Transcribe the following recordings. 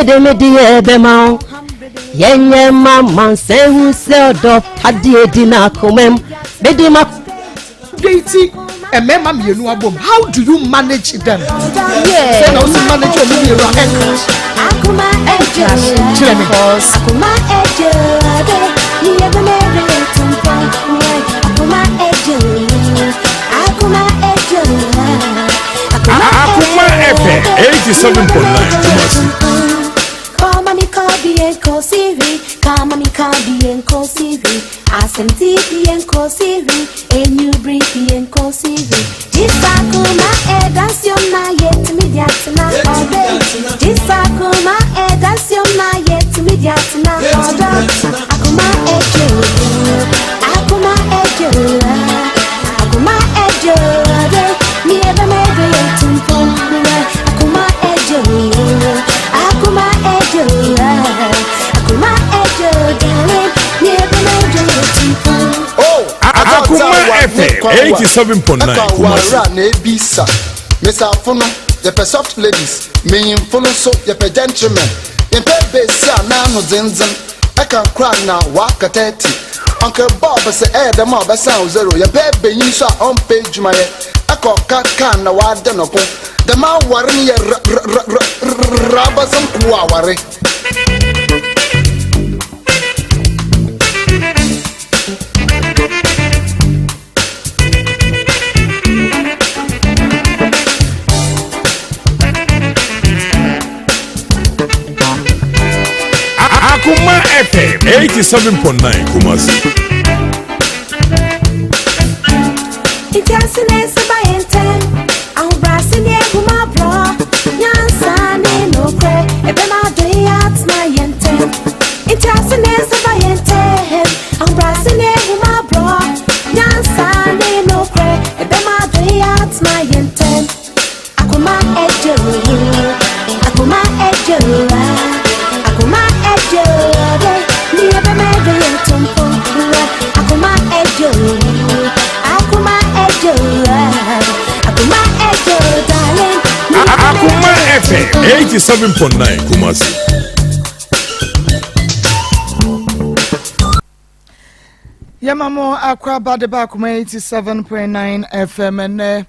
De me deɛ bɛma wo. Yɛnyɛ ma mansa hu sɛ ɔdɔ adeɛ di n'akomam. Mede ma. Date mmarima mmienu abom, how do you manage them? Sɛ na wosi manage ɔmo mmienu a ɛncrash? Kyerɛ me. Because Akuma FM 87.9 Kumasi. Kama mi kabi enko siri, kama mi kabi enko siri, asenti bi enko siri, enyu bri bi enko siri. Jisa kuma e dance na yet mi diatina obe. Jisa kuma e dance na yet mi diatina odo. Akuma ejo, akuma ejo, akuma ejo, mi ebe me do yetumpo. Akuma ejo, akuma ejo, akuma ejo, darling, mi ebe me do yetumpo. Oh, Akuma FM 87.9 Kumasi. Wara na ebisa mesafo no, yɛpɛ soft ladies, menyimfo no nso yɛpɛ gentlemen, yɛmpɛ besi a n'ano dzendzem ɛka nkora na waka 30. Uncle Bob sɛ ɛyɛ dɛm a ɔbɛsan wo zero. Yɛpɛ benyin so a ɔmpɛ adwumayɛ, ɛkɔ ɔka kaa na wada no ko dɛm aware no yɛ rabasɛm ko aware. Akuma FM 87.9 Kumasi. Nti ase na ɛsɛ ba yɛn ntɛm, ahobrɛase ne ahummɔborɔ, nyansa ne nokorɛ, ɛbɛma adɔ yi atena yɛn ntɛm. Nti ase na ɛsɛ ba yɛn ntɛm, ahobrɛase ne ahummɔborɔ, nyansa ne nokorɛ, ɛbɛma adɔ yi atena yɛn ntɛm. Akoma ɛdwo, akoma ɛdwo, akoma ɛdwo, ne ɛbɛma ɛdɔ yɛn tompo. Akoma ɛdwo, akoma ɛdwo, akoma ɛdwo, darling. Akuma FM 87.9 Kumasi. Yɛma mo akɔ de ba Akoma 87.9 FM. Ɛnɛ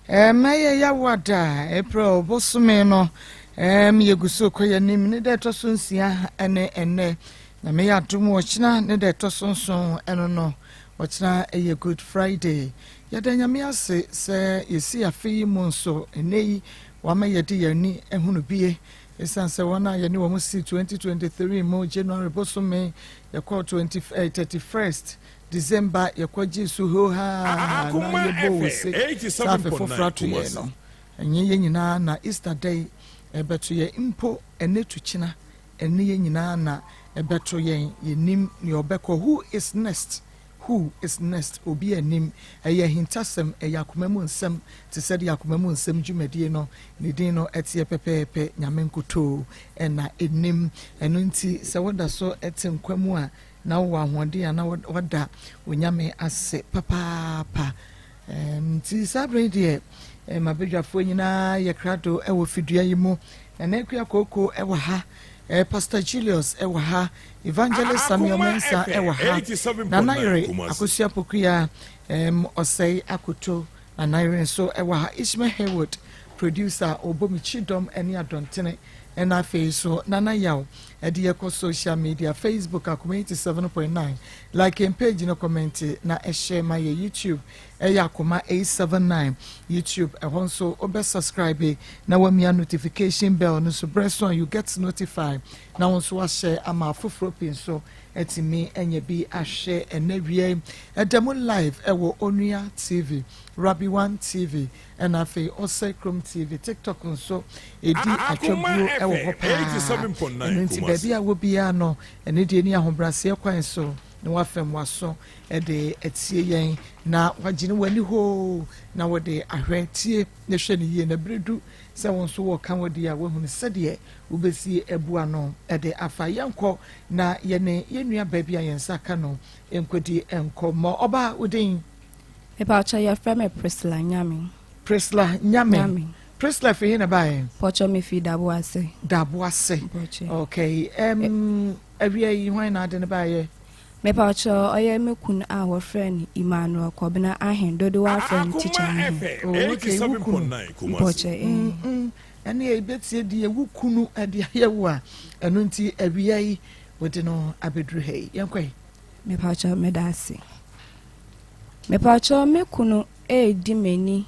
ɛmɛyɛ Yawada, April bosome no yɛgu so kɔ yɛnim ne dɛ ɛtɔ so 6 ɛne ɛnɛ, na meyɛ adom ɔkyena ne dɛ ɛtɔ so 7. Ɛno no ɔkyena ɛyɛ Good Friday. Yɛda Nyame ase sɛ yɛsi afe yi mu nso ɛnɛ yi wama yɛde yɛn ani ehunu bie, ɛsiane sɛ wɔn a yɛne wɔn si 2023 mu January bosome yɛkɔ 20 31st December, yɛkɔ gye so hohaa na yɛbɔ wɔ se sɛ afe foforɔ ato yɛn no, ɛnyɛ yɛn nyinaa na Easter Day ɛbɛto yɛn mpo. Ɛne to kyina ɛne yɛn nyinaa na ɛbɛto yɛn. Yɛnim nea ɔbɛkɔ. Who is next? Who is next? Obi anim. Ɛyɛ ahintasɛm, ɛyɛ akoma mu nsɛm, te sɛ deɛ akoma mu nsɛm dwumadie no ne din no ɛteɛ pɛpɛɛpɛ. Nyame nkotoo ɛna ɛnim. Ɛno nti sɛ woda so ɛte nkwa mu a na wowɔ ahoɔden a, na wada Onyame ase papaapa. Nti saa bere yi deɛ, mabadwafoɔ nyinaa yɛ krado ɛwɔ fidua yi mu. Nana Akua Kooko ɛwɔ ha, Pastor Julius ɛwɔ ha, Evangelist Samuel Mensa ɛwɔ ha, Nana Yere Akosua Pokuya Ɔsɛe Akoto, Nana Yere nso ɛwɔ ha, Ishmael Haywood producer ɔbɔ mi kyidɔm ɛne adɔntene, ɛna afei so Nana Yaw ɛde yɛkɔ social media: Facebook, Akoma 87.9, like yɛn page no, comment na ɛhyɛ ma yɛ. YouTube ɛyɛ Akoma 879 YouTube. Ɛhɔ nso wobɛ subscribe na wamia notification bell no so berɛ so a, you get notified na wɔn nso wahyɛ ama afoforɔ pii nso ɛtumi ɛnya bi ahwɛ. Ɛnɛ wie ɛda mu live ɛwɔ Onua TV, Rabi One TV, ɛna afei Ɔsɛ Kurom TV. TikTok nso edi atwabuo ɛwɔ hɔ paa. Ɛno nti baabi a wɔ biara no, ɛne deɛ ni ahobrɛaseɛ kwan so na wafɛm waso ɛde ɛtie yɛn na wagyina w'ani hoo na wɔde ahwɛ tie na hwɛ ne yie. Na bere du sɛ wɔn nso wɔka wɔ deɛ a wɔahunu sɛdeɛ wobɛsi abu ano ɛde afa. Yɛnkɔ na yɛne yɛn nua baabi a yɛn nsa ka no nkɔdi nkɔmmɔ. Ɔbaa, wodin? Mepa kyɛ, yɛfrɛ me Priscilla Nyame. Priscilla Nyame. Nyame. Priscilla fi he na baeɛ? Pɔtɔ me fi Daboase. Daboase. Okay. Awia yi hwan na ade no baeɛ? Mepatwɔ ɔyɛ me kun a wɔfrɛ no Emmanuel Kɔbena Ahen dodoɔ afrɛ no Teacher Ahen. Oh, okay, wo kunu. Pɔtɔ eh. Ɛne ɛbɛtie deɛ wo kunu de ayɛ wo a ɛno nti awia yi wode no abɛduru ha yi. Yɛnkɔ yi. Mepatwɔ meda ase. Mepatwɔ me kunu ɛredi m'ani.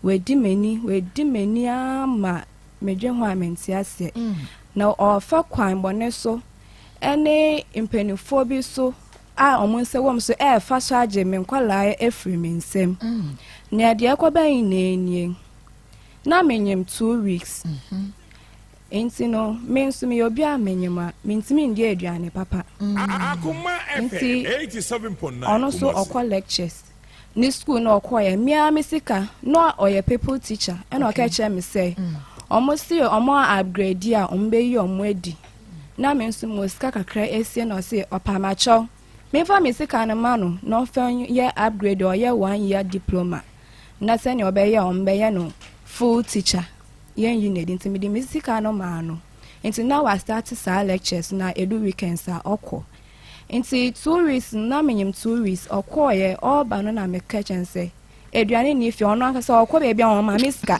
Wadi m'ani, wadi m'ani ara ma medwen ho a mente aseɛ. Na ɔrefa kwan bɔne so ne mpanimfoɔ bi so a wɔn nsa wɔ mu so ɛrefa so agye me nkwadaa afiri me nsam. Na deɛ ɛkɔba nyinaa nie, na menyim 2 weeks. Nti no, me nso meyɛ obi a menyim a, mentumi ndi aduane papa. Nti ɔno nso ɔkɔ lectures. Ne school na ɔkɔɛ, mmea me sika na ɔyɛ pupil teacher, ɛna ɔka kyerɛ me sɛ ɔmo si ɔmo upgrade a ɔmo bɛyi ɔmo adi, na me nso mo sika kakra esie, na ɔsi ɔpamakyɛw memfa me sika no ma no na ɔmfa yɛ upgrade, ɔyɛ one year diploma na sɛnea ɔbɛyɛ ɔmo bɛyɛ no full teacher, yɛn yi n'adi. Nti mede me sika no maa no, nti na wa start saa lectures na edu weekends a ɔkɔ. Nti 2 weeks na menyim 2 weeks ɔkɔɔyɛ, ɔreba no na meka kyɛn sɛ aduane nni fie. Ɔno ankasa ɔkɔ baabi a ɔma me sika,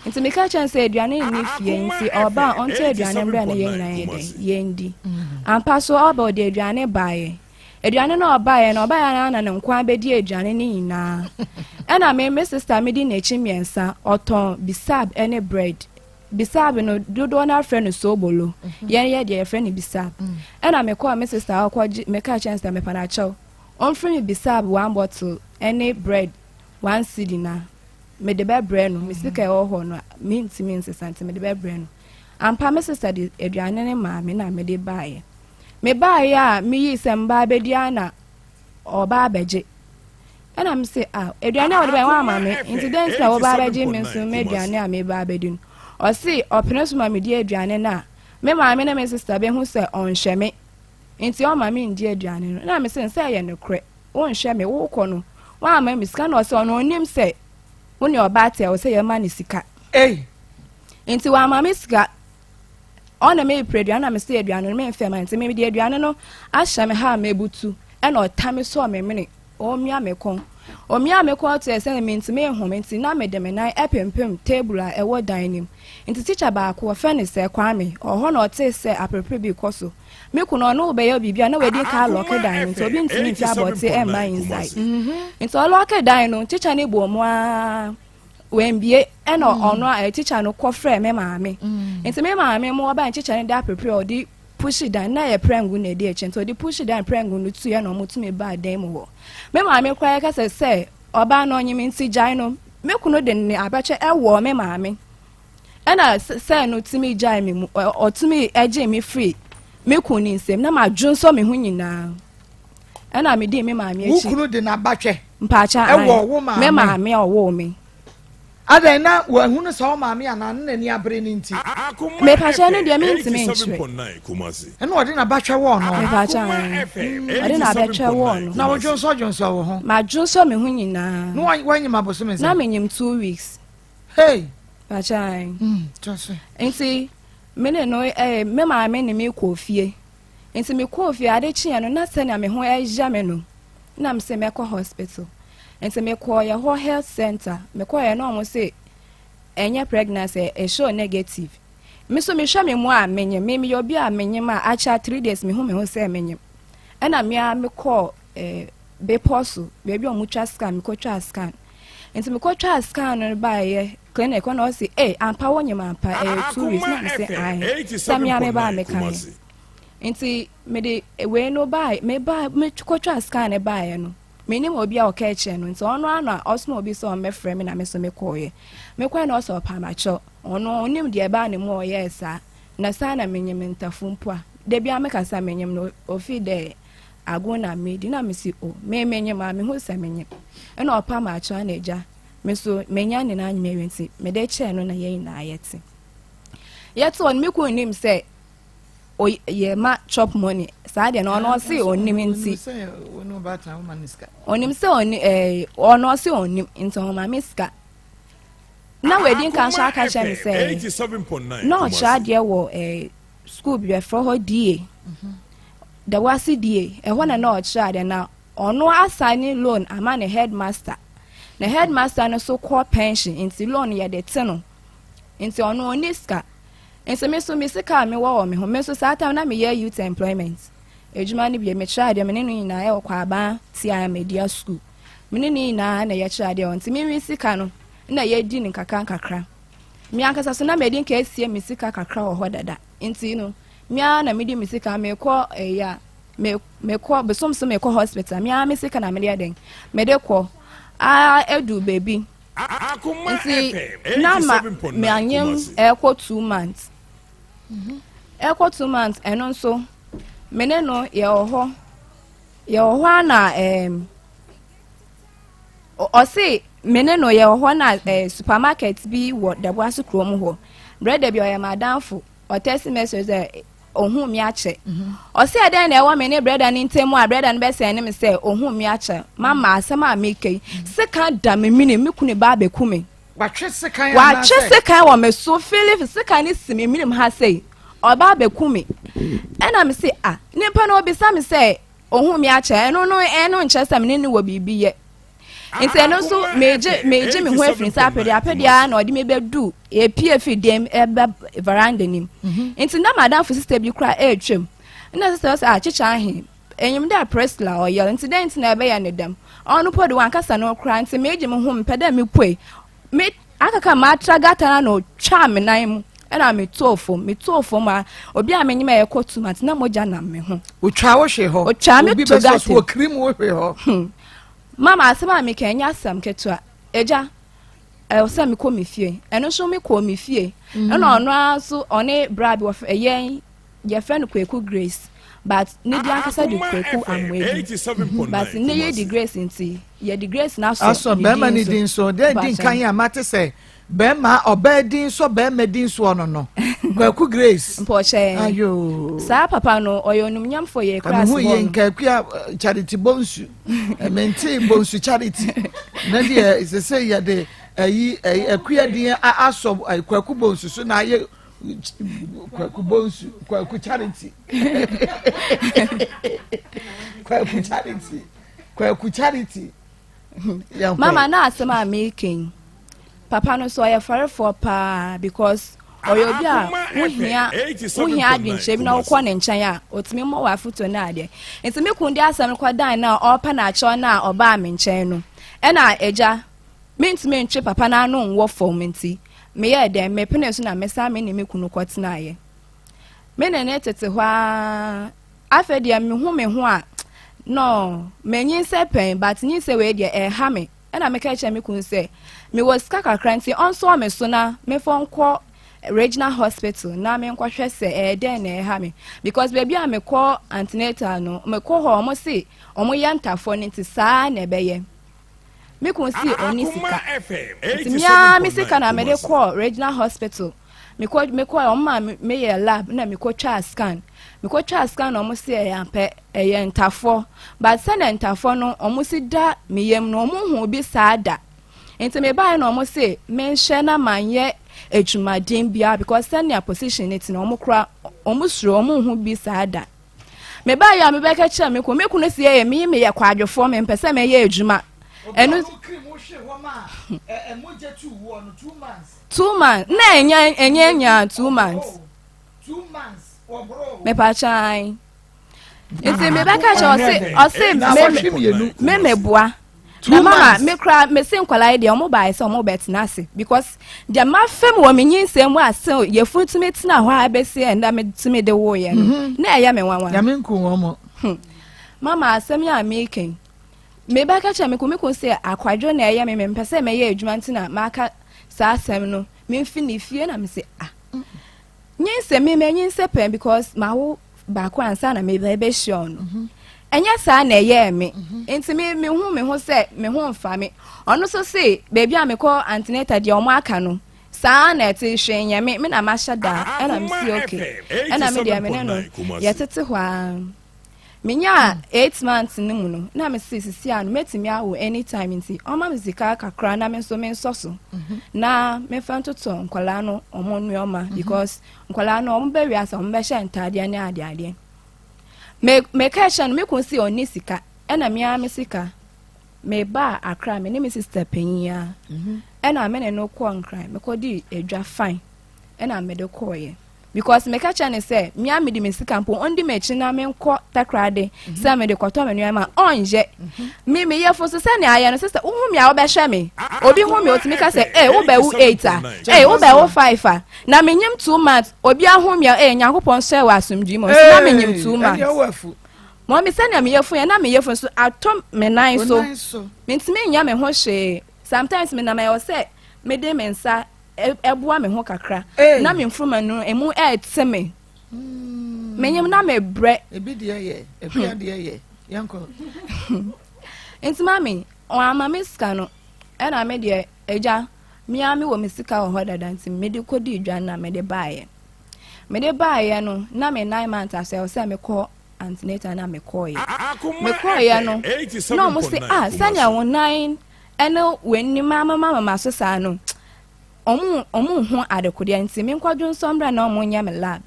nti meka kyɛn sɛ aduane nni fie, nti ɔba a ɔntɔ aduane mbrɛ no yɛn nyinaa yɛ dɛn yɛndi. Ampa so ɔba, ɔde aduane baeɛ. Aduane no ɔbaeɛ no, ɔbaeɛ no na ne nko abɛdi aduane no nyinaa, ɛna me sister medi n'akyi mmiɛnsa, ɔtɔn bisab ne bread. Bisab no dodoɔ no afrɛ no sobolo, yɛn yɛ deɛ yɛfrɛ no bisab. Ɛna mekɔɔ me sister ɔkɔgye, meka kyɛn sɛ mepa no akyɛw, ɔmfiri me bisab one bottle ɛne bread 1 cedi na mede bɛbrɛ no. Me sika ɛwɔ hɔ no mentumi nsesa, nti mede bɛbrɛ no. Ampa, me sister de aduane ne maa me na mede baeɛ. Mebaeɛ a meyii sɛ mbaa bɛdi a na ɔbaa abɛgye, ɛna me se, ah, aduane a wɔde bɛyɛ wɔn ama me, nti dɛn nti na wɔba abɛgye me nso me aduane a meba abɛdi no? Ɔse ɔpene so ma medi aduane no a, me maame ne me sister bɛhu sɛ ɔnhwɛ me, nti ɔma me ndi aduane no. Na me se nsɛ ɛyɛ nokorɛ, wonhwɛ me, wokɔ no wɔama me sika? Na ɔsɛ ɔno onim sɛ wo ne ɔbaa te a ɔsɛ yɛma ne sika. Ei. Nti wɔama me sika, ɔna mepere aduane na mese aduane no memfɛ ma, nti mede aduane no ahyɛ me ha a mebutu, ɛna ɔta me sɔɔ me mene, ɔmia me kɔn, ɔmia me kɔn to ɛsɛ mentumi nhome, nti na mede me nan ɛpempem table a ɛwɔ dan no mu. Nti teacher baako wɔfrɛ no sɛ Kwame ɔhɔ na ɔtee sɛ aperepere bi kɔ so. Me kunu ɔno wobɛyɛ biribi a na wadi nka a lock dan no, nti obi ntumi mfi abɔte ɛmma inside. Nti ɔ lock dan no, teacher no bɔ mu aa wambie, ɛna ɔno a teacher no kɔfrɛ me maame. Nti me maame mu ɔba, teacher no de aperepere a ɔde push dan na yɛ prɛngo na ɛdi akyi, nti ɔde push dan prɛngo no tu yɛ na ɔmo tumi baa dan mu hɔ. Me maame koraa kasa sɛ ɔbaa no ɔnyem nti gyae no. Me kunu de ne abɛkyɛ ɛwɔ me maame, ɛna sɛ no tumi gyae me mu, ɔtumi ɛgye me firi me kunu ne nsam na ma dwo nsɔ me ho nyinaa, ɛna me di me maame Wo akyi. kunu de n'abatwɛ Mpaakyɛ. Ɛwɔ wo maame? Me maame a ɔwɔ me. Adan na wahunu sɛ wo maame anaa ne n'ani abere ne nti? Mepakyɛ no deɛ mentumi nkyerɛ. Ɛna ɔde n'abatwɛ wɔ no? Mepakyɛ, ɔde n'abɛtwɛ wɔ no. Na wodwonsɔ dwonsɔ wo ho? Ma dwonsɔ me ho nyinaa. Na wanyim abosome sɛ? Na menyim 2 weeks. Hey. Pakyɛ. To so. Nti me ne no me maame ne me kɔɔ fie. Nti me kɔɔ fie, ade kyeɛ no na sɛnea me ho ɛyɛ me no na me sɛ mɛkɔ hospital. Nti mekɔɔ yɛ hɔ health center, mekɔɔ yɛ na ɔmo se ɛnyɛ pregnancy, ɛ show negative. Me so mehwɛ me mu a menyim, me meyɛ obi a menyim a akyɛ 3 days mehu me ho sɛ menyim. Ɛna me a mekɔɔ bepɔ so baabi a ɔmo twa scan, mekɔtwa scan. Nti mekɔtwa scan no baayɛ clinic hɔ na ɔsi, ee, ampa wonyim ampa, ɛyɛ 2 weeks. Na me sɛ ae, sɛ me a meba a meka yɛ. Nti mede wei no baa, meba mekɔtwa scan no baayɛ no, menim obi a ɔka kyerɛ no, nti ɔno ano a ɔsoma obi sɛ ɔmmɛfrɛ me na me so mekɔɔyɛ. Mekɔɛ na ɔsɛ ɔpamakyɛw, ɔno onim deɛ ɛbaa ne mu a ɔyɛɛ saa, na saa na menyim ntafo mpo a da bia mekasa menyim no ofi dɛ ago na medi na mesi o me menyim a mehu sɛ menyim. Ɛna ɔpamakyɛw na agya me so menya ne n'anyim awie, nti mede kyɛɛ no na yɛn nyinaa yɛte hɔ no. Me kun nim sɛ yɛ ma chop money saa deɛ no, ɔno ɔse ɔnim, nti onim sɛ ɔni ɔno ɔse ɔnim, nti ɔma me sika. Na wadi nka nso aka kyerɛ me sɛ na ɔkyerɛ adeɛ wɔ eh, school bi bɛfrɛ hɔ DA. Dawase DA. Ɛhɔ na na ɔkyerɛ adeɛ na ɔno asane loan ama ne headmaster. Na headmaster no so kɔ pension nti loan yɛde te no. Nti ɔno ɔnni sika. Nti me nso me sika a mewɔ wɔ me ho, me nso saa time na meyɛ youth employment adwuma no bi, mekyerɛ adeɛ, me ne no nyinaa ɛwɔ Kwaabaa Tia Media School. Me ne no nyinaa na yɛkyerɛ adeɛ hɔ. Nti me me sika no na yɛdi no nkakra nkakra. Me ankasa so na madi nka asie me sika kakra wɔ hɔ dada. Nti no, me ara na medi me sika, mekɔ ɛyɛ a, me mekɔ bosom so mekɔ hospital, me ara me sika na mede yɛ dɛn, mede kɔ. Aa edu baabi. Nti na ma meanyem ɛkɔ 2 months, ɛkɔ 2 months. Ɛno nso me ne no yɛwɔ hɔ, yɛwɔ hɔ a na ɔse me ne no yɛwɔ hɔ na supermarket bi wɔ Daboase kurom hɔ. Brɛda bi ɔyɛ m'adamfo, ɔtext message sɛ ohun mi akyɛ. Ɔsɛ ɛdɛn na ɛwɔ me ne brɛda ne ntam a brɛda no bɛsɛn ne me sɛ ohun mi akyɛ? Mama, asɛm a meka yi, sekan da me mini, me kunu ba abɛku me. Watwe sekan? Watwe sekan wɔ me so. Philip, sekan ne si me minim ha sei, ɔba abɛku me. Ɛna me se, ah, nipa no obisa me sɛ ohun mi akyɛ, ɛno no ɛno nkyerɛ sɛ me ne ne wɔ biribi yɛ. Nti ɛno nso megye me ho afiri nsa apɛdeɛ apɛdeɛ a na ɔde me bɛdu epie fi dɛm ɛbɛ veranda nim. Nti na madamfo sister bi kora ɛretwam na sister sɛ akyekyɛ ahe enyim dɛ Priscilla ɔyɛ, nti dɛn nti na ɛbɛyɛ ne dɛm? Ɔno po de wankasa no kora. Nti megye me ho, mepɛ dɛ mepue me akaka matra gata na ɔtwa me nan mu ɛna metɔɔ fam. Metɔɔ fam a, obi a menyim a yɛkɔ 2 months na mogya nam me ho. Otwa wo hwe hɔ? Otwa me to gata. Obi bɛ sɔ so wo hwe hɔ. Mama, asɛm a meka ɛnyɛ asɛm ketewa. Agya, ɛwɔ sɛ mekɔ me fie. Ɛno nso mekɔɔ me fie. Ɛna ɔno ara nso ɔne bra bi wɔfrɛ yɛn, yɛfrɛ no Kwaku Grace, but ne di ankasa de Kwaku Amoadi, but ne yɛ di Grace nti yɛde Grace na asɔ. Asɔ bɛrima ne din so. Dɛn di nkan a mate sɛ bɛrima ɔbaa din sɔ bɛrima din soɔ no Kwaku Grace. Mpɔkyɛ. Ayo. Saa papa no ɔyɛ onumnyamfo yɛ kura ase hɔ no. Yɛ nkakua Charity Bonsu, mente Bonsu Charity na deɛ sɛ sɛ yɛde ayi akua din asɔ Kwaku Bonsu so na ayɛ Kwaku Bonsu, Kwaku Charity, Kwaku Charity, Kwaku Charity. Mama, na asɛm a meka yi, papa no so ɔyɛ farefoɔ paa because ɔyɛ obi a wohia adwenkyerɛ bi na wokɔ ne nkyɛn a, ɔtumi mmɔ wɔ afotuo no adeɛ. Nti me kun de asɛm no kɔdan no a ɔrepɛ no akyɛw no a ɔbaa me nkyɛn no, ɛna agya mentumi ntwe papa no ano nwɔ fam. Nti meyɛɛ dɛn? Mepene so na mesan me ne me kunu kɔtenaeɛ. Me ne ne tete hɔ a, afei deɛ mehu me ho a no manyinsɛ pɛn, but nyinsɛ wei deɛ ɛha me. Ɛna meka kyerɛ me kunu sɛ mewɔ sika kakra nti ɔnsɔɔ me so na mefɔ nkɔ regional hospital na menkɔhwɛ sɛ ɛyɛ dɛn na ɛha me, because baabi a mekɔ antenatal no, mekɔ hɔ, ɔmo se ɔmo yɛ ntafoɔ no nti saa na ɛbɛyɛ. Me kun si ɔni sika nti mea me sika na mede kɔɔ regional hospital. Mekɔ ɔmo ma meyɛ lab na mekɔ twa scan. Mekɔ twa scan na ɔmo si ɛyɛ ampɛ, ɛyɛ ntafoɔ, but sɛnɛ ntafoɔ no ɔmo si da me yam no, ɔmo hu bi saa da. Nti mebaeɛ na ɔmo se menhyɛ na manyɛ adwumaden biara because sɛnea position ne ti no, ɔmo kora ɔmo suro, ɔmo hu bi saa da. Mebaeɛ a mebɛka kyerɛ me kun, me kunu si ɛyɛ me meyɛ kwadwofoɔ, mempɛ sɛ mɛyɛ adwuma. Ɛno 2 months na ɛnyɛ nya 2 months mepakyan. Nti mebɛka kyerɛ ɔse me meboa na mama me kora me se nkwadaa yi deɛ, ɔmo baayɛ sɛ ɔmo bɛtena ase because deɛ mafam wɔ me nyinsɛn mu a sɛ yɛfunu tumi tena hɔ a ɛbɛsi ɛnda me tumi de wo yɛ no na ɛyɛ me nwanwa. Nyame nku wɔn mo. Mama, asɛm yi a meka yi, mebɛka kyerɛ me ko sɛ akwadwo na ɛyɛ me, mempɛ sɛ mɛyɛ adwuma nti na maka saa asɛm no. Memfi ne fie na mese, ah, nyinsɛ me manyinsɛ pɛn because mawo baako ansa na meba bɛhyia ɔno. Ɛnyɛ saa na ɛyɛɛ me. Nti me mehu me ho sɛ me ho mfa me. Ɔno nso se baabi a mekɔ antenatal deɛ ɔmo aka no saa na ɛte, hwee nyɛ me, me na mahyɛ daa. Ɛna me si okay, ɛna me deɛ me ne no yɛtete hɔ a. Menyaa 8 months no mu no, na mese sisi a no mɛtumi awo anytime, nti ɔma me sika kakra na me nso mensɔ so na memfa ntotɔ nkɔlaa no ɔmo nneɛma, because nkɔlaa no ɔmo bɛwi asa, ɔmo bɛhyɛ ntaadeɛ ne adeadeɛ. Me meka kyerɛ no, me kun si ɔnni sika, ɛna mea me sika meba Akra, me ne me sister panyin a, ɛna me ne no kɔɔ Nkran, mekɔdi edwa fine, ɛna mede kɔɔyɛ, because meka kyerɛ ne sɛ mea mede me sika mpo ɔndi m'akyi na menkɔ Takorade sɛ mede kɔtɔ me nneɛma, ɔnyɛ me meyɛfo so sɛnea ayɛ no. Sɛ wohu me a, wobɛhwɛ me, obi hu me, otumi ka sɛ, "Ee, wobɛwo 8 a, ee, wobɛwo 5 a." Na menyim 2 months, obi ahu me a, ee, Nyankopɔn hyɛ wɔ asomdwee mu nso na menyim 2 months. Ɛdeɛ wɔ afu. Mɔmi, sɛnea meyɛfo yɛ na meyɛfo nso atɔ me nan so. Wo nan so. Mentumi nyɛ me ho hwee. Sometimes menam, ɛwɔ sɛ mede me nsa ɛboa me ho kakra. Hey. Na me mfuruma no emu ɛɛte me. Menyim na mebrɛ. Ebi deɛ yɛ ekua deɛ yɛ yɛnkɔ. Nti mami, ɔama me sika no, ɛna me deɛ, agya, mea me wɔ me sika wɔ hɔ dada, nti mede kɔdi dwa na mede baeɛ. Mede baeɛ no, na me 9 months asɛ, ɛwɔ sɛ mekɔ antenatal, na mekɔɔyɛ. Mekɔɔyɛ no, na ɔmo se, ah, sɛnea wo nan ɛne w'anim amamamama so saa no, ɔmo ho adekodeɛ, nti menkɔdwo nsɔ mbra na ɔmo nyɛ me lab.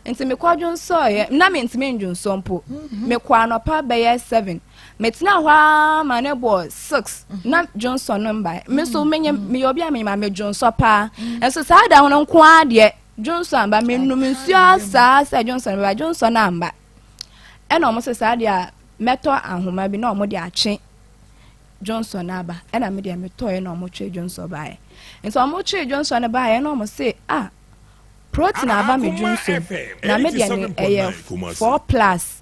Nti mekɔdwo nsɔɔyɛ na mentumi ndwo nsɔ mpo. Mekɔ anɔpa bɛyɛ 7, metena hɔ ara ma ne bɔ 6 na dwonsɔ no mba. Me nso menyɛ, meyɛ obi a menyɛ ma medwonsɔ paa, nso saa da ho no nko ara deɛ, dwonsɔ amba. Menum nsuo saa sɛ dwonsɔ no bɛba, dwonsɔ no amba. Ɛna ɔmo sɛ saa deɛ a, mɛtɔ ahoma bi na ɔmo de atwe dwonsɔ no aba. Ɛna me deɛ metɔɛ na ɔmo twe dwonsɔ baeɛ. Nti ɔmo twe dwonsɔ no baeɛ na ɔmo se, ah, protein aba me dwonsɔ mu, na me deɛ no ɛyɛ 4 plus,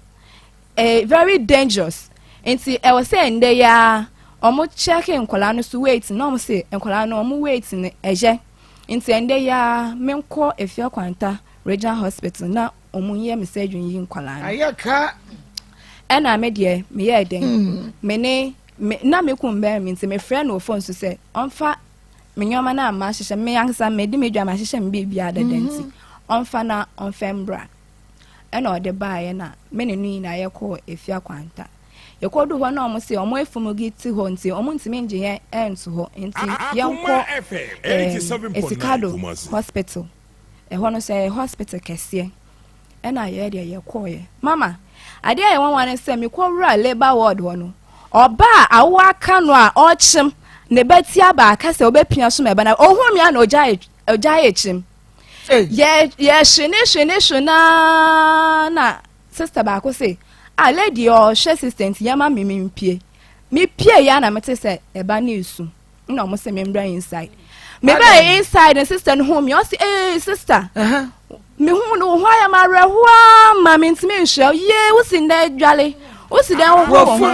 ɛyɛ very dangerous, nti ɛwɔ sɛ ndɛ yi a ɔmo check nkɔlaa no so weight, na ɔmo se nkɔlaa no ɔmo weight no ɛyɛ, nti ndɛ yi a menkɔ Efia Kwanta Regional Hospital na ɔmo nyɛ me surgery yi nkɔlaa no. Ayɛ ka. Ɛna me deɛ meyɛɛ den, me ne me na me kun bɛn mi, nti mefrɛ no wɔ phone so sɛ ɔmfa me nneɛma no a mahyehyɛ, me ankasa mede me dwa mahyehyɛ me biribiara dada, nti ɔmfa na ɔmfa mbra. Ɛna ɔde baeɛ na me ne no nyinaa yɛkɔɔ Efia Kwanta. Yɛkɔdu hɔ na ɔmo se ɔmo efunu gi te hɔ, nti ɔmo ntumi ngye yɛn ɛnto hɔ, nti yɛnkɔ Esikado Hospital. Ɛhɔ no sɛ ɛyɛ hospital kɛseɛ. Ɛna yɛ deɛ yɛkɔɔyɛ, mama, adeɛ a yɛ nwanwa ne sɛ mekɔwura labour ward hɔ no, ɔbaa a awo aka no a ɔkyem ne ba ti aba aka sɛ ɔbɛpia so ma ɛba na ohun mi a, na ɔgya yɛ kyim. Yɛ yɛhwe ne hwe ne hwe naa na sister baako se, ah, lady ɔhwɛ sister, nti yɛma mi mi mpie. Mi pie yɛ na mete sɛ ɛba ne esu, na ɔmo sɛ mi mbra inside. Mi ba inside ne sister no hu mi, ɔsi, "Ee, sister, mi hu no ho ayɛ ma awerɛhoa ma mi ntumi nhwɛ yie. Wosi ndɛ dwale, wosi dɛ woho wɔ ho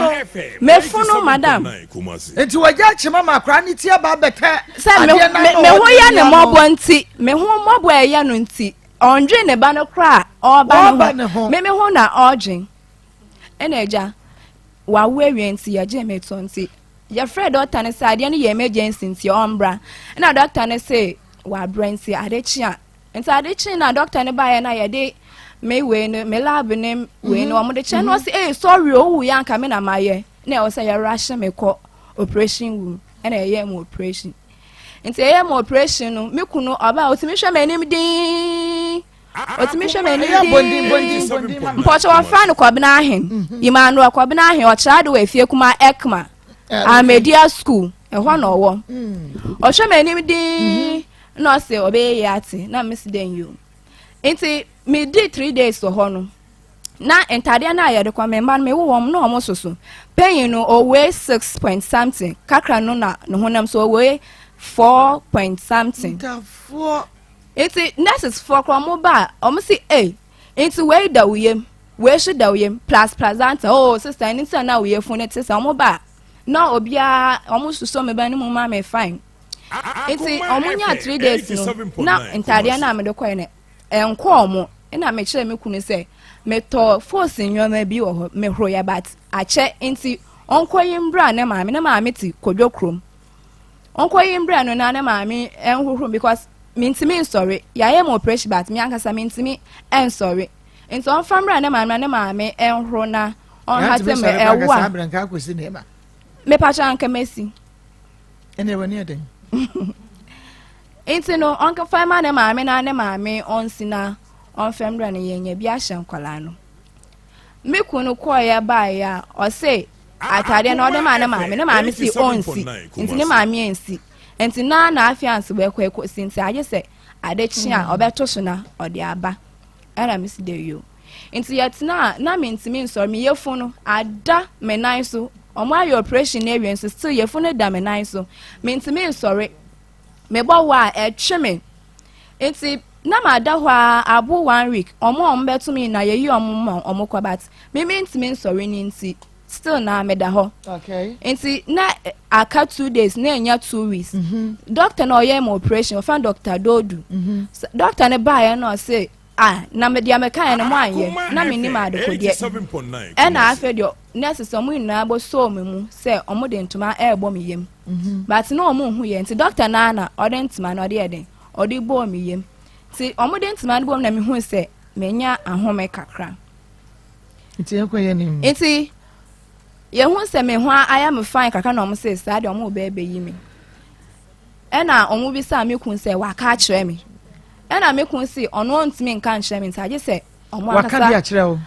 mefunu, madam." Nti wɔgya akyema ma akora ne ti aba abɛtɛ. Sɛ me ho yɛ ne mmɔbɔ, nti me ho mmɔbɔ a ɛyɛ no nti ɔndwe ne ba no koraa, ɔreba ne ho, me ho na ɔredwen. Ɛna agya wawo awie, nti yɛgye me to, nti yɛfrɛ dɔkta no sɛ adeɛ no yɛ emergency nti ɔmbra. Ɛna dɔkta no sɛ wabrɛ, nti ade kye a. Nti ade kye na dɔkta no baeɛ na yɛde me wei no, me lab ne wei no, wɔn de kyerɛ no, ɔsi, "Ee, sorry o, owu yɛ anka me na ma yɛ." Na ɛwɔ sɛ yɛrush me kɔ operation room, ɛna yɛyɛ mu operation. Nti ɛyɛ mu operation no, me kunu ɔbaa, otumi hwɛ m'anim dinn, otumi hwɛ m'anim dinn. Mpɔkyɛ wɔfrɛ no Kɔbena Ahen, Emmanuel Kɔbena Ahen, ɔkyerɛ ade wɔ Efie Kuma Ekma Ahmedia School, ɛhɔ na ɔwɔ. Ɔhwɛ m'anim dinn na ɔsɛ ɔbɛyɛ yie ate, na mesi dɛn yi o. Nti medi 3 days wɔ hɔ no, na ntadeɛ no a yɛde kɔ me mma no, mewo wɔn na wɔn soso. Panyin no ɔweigh six point something, kakra no na ne honam so ɔweigh four point something. Ntafoɔ. Nti nurses foɔ korɔ, ɔmo ba a, ɔmo si, "Ee, nti wei da wo yam, wei nso da wo yam, plus placenta. Oh sister, ɛne nti na wo yɛ funu te sɛ." Ɔmo ba a, na obiara ɔmo soso me ba no mu ma me fine. Nti ɔmo nya 3 days no, na ntadeɛ no a mede kɔɛ no ɛnkɔ ɔmo. Ɛna mekyerɛ me kunu sɛ metɔ force nneɛma bi wɔ hɔ, mehoro yɛ, but akyɛ, nti ɔnkɔ yi mbra ne maame. Ne maame te Kodwo kurom. Ɔnkɔ yi mbra no na ne maame ɛnhohoro, because mintimi nsɔre. Yɛayɛ mo operation, but me ankasa mintimi ɛnsɔre. Nti ɔmfa mmra ne maame na ne maame nhoro na ɔnhate me ɛwo a. Mepakyɛ anka mɛsi. Ɛnna ɛwɔ ne ɛdɛn. Nti no ɔnfa ma ne maame na ne maame ɔnsi na ɔnfɛ mmra no yɛnya bi ahyɛ nkwadaa no. Me kunu kɔɔeɛ baeɛ a ɔse ataadeɛ no ɔde maa ne maame ne maame si ɔnsi nti ne maame ansi nti na na afei ansi wɔkɔ ɛkɔsi nti agye sɛ ade kye a ɔbɛto so na ɔde aba ɛna me si de yo nti yɛtena a na mentumi nsɔre me yɛfu no ada me nan so ɔmo ayɛ operation no awie nso still yɛfu no da me nan so mentumi nsɔre mebɔ wɔ a ɛtwe me nti na mada hɔ a abo one week ɔmo a ɔmo bɛto me na yɛyi ɔmo ma ɔmo kɔ but me mentumi nsɔre ne nti still na meda hɔ okay. nti na eh, aka 2 days na enya 2 weeks mm -hmm. Doctor na ɔyɛ ma operation ɔfa Doctor Dodu mm -hmm. Doctor ne baayɛ na ɔse, ah, na me deɛ mekaeɛ no mo anyɛ na menim adekodeɛ. Ɛna afei deɛ nurses ɔmo nyinaa bɔ sɔɔ me mu sɛ ɔmo de ntoma ɛrebɔ me yam mhm. But na ɔmo nhu yɛ nti doctor naa na ɔde ntoma no ɔde yɛ den ɔde bɔɔ me yam nti ɔmo de ntoma no bɔ mu na mehu sɛ menya ahome kakra. Nti yɛn kɔ yɛ nim. Nti yɛhu sɛ me ho ayɛ me fine kakra na ɔmo sɛ saa deɛ ɔmo bɛɛ bɛyi me. Ɛna ɔmo bisa me kun sɛ waka akyerɛ me, ɛna me kun si ɔno ɔntumi nka nkyerɛ me nti agye sɛ ɔmo waka ankasa de akyerɛ wo.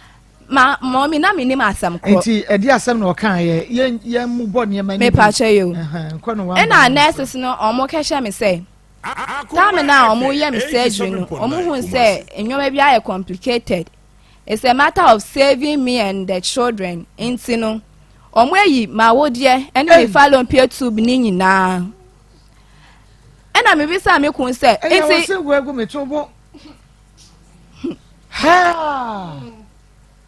Ma mɔmi na menim asɛm korɔ. Nti ɛde asɛm na ɔka yɛ yɛn mu bɔ nneɛma ni bi. Mepakyɛ yi o. Ɛhɛn, nkɔ no one ɛna by one. Nurses no ɔmo kɛhyɛ me sɛ time na ɔmo yɛ me surgery no, ɔmo hu sɛ nneɛma bi ayɛ complicated. It's a matter of saving me and the children nti no ɔmo ayi m'awodeɛ ɛne me fallopian tube ne nyinaa. Ɛna mebisa me kun sɛ ɛyɛ wɔ nti sɛ wo agu me to bo ha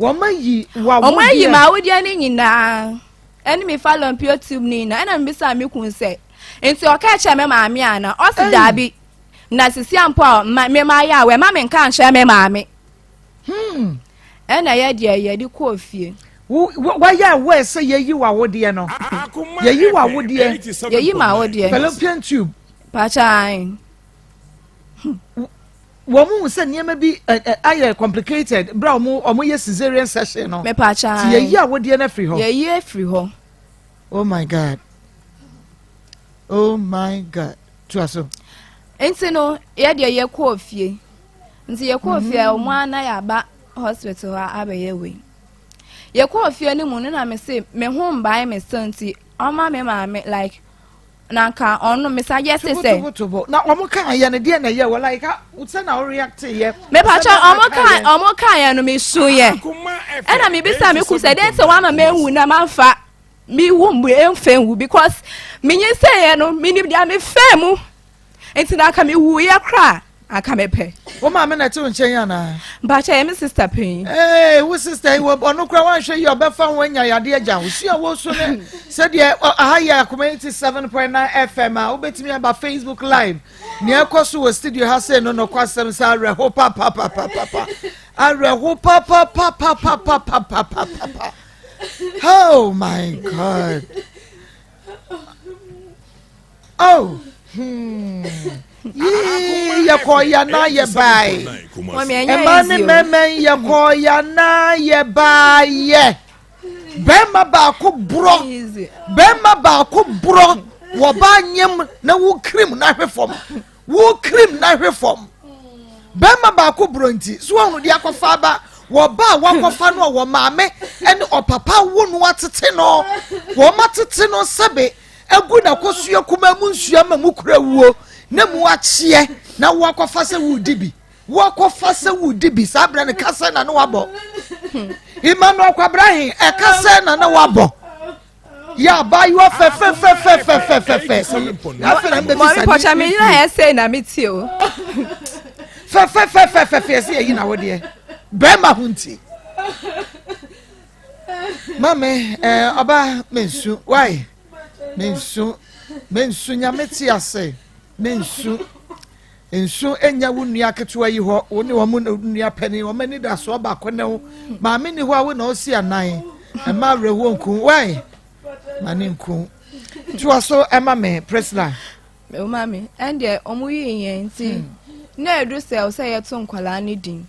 wɔn ayi ɔmo ayi w'awodeɛ. M'awodeɛ ne nyinaa ɛne me fallopian tube ne nyinaa. Ɛna mebisa me kun sɛ nti ɔka kyerɛ me maame ana? Ɔsi Ei. daabi, na sisi ampo a ma me ma ayɛ a wɛma me nka nkyerɛ me maame. Ɛna yɛ deɛ yɛde kɔɔ fie. Wo wayɛ aware sɛ yɛyi w'awodeɛ no, yɛyi w'awodeɛ? Yɛyi m'awodeɛ. Fallopian tube. Pakyan. Wɔn mu sɛ nneɛma bi ɛ ɛ ayɛ complicated bere a wɔn yɛ cesarean session no. Mepakyan. Ti yɛyi awodeɛ no afiri hɔ. Yɛyi afiri hɔ. Oh my God, oh my God, toa so. Nti no yɛ deɛ yɛkɔɔ fie nti yɛkɔɔ fie a ɔmo ana yɛaba hospital hɔ abɛyɛ wei. Yɛkɔɔ fie no mu no na me se me ho mbae me so nti ɔma me maame like na nka ɔno mesa yɛ se sɛ tobotobo na wɔn kan yɛ no deɛ na ɛyɛ wɔ like sɛ na wɔn react yɛ. Mepatwa ɔmo kan yɛ no mesu yɛ ɛna mebisa me ku sɛ dɛn sɛ wama mewu na mamfa me womb emfɛ nwu because menyinsɛn yɛ no menim deɛ mefɛ mu nti na anka mewu yɛ koraa anka mepɛ. Wo maame na ɛte wo nkyɛn anaa? Mpakyɛ yɛ me sister panyin. Ee, wo sister yi wɔ ɔno koraa wanhwɛ yi ɔbɛfa ho anya yadeɛ agya wo sua wo so ne sɛdeɛ aha yɛ Akoma 87.9 FM a wobɛtumi aba Facebook Live. Nea ɛkɔ so wɔ studio ha sei no nokwasɛm sɛ awerɛho papapapapapa, awerɛho papapapapapapapapa. Oh my God, oh, yii yɛkɔ yana yɛ bae. Mɔmi ɛnyɛ ɛma ne easy o. Mɛmɛ yɛkɔ yana yɛ baayɛ bɛrima baako borɔ. Easy. Bɛrima baako borɔ wɔ ba nyam na wo kirim na hwe fam, wo kirim na hwe fam. Bɛrima baako borɔ nti so wɔn de akɔfa aba wɔ ba a wakɔfa no a wɔ maame ɛne ɔpapa wo no atete no wɔn atete no sɛbe egu n'akosua kuma mu nsua ma mu kura wuo na mu akyeɛ na wakɔfa sɛ wudi bi wakɔfa sɛ wudi bi saa abirɛ no kasa na ne wabɔ Emmanuel Kwabrahin ɛkasa na ne wabɔ yɛ abaayewa fɛfɛfɛfɛfɛfɛfɛ afei na mbɛbi Mɔmi sa pɔkyɛ me nyina yɛ sei na me ti o. Fɛfɛfɛfɛfɛ ɛsɛ yɛyi na wodeɛ bɛrima ho nti mame ɛɛ ɔba mensu wai mensu mensu Nyame te ase mensu nsu enya wo nua ketewa yi hɔ wo ne wɔn nua panin wɔn ani da so baako ne wo maame ni hɔ a wo na ɔsi anan ɛma awerɛhoɔ nku wai ma ne nku toa so ɛma me Priscilla. Me maame ɛndeɛ ɔmo yii yɛn nti na edu sɛ ɔsɛ yɛto nkwadaa ne din.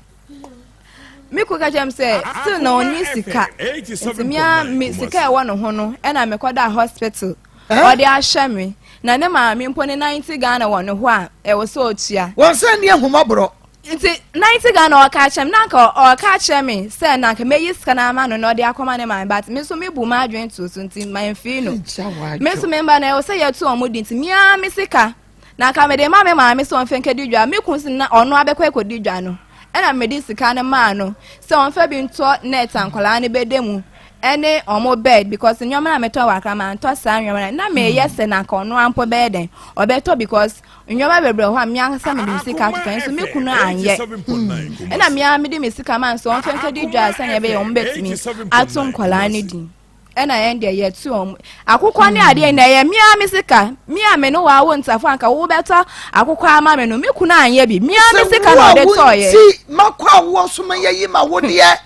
Me kunu ka kyerɛ me sɛ still na ɔnni sika nti me ara me sika a ɛwɔ ne ho no ɛna mekɔda hospital ɔde ahyɛ me na ne maame mpo ne 90 Ghana wɔ ne hɔ a ɛwɔ sɛ ɔtua. Wɔn sɛ nni ahummɔborɔ. Nti 90 Ghana ɔka akyerɛ me na anka ɔka akyerɛ me sɛ na anka mɛyi sika no ama no na ɔde akɔma ne maame but me nso mebu m'adwene too so nti mamfii no. Me nso me mba no ɛwɔ sɛ yɛto wɔn di nti me ara me sika Na anka mede rema me maame sɛ ɔmfa nkɛdi dwa. Me kunu se na ɔno abɛkɔ akɔdi dwa no, ɛna mede sika no maa no sɛ ɔmfa bi ntɔ net a nkwadaa no bɛda mu ɛne ɔmo bed because nneɛma na metɔ wɔ akra mantɔ saa nneɛma no na meyɛ sɛ na anka ɔno ampo bɛyɛ dɛn ɔbɛtɔ because nneɛma bebree hɔ a me ankasa mede me sika atotɔ nso me kunu anyɛ ɛna me ara mede me sika maa no sɛ ɔmfa nkɛdi dwa sɛnea ɛbɛyɛ ɔmo bɛtumi ato nkwadaa no din. Ɛna yɛn deɛ yɛtu wɔn akokɔ ne adeɛ na ɛyɛ mea me sika mea me ne wɔawo ntafo anka wobɛtɔ akokɔ ama me no me kunu anyɛ bi mea me sika na ɔde tɔɔyɛ. Sɛ wo a wonti makɔ awoɔ so ma yɛyi ma wo deɛ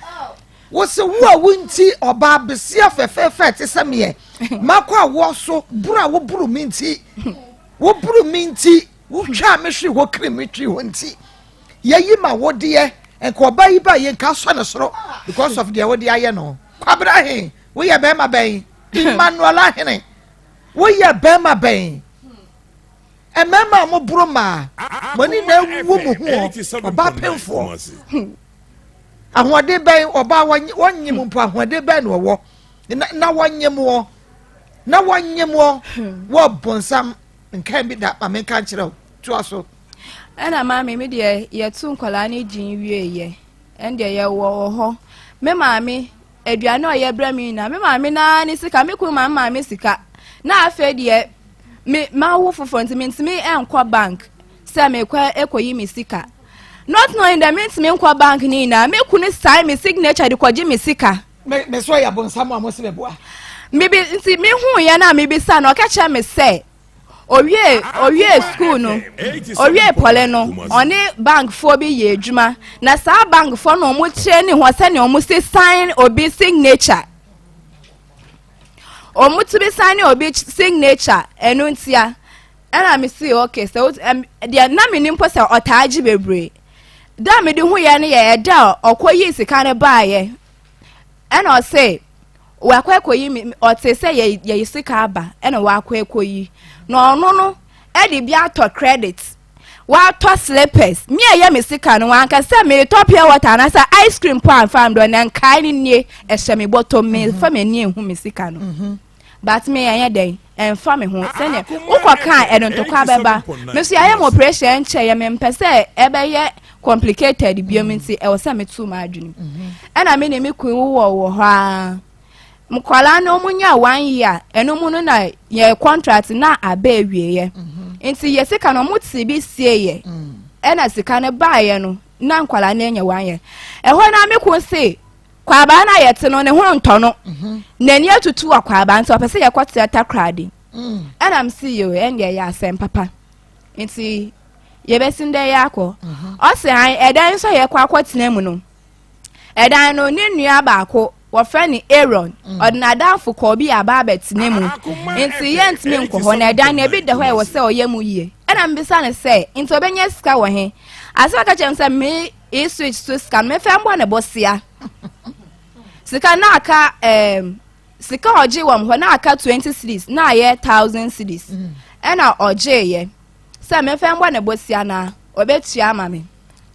wo se wo a wonti ɔbaa besia fɛfɛɛfɛ te sɛ meɛ makɔ awoɔ so boro a woboro me nti woboro me nti wotwaa me hwe hɔ kiri me twi hɔ nti yɛyi ma wo deɛ nka ɔbaa yi ba yɛ nka asɔ ne soro because of deɛ wode ayɛ no. Kwabena he, woyɛ bɛrima bɛn? Emmanuel Ahene, woyɛ bɛrima bɛn? Mmarima a moboro mmaa, mo ani na awu mo ho ɔbaa pemfoɔ. Ahoɔden bɛn ɔbaa wɔnyem mpo ahoɔden bɛn na ɔwɔ na wɔnyem wɔ na wɔnyem wɔ wɔ bonsam nkan bi da ma menka nkyerɛ wo toa so. Ɛna maame me deɛ yɛto nkwadaa no gyin wieeɛ. Ɛndeɛ yɛwɔ wɔ hɔ. Me maame, aduane a ɔyɛ brɛ me nyinaa, me maame naa ne sika, me kunu ma me maame sika. Na afei deɛ, me mawo foforɔ nti mentumi nkɔ bank sɛ mekɔ ɛkɔyi me sika. Not knowing that mentumi nkɔ bank ne nyinaa, me kunu sign me signature de kɔgye me sika. Me me so yɛ abonsam a mo se meboa. Mebi nti mehu yɛ na mebisa no ɔka kyerɛ me sɛ Owie owie sukuu no, owie pɔle no, ɔne bankfoɔ bi yɛ adwuma. Na saa bankfoɔ no wɔn kyerɛ ne hɔ sɛnea wɔn si sign obi signature. Wɔn tumi sign obi signature ɛno ntia. Ɛna me si okay sɛ deɛ na me nim mpo sɛ ɔtaa gye bebree. Da a mede hu yɛ no yɛ ɛda a ɔkɔ yii sika no baayɛ. Ɛna ɔse wakɔ akɔyi me ɔte sɛ yɛ yɛyi sika aba ɛna wakɔ akɔyi na ɔno no ɛde bi atɔ credit watɔ slippers me a ɛyɛ me sika no wanka sɛ meretɔ pure water anaasɛ ice cream po amfa mbrɛ na nkae no nie ɛhyɛ me bɔtɔ mefa mhm. m'ani ehu me sika no mhm. but me ɛnyɛ dɛn ɛnfa me ho sɛnea wokɔ kaa ɛno ntɔkwa bɛba me so yɛayɛ mo operation nkyɛ yɛ mempɛ sɛ ɛbɛyɛ complicated biom mm. nti ɛwɔ sɛ metu m'adwene mhm. ɛna me ne me kun wowɔ wɔ hɔ a nkwadaa no wɔn nya one year ɛno mu no na yɛ contract na aba awieɛ mhm. nti yɛ sika no wɔn ti bi sie yɛ mm. ɛna sika no baayɛ no na nkwadaa no anya one year ɛhɔ na me kun se Kwabaa no a yɛte no ne ho ntɔ no mhm. n'ani atutu wɔ kwabaa nti ɔpɛ sɛ yɛkɔ te takoradi mm. ɛna m si yɛ ɛndeɛ yɛ asɛm papa nti yɛbɛsi ndɛ yɛ akɔ mhm. ɔsi an ɛdan nso yɛkɔ akɔtena mu no ɛdan no ne nua baako wɔfrɛ no Aaron mm. ɔde n'adamfo kɔɔ bi aba abɛtena mu nti yɛntumi nkɔ hɔ na ɛdan no ebi da hɔ a ɛwɔ sɛ ɔyɛ mu yie ɛna mbisa no sɛ nti ɔbɛnya sika wɔ he asɛm aka kyerɛ m sɛ me E-switch so sika no mefɛ mbɔ ne bosea sika na aka um, sika ɔgye wɔn hɔ na aka 20 cedis na ayɛ 1000 cedis mm. ɛna ɔgyeeɛ sɛ mefɛ mbɔ ne bosea na ɔbɛtua ama me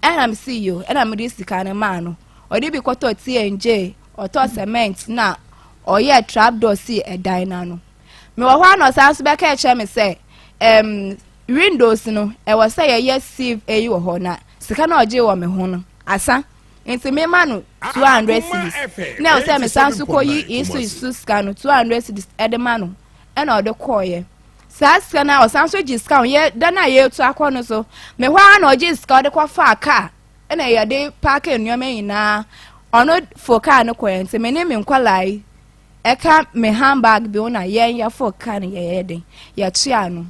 ɛna mesi yo ɛna mede sika no maa no ɔde bi kɔtɔ T&J ɔtɔ cement na ɔyɛ trap door si ɛdan no ano mewɔ hɔ a na ɔsan so bɛka ɛkyerɛ me sɛ um, windows no ɛwɔ sɛ yɛyɛ sieve eyi wɔ hɔ na Sika no a ɔgyee wɔ me ho no asa nti mema no 200 cedis na ɛwɔ sɛ mesan so kɔyi isu so sika no 200 cedis ɛde ma no ɛna ɔde kɔɔyɛ saa sika no a ɔsan so gye sika yɛ da no a yɛretu akɔ no so me hɔ ara na ɔgye sika ɔde kɔfaa kaa ɛna yɛde paake nneɛma nyinaa ɔno fo kaa no kɔɛ nti me ne me nkɔlaa yi ɛka me handbag bi ho na yɛn yɛfo kaa no yɛyɛ den yɛtua no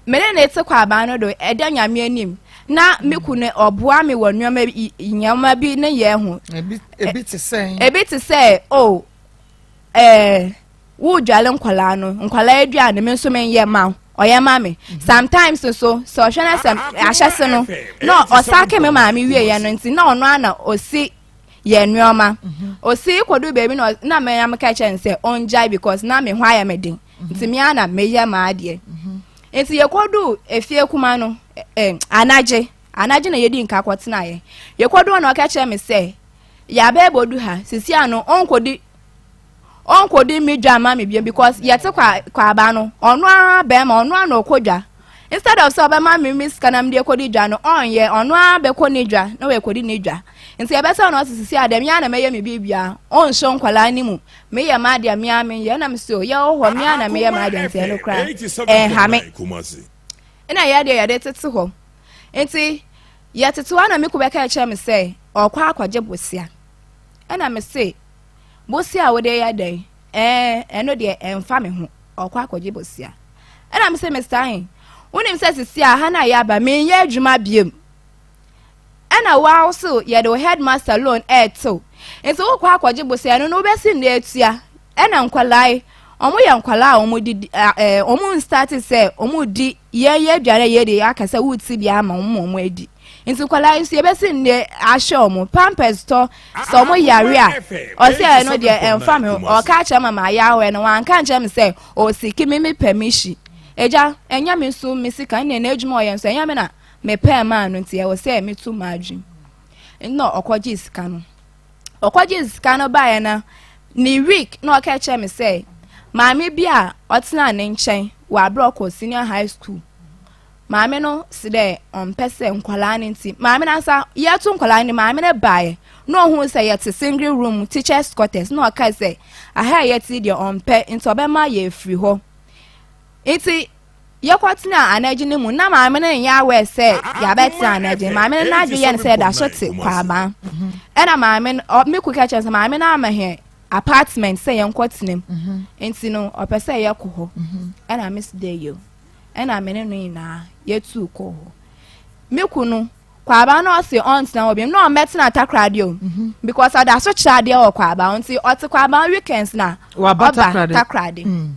Me ne no tse kwaban no do, ɛda Nyame anim, na me kun no ɔboa me wɔ nneɛma bi nneɛma bi ne yɛ ho. Ebi ebi te sɛ. Ebi te sɛ o oh, ɛɛ wodwale nkwadaa no nkwadaa aduane me nso menyɛ ma ɔyɛ ma me mhm. sometimes nso sɛ ɔhwɛ no sɛ ahyɛse no na ɔsake me maame wieɛ no nti na ɔno ana ɔsi. Yɛ nneɛma. Osi kɔdu baabi na na me na meka kyerɛ no sɛ ɔngyae because na me ho ayɛ me den. Nti me ara na meyɛ m'adeɛ. Nti yɛkɔdu efie kuma no eh, anagye anagye na yɛdi nka kɔtenaeɛ. Yɛkɔdu hɔ na ɔka kyerɛ me sɛ yɛabɛ bɔdu ha sisi ano ɔnkɔdi ɔnkɔdi me dwa mma me bio because yɛte kwa kwaba no ɔno ara bɛrima ɔno ara na ɔkɔ dwa instead of sɛ ɔbɛma me me sika na mede akɔdi dwa no ɔnyɛ ɔno ara bɛkɔ ne dwa na wakɔdi ne dwa nti ɛbɛsɛ ɔno ɔte sisi a dɛm yɛ na mɛyɛ me biribia ɔnhyɛ nkwadaa no mu meyɛ m'adeɛ mea meyɛ na mesɛ yɛwɔ hɔ mea na meyɛ m'adeɛ nti ɛno koraa ɛnha me ɛna yɛ deɛ yɛde tete hɔ nti yɛtete hɔ na me ku bɛka kyerɛ me sɛ ɔkɔ akɔgye bosea ɛna me se Bosea a wode yɛ dɛn? Ɛɛ, ɛno deɛ ɛmfa me ho. Ɔkɔ akɔgye bosea. Ɛna me sɛ, Mr. Ahen, wonim sɛ sisi a ha no a yɛaba, menyɛ adwuma biom. Ɛna wo so yɛde wo headmaster loan ɛɛtew. Nti wokɔ akɔgye bosea ɛno no wobɛsi nnɛ atua. Ɛna nkwadaa yi, wɔn yɛ nkwadaa a wɔn didi ɛɛ wɔn nstarte sɛ wɔn di yɛn yɛ aduane a yɛdi aka sɛ woti bi ama wɔn ma wɔn adi. Nti nkwadaa yi nso yɛbɛsi nnɛ ahyɛ wɔn pampers tɔ sɛ wɔn yare a ɔsɛ ɛno deɛ ɛnfa mi ho ɔka akyerɛ ma ma ayɛ awɛ no wanka nkyerɛ mi sɛ ɔsiki mi mi permission egya ɛnyɛ mi nso mi sika ɛna n'adwuma ɔyɛ nso ɛnyɛ mi na mi pɛɛ maa no nti ɛwɔ sɛ mi tu maa adwene nna ɔkɔgye sika no ɔkɔgye sika no baeɛ no ne week na ɔka kyerɛ mi sɛ maame bi a ɔtena ne nkyɛn wɔ abere ɔkɔ senior high school. Maame no se dɛ ɔmmpɛ sɛ nkwadaa no ntsi, maame no ankasa yɛto nkwadaa no maame no baeɛ na ɔhuu sɛ yɛte single room teachers quarters na ɔkae sɛ aha a yɛte deɛ ɔmpɛ nti ɔbɛma yɛafiri hɔ. Nti yɛkɔtena anagye no mu na maame no nyɛ aware sɛ yɛabɛtena anagye. Maame no n'adwe yɛ no sɛ yɛda so te Kwabaa. Ɛna maame no, me ku ka kyerɛ sɛ maame no ama hɛn apartment sɛ yɛnkɔtena mu. Nti no ɔpɛ sɛ yɛkɔ hɔ. Ɛna me so dɛ yo. Ɛna me ne no nyinaa yɛtuu kɔɔ hɔ. Me kunu, Kwabaa na ɔse ɔntena hɔ bio, na ɔmmɛtena Takoradi o. Mhm. Because ɔda so kyerɛ adeɛ wɔ Kwabaa nti ɔte Kwabaa weekends na ɔba Takoradi. Mm.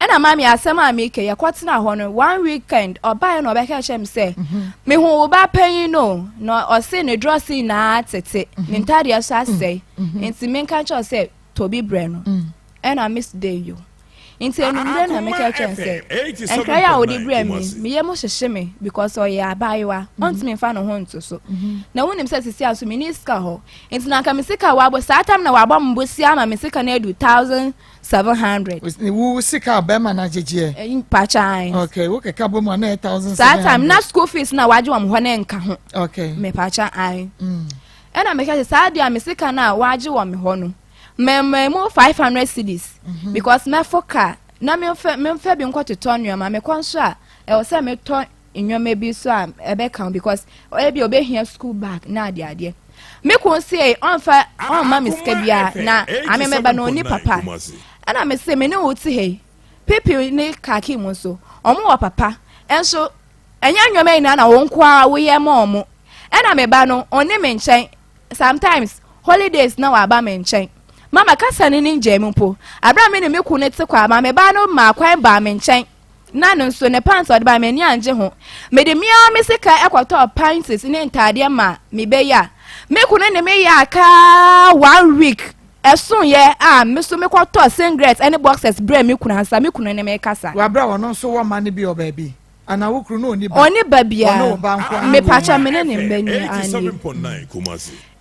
Ɛna maame asɛm a meke yɛkɔtena hɔ no one weekend ɔbaeɛ na ɔbɛka kyerɛ me sɛ mhm. mehu wo ba panyin no na ɔse ne drɔse nyinaa tete ne mhm. ntadeɛ so asɛe nti menka kyerɛ sɛ tɔ bi brɛ no. Mm. Ɛna Miss Day yo. Nti anwummerɛ na meka kyerɛ no sɛ, nkra yi a wode brɛɛ me yi, me yam hyehye me because ɔyɛ abaayewa, mhm. ɔntumi mfa ne ho nto so. Mhm. Na wonim sɛ sisi a so menni sika hɔ. Nti na anka me sika wabɔ saa tam na wabɔ me bosia ama me sika no adu 1700. Wo sika a bɛrima no agyegyeɛ? Mpakyan. Okay, wo keka bɔ mu a na ɛyɛ 1700. Saa time na school fees na wagye wɔn hɔ ne nka ho. Okay. Mepakyan. Mm. Ɛna meka sɛ saa deɛ a me sika no a wagye wɔ me hɔ no, mɛmɛ mu 500 cedis mhm. because mɛfo car na memfɛ memfɛ bi nkɔtotɔ nneɛma mekɔ nso a ɛwɔ sɛ metɔ nneɛma bi so a ɛbɛka because ebi obehia school bag na adeɛ adeɛ me kun se ɔnfa ɔnma me sika biara na ame mɛba na ɔni papa ɛna me se me ne wo te ha yi pipi ne kaki mu nso ɔmo wɔ papa ɛnso ɛnyɛ nneɛma nyinaa na wɔn nko ara woyɛ ma ɔmo ɛna me ba no ɔne me nkyɛn Sometimes holidays na waba me nkyɛn. Mama kasa no ne ngyae mu mpo. Aber a me ne me kun no tse kɔ a, maame baa no maa kwan baa me nkyɛn. Na no nso ne pants a ɔde bae m'ani anngye ho. Mede me ara me sika kɔtɔɔ panties ne ntaadeɛ maa me ba yi a, me kunu ne me yɛɛ aka one week ɛsoeɛ a me so mekɔtɔɔ singlet ne boxers brɛɛ me kunu ansa me kunu ne me rekasa. Wɔ aber a ɔno nso wɔ mma no bi wɔ baabi. Ana wo kunu no ɔni ba? Ɔni ba biara. Ɔne wo ba nko ara. Mepakyɛ me ne ne mba ni anie.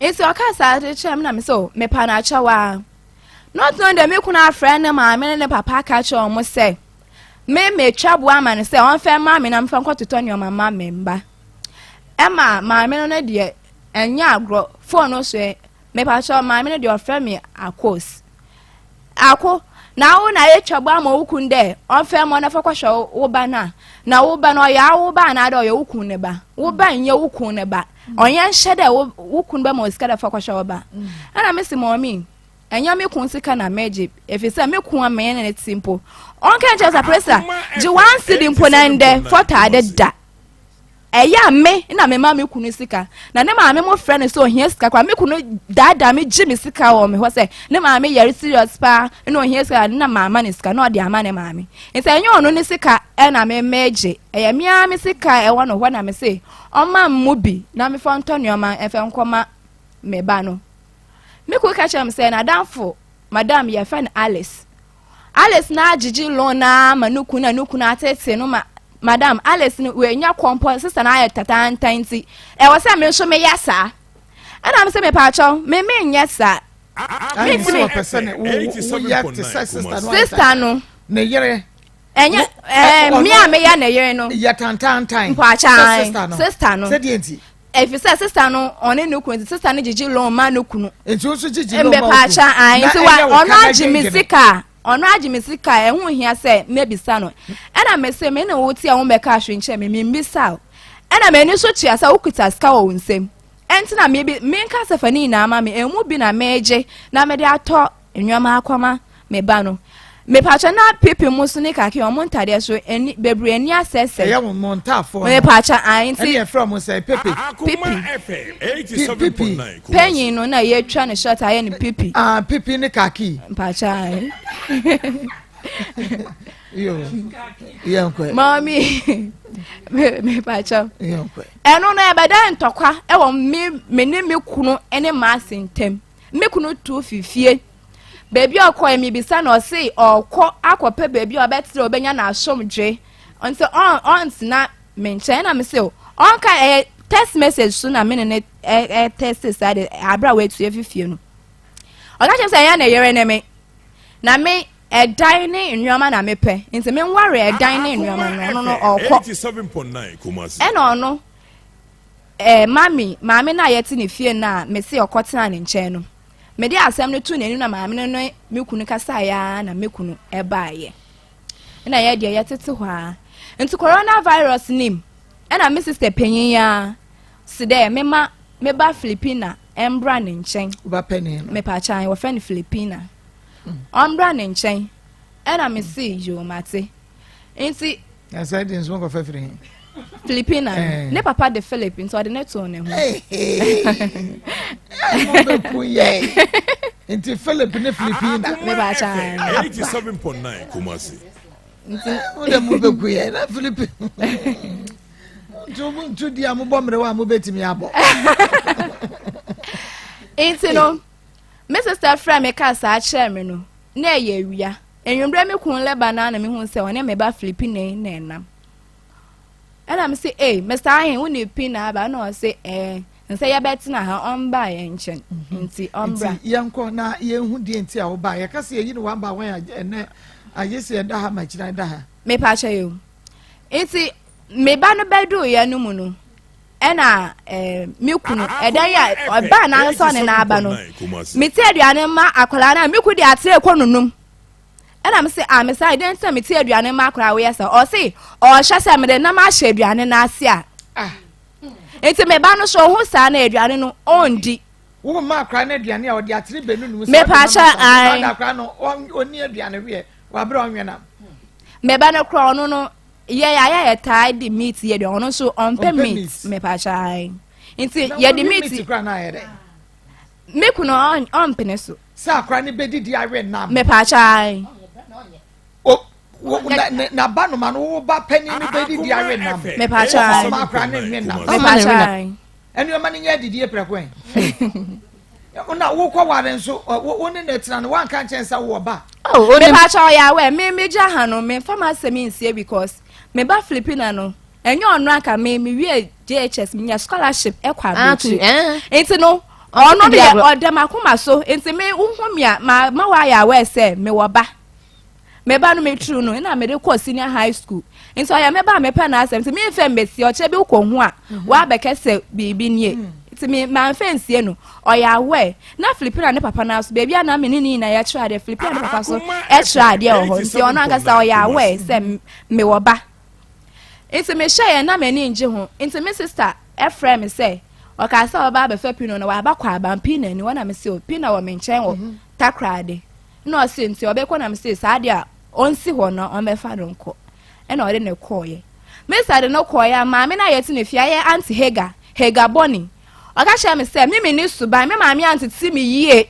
Nti ɔka saa de kyerɛ me na me sɛ o mepa no akyɛw a. Not knowing dɛ me kunu afrɛ ne maame ne ne papa aka kyerɛ wɔn sɛ me metwa boa ama no sɛ ɔmfɛ mma me na mfa nkɔtotɔ nneɛma mma me mba. Ɛma maame no no deɛ ɛnyɛ agorɔ phone no so mepakyɛ maame no deɛ ɔfrɛ me akos. Ako, na awo na etwa bɔ ama wo kun dɛ ɔmfa mma wo na fa kɔhwɛ wo ba no a, na wo ba no ɔyɛ awo ba anaadɛ ɔyɛ wo kun ne ba? Wo ba nnyɛ wo kun ne ba. Ɔnnyɛ nhyɛ dɛ wo wo kun bɛma wo sika dɛ fa kɔhwɛ wo ba. Ɛna mese mɔmi, ɛnyɛ me kun sika na megye, efisɛ me kun a menye no tse mpo, ɔnka nkyerɛ sɛ Priscilla, gye one cedi mpo na ndɛ fɔtaade da. Ɛyɛ a me na mema me kunu sika, na ne maame mo frɛ no sɛ ohia sika koraa. Me kunu daadaa me gye me sika wɔ me hɔ sɛ ne maame yare serious paa na ohia sika na maama ne sika na ɔde ama ne maame. Nti ɛnyɛ ɔno ne sika ɛna me megye, ɛyɛ me ara me sika a ɛwɔ no hɔ na me se ɔma mu bi na mefa ntɔ nneɛma ɛfɛ nkɔma me ba no. Me kunu ka kyerɛ me sɛ n'adamfo madam yɛfrɛ no Alice. Alice na agyegye loan na ama ne kunu na ne kunu atete no ma madam Alice no wanya kɔmpɔ sista no ayɛ tatantan nti ɛwɔ sɛ me nso meyɛ saa. Ɛna me sɛ mepaakyɛw me menyɛ saa. Mentumi. Sista no. Ne yere. Ɛnyɛ ɛɛ me a meyɛ ne yere no. Yɛ tantantan. Mpaakyɛw sista no. Sɛdeɛ nti. Efisɛ sista no ɔne ne kunu nti sista no gyegye loan ma ne kunu. Nti wo nso gyegye loan ma wo kunu. Mbɛpaakyɛ ae nti wa ɔno agye me sika ɔno agye me sika ɛho hia sɛ mɛbisa no ɛna me se me ne wo te a wo mbɛka ahwe nkyɛn me membisa o ɛna m'ani so tua sɛ wokuta sika wɔ wo nsam ɛnti na mebi menka sɛ fa ne nyinaa ma me emu bi na megye na mede atɔ nneɛma akɔma me ba no. Mepatwa na pipi mu so ne kake wɔn ntadeɛ so ani bebree ani asɛsɛ. Ɛyɛ wɔn mo ntaafoɔ no. Mepatwa ayi nti. Ɛne yɛfrɛ wɔn sɛ pepe. Pipi. Pipi. Panyin no na yɛtwa ne short ayɛ ne pipi. Ah pipi ne kaki. Mpatwa ayi. Yo yɛn kɔ. Maami mepatwa. Yɛn kɔ. Ɛno no ɛbɛda ntɔkwa ɛwɔ me me ne me kunu ɛne maase ntɛm. Me kunu tu fi fie. Baabi a ɔkɔɛ mebisa no ɔse ɔkɔ akɔpɛ baabi a ɔbɛtena ɔbɛnya n'asomdwe nti ɔntena me nkyɛn na mese ɔnka ɛyɛ text message so na me ne ne ɛ text saa de abere a watu afi fie no ɔka kyerɛ sɛ ɛyɛ ne yere ne me na me ɛdan ne nneɛma na mepɛ nti me nware ɛdan ne nneɛma no ɔno no ɔkɔ ɛna ɔno ɛɛ mami maame no a yɛte ne fie no a mese ɔkɔtena ne nkyɛn no Mede asɛm no too n'anim na maame no ne me kunu kasaeɛ ara na me kunu baeɛ. Ɛna yɛ deɛ yɛtete hɔ ara. Nti coronavirus nim ɛna me sister panyin ara si dɛ mema me ba Filipina mbra ne nkyɛn. Wo panin no? Mepakyan wɔfrɛ no Filipina. Ɔmbra ne nkyɛn. Ɛna me si yoo mate. Nti. Na sɛ de nso kɔfɛ firi he? Filipina no. Eh. Ne papa de Philip nti ɔde ne too ne ho. Mobɛku yɛ. Nti Philip ne Filipina. Me ba kyan. 87.9 Kumasi. Nti wode mobɛku yɛ na Philip. Nti mo ntu di a mobɔ mmerewa a mobɛtumi abɔ. Nti no, me sister frɛ me ka saa kyerɛ me no, na ɛyɛ awia. Anwummerɛ me kun lɛba no na mehu sɛ ɔne me ba Filipina yi na ɛnam. Ɛna me se ee Mr. Ahen wo ne pin na aba ɛna ɔse ɛɛ nsɛ yɛbɛtena ha ɔmba yɛn nkyɛn mhm. nti ɔmbra. Nti yɛnkɔ na yɛnhu deɛ nti a woba yɛka sɛ yɛyi no one by one ɛnɛ agye sɛ yɛda ha ma kyina da ha. Mepa kyɛ yɛ o nti me ba no bɛduu yɛn no mu no ɛna ɛɛ me kunu ɛdan yɛ ɔbaa n'ansa ɔne n'aba no mete aduane ma akwadaa no a me kunu de atere kɔ nonum. Ɛna me se, ah, me saa, dɛn nti na mete aduane ma akora a woyɛ sɛ? Ɔse, ɔhwɛ sɛ mede nam ahyɛ aduane no ase a. Ah. Nti me ba no so ɔho saa na aduane no ɔndi. Wo ma akora no aduane a ɔde atere bɛnu no mu sɛ ɔde nam ahyɛ ase. Ɔde akora no ɔni aduane weɛ wabrɛ ɔnwe nam. Me ba no kora ɔno no yɛ ayɛ yɛ taa de meat yɛ deɛ ɔno nso ɔmpɛ meat mepakyɛ ae. Nti yɛde meat. Meat kora no ayɛ dɛ. Me kunu ɔmpene so. Sɛ akora no bɛdidi awe nam. Mepaakyɛw. O wo na na na ba noma no wo ba panyin no bɛdidi awe nam. Mepaakyɛw. Ɔma akora no nwe nam. Mepaakyɛw. Ɛne ɔma no nyɛ adidie prɛko ɛ. Na wokɔ ware nso wo ne na tena no wanka nkyɛn sɛ wowɔ ba. Mepaakyɛw ɔyɛ awɛ me megya ha no memfa m'asɛm nsie because me ba Filipina no. Ɛnyɛ ɔno anka me me wie JHS me nya scholarship ɛkɔ ah, aburokyi eh. nti no ɔno deɛ ɔda m'akoma so nti me wohu me a ma ma wayɛ aware sɛ mewɔ ba me ba no meturu no ɛna mede kɔ senior high school nti ɔyɛ me ba a mepɛ n'asɛm nti memfɛ mbɛsi ɔkyerɛ bi wokɔ ho a mhm. wabɛkɛ sɛ biribi nie mm. nti me mamfɛ nsie no ɔyɛ aware na Filipina ne papa no aso baabi a na me ne ne nyinaa yɛkyerɛ adeɛ Filipina ne papa so ɛkyerɛ adeɛ wɔ hɔ nti ɔno ankasa ɔyɛ aware sɛ mewɔ ba Nti mehwɛeɛ na m'ani ngye ho. Nti me sister frɛɛ me sɛ ɔkaa sɛ ɔbɛba abɛfa Pino na waba Kwaban Pino ani hɔ na mese o Pino wɔ me nkyɛn wɔ mhm. Takoradi. Na ɔse nti ɔbɛkɔ na mese saa deɛ a ɔnsi hɔ na ɔmmɛfa no nkɔ. Ɛna ɔde no kɔɔeɛ. Me sister de no kɔɔeɛ a maame no a yɛte ne fie ayɛ Auntie Hagar, Hagar Bɔne. Ɔka kyerɛɛ me sɛ me menni suban, me maame antete me yie.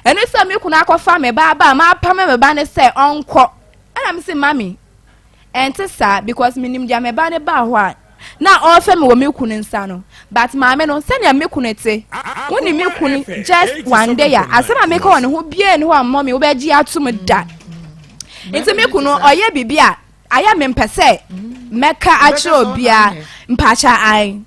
Ɛno sɛ me kunu akɔfa me ba aba a mapame me ba no sɛ ɔnkɔ. Ɛna mese mami ɛnte saa because menim deɛ me ba no baa hɔ a Na ɔrefɛ me wɔ me kunu nsa no. But maame no, sɛnea me kunu te, wo ne me kunu just one day a, asɛm a meka wɔ ne ho biara nni hɔ a mummy wobɛgye atom da. Nti me kunu ɔyɛ biribi a, ayɛ me mpɛ sɛ mɛka akyerɛ obiara mpakyɛ ae.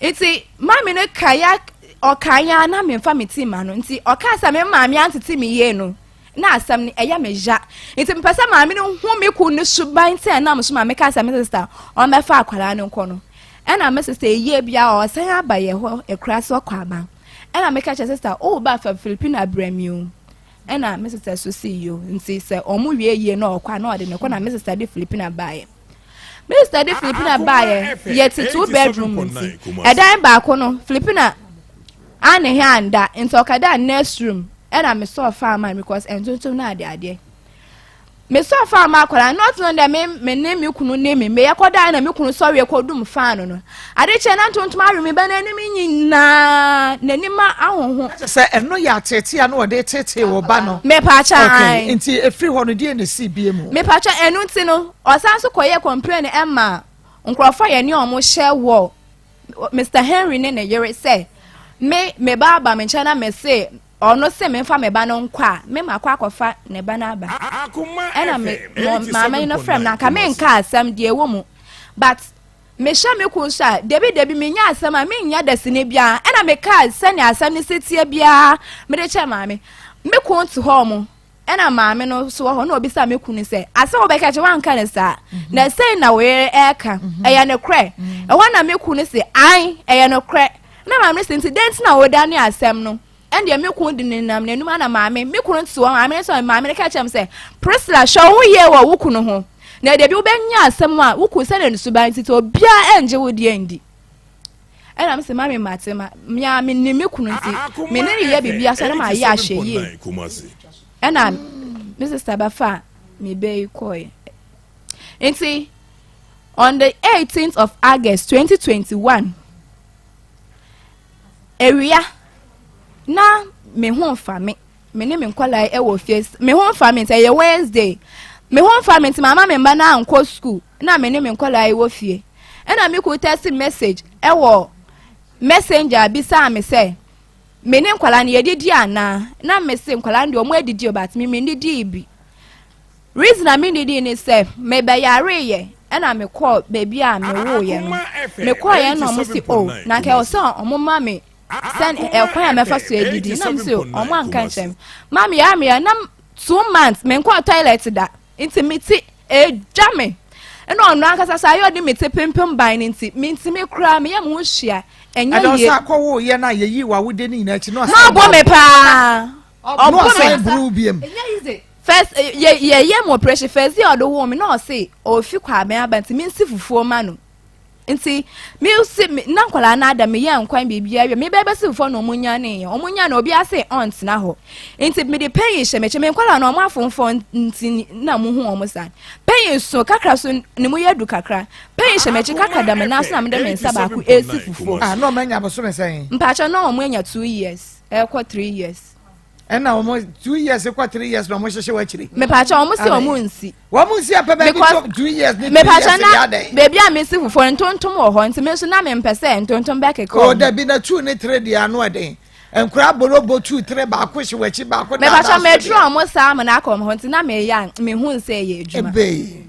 Nti maame no ka ya ɔka ya na memfa me ti ma no. Nti ɔka sɛ me maame antete me yie no. Na asɛm no ɛyɛ me ya. Nti mepɛ sɛ maame no hu me kun no suban nti ɛnam so ma meka sɛ me sista ɔmmɛfa akwadaa no nkɔ no. Ɛna me sista eyie bia ɔsan aba yɛ hɔ akura so ɔkɔ aba. Ɛna meka kyerɛ sista o ba fa Filipina brɛ mi o. Ɛna me sista so si yo. Nti sɛ ɔmo wie yie na ɔkɔ a na ɔde ne kɔ na me sista de Filipina baeɛ. Me sista de Filipina baeɛ yɛte two bedroom nti ɛdan baako no Filipina ane he anda nti ɔkɔda next room. Ɛna me sɔɔ faa maa because ntontom no ade adeɛ. Me sɔɔ faa maa akwadaa no not knowing dɛ me me ne me kunu ne me meyɛ kɔda na me kunu sɔreɛ kɔdum faa no no. Ade kyɛ na ntontom awe me ba n'anim nyinaa n'anim ahoho. Kyɛ sɛ ɛno yɛ ateetee a na wɔde tetee wɔ ba no. Mepaakyɛ Okay, nti efiri hɔ no deɛ na esi bie mu. Mepaakyɛ ɛno nti no ɔsan so kɔyɛ complain ɛma nkurɔfoɔ a yɛne wɔn hyɛ wɔ Mister Henry ne ne yere sɛ me me ba aba me nkyɛn na me se ɔno se memfa me ba no nkɔ a me makɔ akɔfa ne ba no aba ɛna me maame no frɛ me na nka menka asɛm deɛ ɛwɔ mu but mehyɛ me kun so a debi debi menya asɛm a menya dasini biara ɛna mekaa sɛnea asɛm no si teɛ biara mede kyɛ maame me kun te hɔ mo Ɛna maame no nso wɔ hɔ na ɔbisaa me kunu sɛ, asɛm a wobɛka kyerɛ woanka no saa mhm. na sei na wo yere ɛreka mhm. ɛyɛ nokorɛ mhm. ɛhɔ na me kunu se an ɛyɛ nokorɛ na maame no se nti dɛn nti na wodane asɛm no ɛndeɛ me kunu de nenam n'anum ana maame me kunu te hɔ maame no sɛ maame no ka kyerɛ me sɛ Priscilla hwɛ wo ho yie wɔ wo kunu ho na dabi wobɛnya asɛm a wo kunu sɛdeɛ ne suban nti obiara ɛngye wo deɛ ndi Ɛna me se mame mate ma mea me nim me kunu nti me ne ne yɛ biribi asa na ma yɛ ahwɛ yie ɛna me sister bɛfa me bɛ yi kɔɛ nti on the 18th of August 2021 ewia na me ho nfa me me ne me nkwadaa wɔ fie me ho nfa me nti ɛyɛ Wednesday me ho nfa me nti mama me mma no ankɔ school na me ne me nkwadaa yi wɔ fie ɛna me kunu text message ɛwɔ messenger bisaa me sɛ me ne nkwadaa no yɛdidi anaa na me se nkwadaa no deɛ wɔn adidi o but me me ndidi bi reason a me ndidi ne sɛ me bɛyareeɛ ɛna me kɔɔ baabi a me wooyɛ no me kɔɔyɛ na wɔn si o oh, na nka ɛwɔ sɛ wɔn ma me sɛ ɛkwan a mɛfa so adidi na me se wɔn anka nkyɛn maame yɛ ameyɛ na 2 months me nkɔɔ toilet da nti me ti edwa me ɛna ɔno ankasa saa ayɛ ɔde me ti pempem ban no nti mentumi koraa meyɛ me ho hyia ɛnyɛ yie ɛdɔn sɛ akɔwo yɛ no a yɛyi w'awode no nyinaa akyi na ɔsan ɔbɔ me paa ɔbɔ me buru biem first yɛ yɛyɛ mu operation first yɛ ɔde wo me na ɔse ofi kɔ abɛn aba nti mensi fufuo ma no Nti me se me na nkwadaa no ada meyɛ nkwan biribiara wie me bɛbɛ se foɔ na ɔmo nyaneeɛ ɔmo nya na obi ase ɔntena hɔ nti mede panyin hyɛ m'akyi me nkwadaa no ɔmo afonfɔn nti na mo hu ɔmo saa panyin so kakra so ne mu yɛ du kakra panyin hyɛ m'akyi kakra da me nan so na mede me nsa baako esi fufuo. Ah, na ɔmo anya bosome sɛn? Mpakyɛ na ɔmo anya 2 years ɛkɔ 3 years. Ɛna wɔn 2 years kɔ 3 years na wɔn hyehyɛ wɔ akyire. Mepaakyɛ wɔn si wɔn nsi. Wɔn nsi apɛ baabi to 2 years ne 3 years yɛ adɛn. Beebi a mesi fufuo ntontom wɔ hɔ nti mi nso na mi mpɛ sɛ ntontom bɛ keka wɔn. O dabi na two ne three deɛ ano ɛden nkura borobo two three baako hyɛ wɔ akyi baako daadaa so deɛ. Mepaakyɛ mɛduru wɔn saa ama na akɔ wɔn hɔ nti na meyɛ a mehu nsɛ ɛyɛ adwuma. Ebee.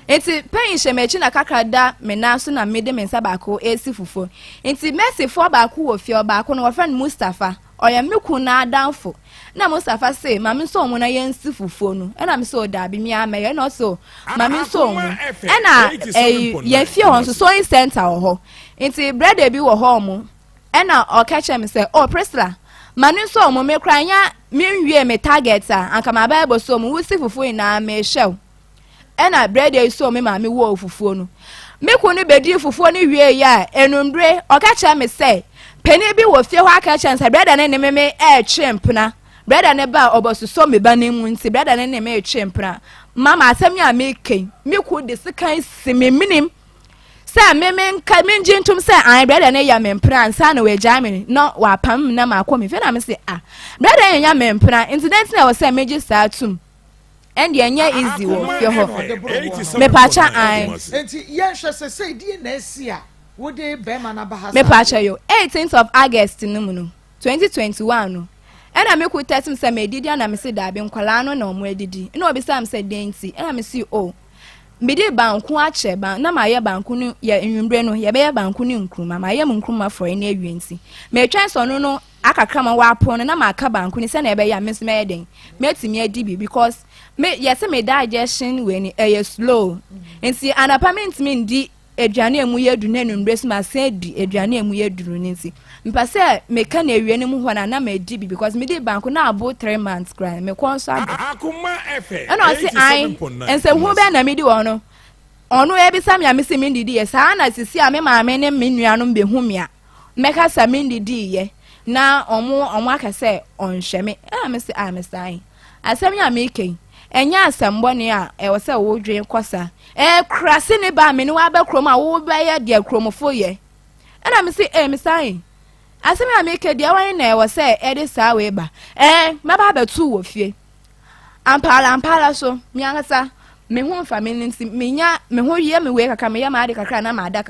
Nti panyin hyɛ m'akyi na kakra da me nan so na mede me nsa baako resi fufuo. Nti Mercyfoɔ baako wɔ fie, ɔbaako no wɔfrɛ no Mustapha. Ɔyɛ me kun n'adamfo. Na Mustapha se ma me nsɔ mu na yɛnsi fufuo no. Ɛna me sɛ o daabi me ara mɛyɛ. Ɛna ɔse o ma me nsɔ mu. Ɛna ɛyi yɛn fie hɔ nso sewing center wɔ hɔ. Nti brɛda bi wɔ hɔ ɔmo. Ɛna ɔka kyerɛ me sɛ o Priscilla ma no nsɔ mu me koraa nya menwie me target a anka maba abɛsɔ mu wosi fufuo nyinaa mehwɛ wo. Ɛna brɛda yi sɔɔ me maame wɔɔ fufuo no. Me kun no bɛdii fufuo no wieeɛ a, anwummere, ɔka kyerɛɛ me sɛ, panin bi wɔ fie hɔ aka kyerɛ no sɛ brɛda no ne me me retwe mpena. Brɛda no ba a, ɔbɛsosɔ me ba no mu nti brɛda no ne me retwe mpena. Mama, asɛm yi a mereka yi, me kun de sekan si me menem sɛ me menka mengye ntom sɛ an brɛda no yɛ me mpena ansa na wagyae me na wapam me na makɔ me fie. Na me se, ah, brɛda yɛ me mpena nti dɛn nti na ɛwɔ sɛ megye saa tom? Ɛndeɛ ɛnyɛ easy wɔ fie hɔ. Mepaakyɛ ae. Enti yɛnhwɛ sɛsɛi deɛ na asi a wode bɛrima no aba ha saa. Mepaakyɛ yo, 18th of August no mu no, 2021 no, ɛna me ku text me sɛ medidi a na mese daabi nkwadaa no na ɔmo adidi. Ɛna ɔbisaa me sɛ dɛn nti, ɛna mese oh, mede banku akyɛ, ban, na mayɛ banku no, yɛ nwummere no, yɛbɛyɛ banku ne nkruma, mayɛ me nkruma frɔe no awie nti, metwɛn sɛ ɔno no akakra ma wapɔn no na maka banku no sɛnea ɛbɛyɛ a me nso mɛyɛ dɛn mɛtumi adi bi because me yɛsɛ me digestion wei no ɛyɛ slow nti anapa mentumi ndi aduane a emu yɛ duru na anwummerɛ so masan adi aduane a emu yɛ duru no nti mepɛ sɛ meka no awie no mu hɔ na na madi bi because medi banku na abo 3 months koraa mekɔ nso ado. Ɛna ɔse an nsɛmhu bɛn na medi wɔ no ɔno ebisa me a mese mendidi yɛ saa na sisi a me maame ne me nuanom bɛhu me a mɛka sɛ mendidiiɛ na ɔmo aka sɛ ɔnhwɛ me. Ɛna me se a me saa asɛm yi a meka yi ɛnyɛ asɛm bɔne a ɛwɔ sɛ wodwen kɔ saa ɛɛ kurase ne ba me ne waba kurom a wobɛyɛ deɛ kuromfo yɛ. Ɛna me se ɛɛ me saa asɛm yi a meka deɛ wɔn na ɛwɔ sɛ ɛde saa wei ba ɛɛ mɛba abɛto wɔ fie ampaala ampaala so. Me ankasa me ho nfa me nti menya me ho yɛ me wei kakra, meyɛ m'ade kakra na mada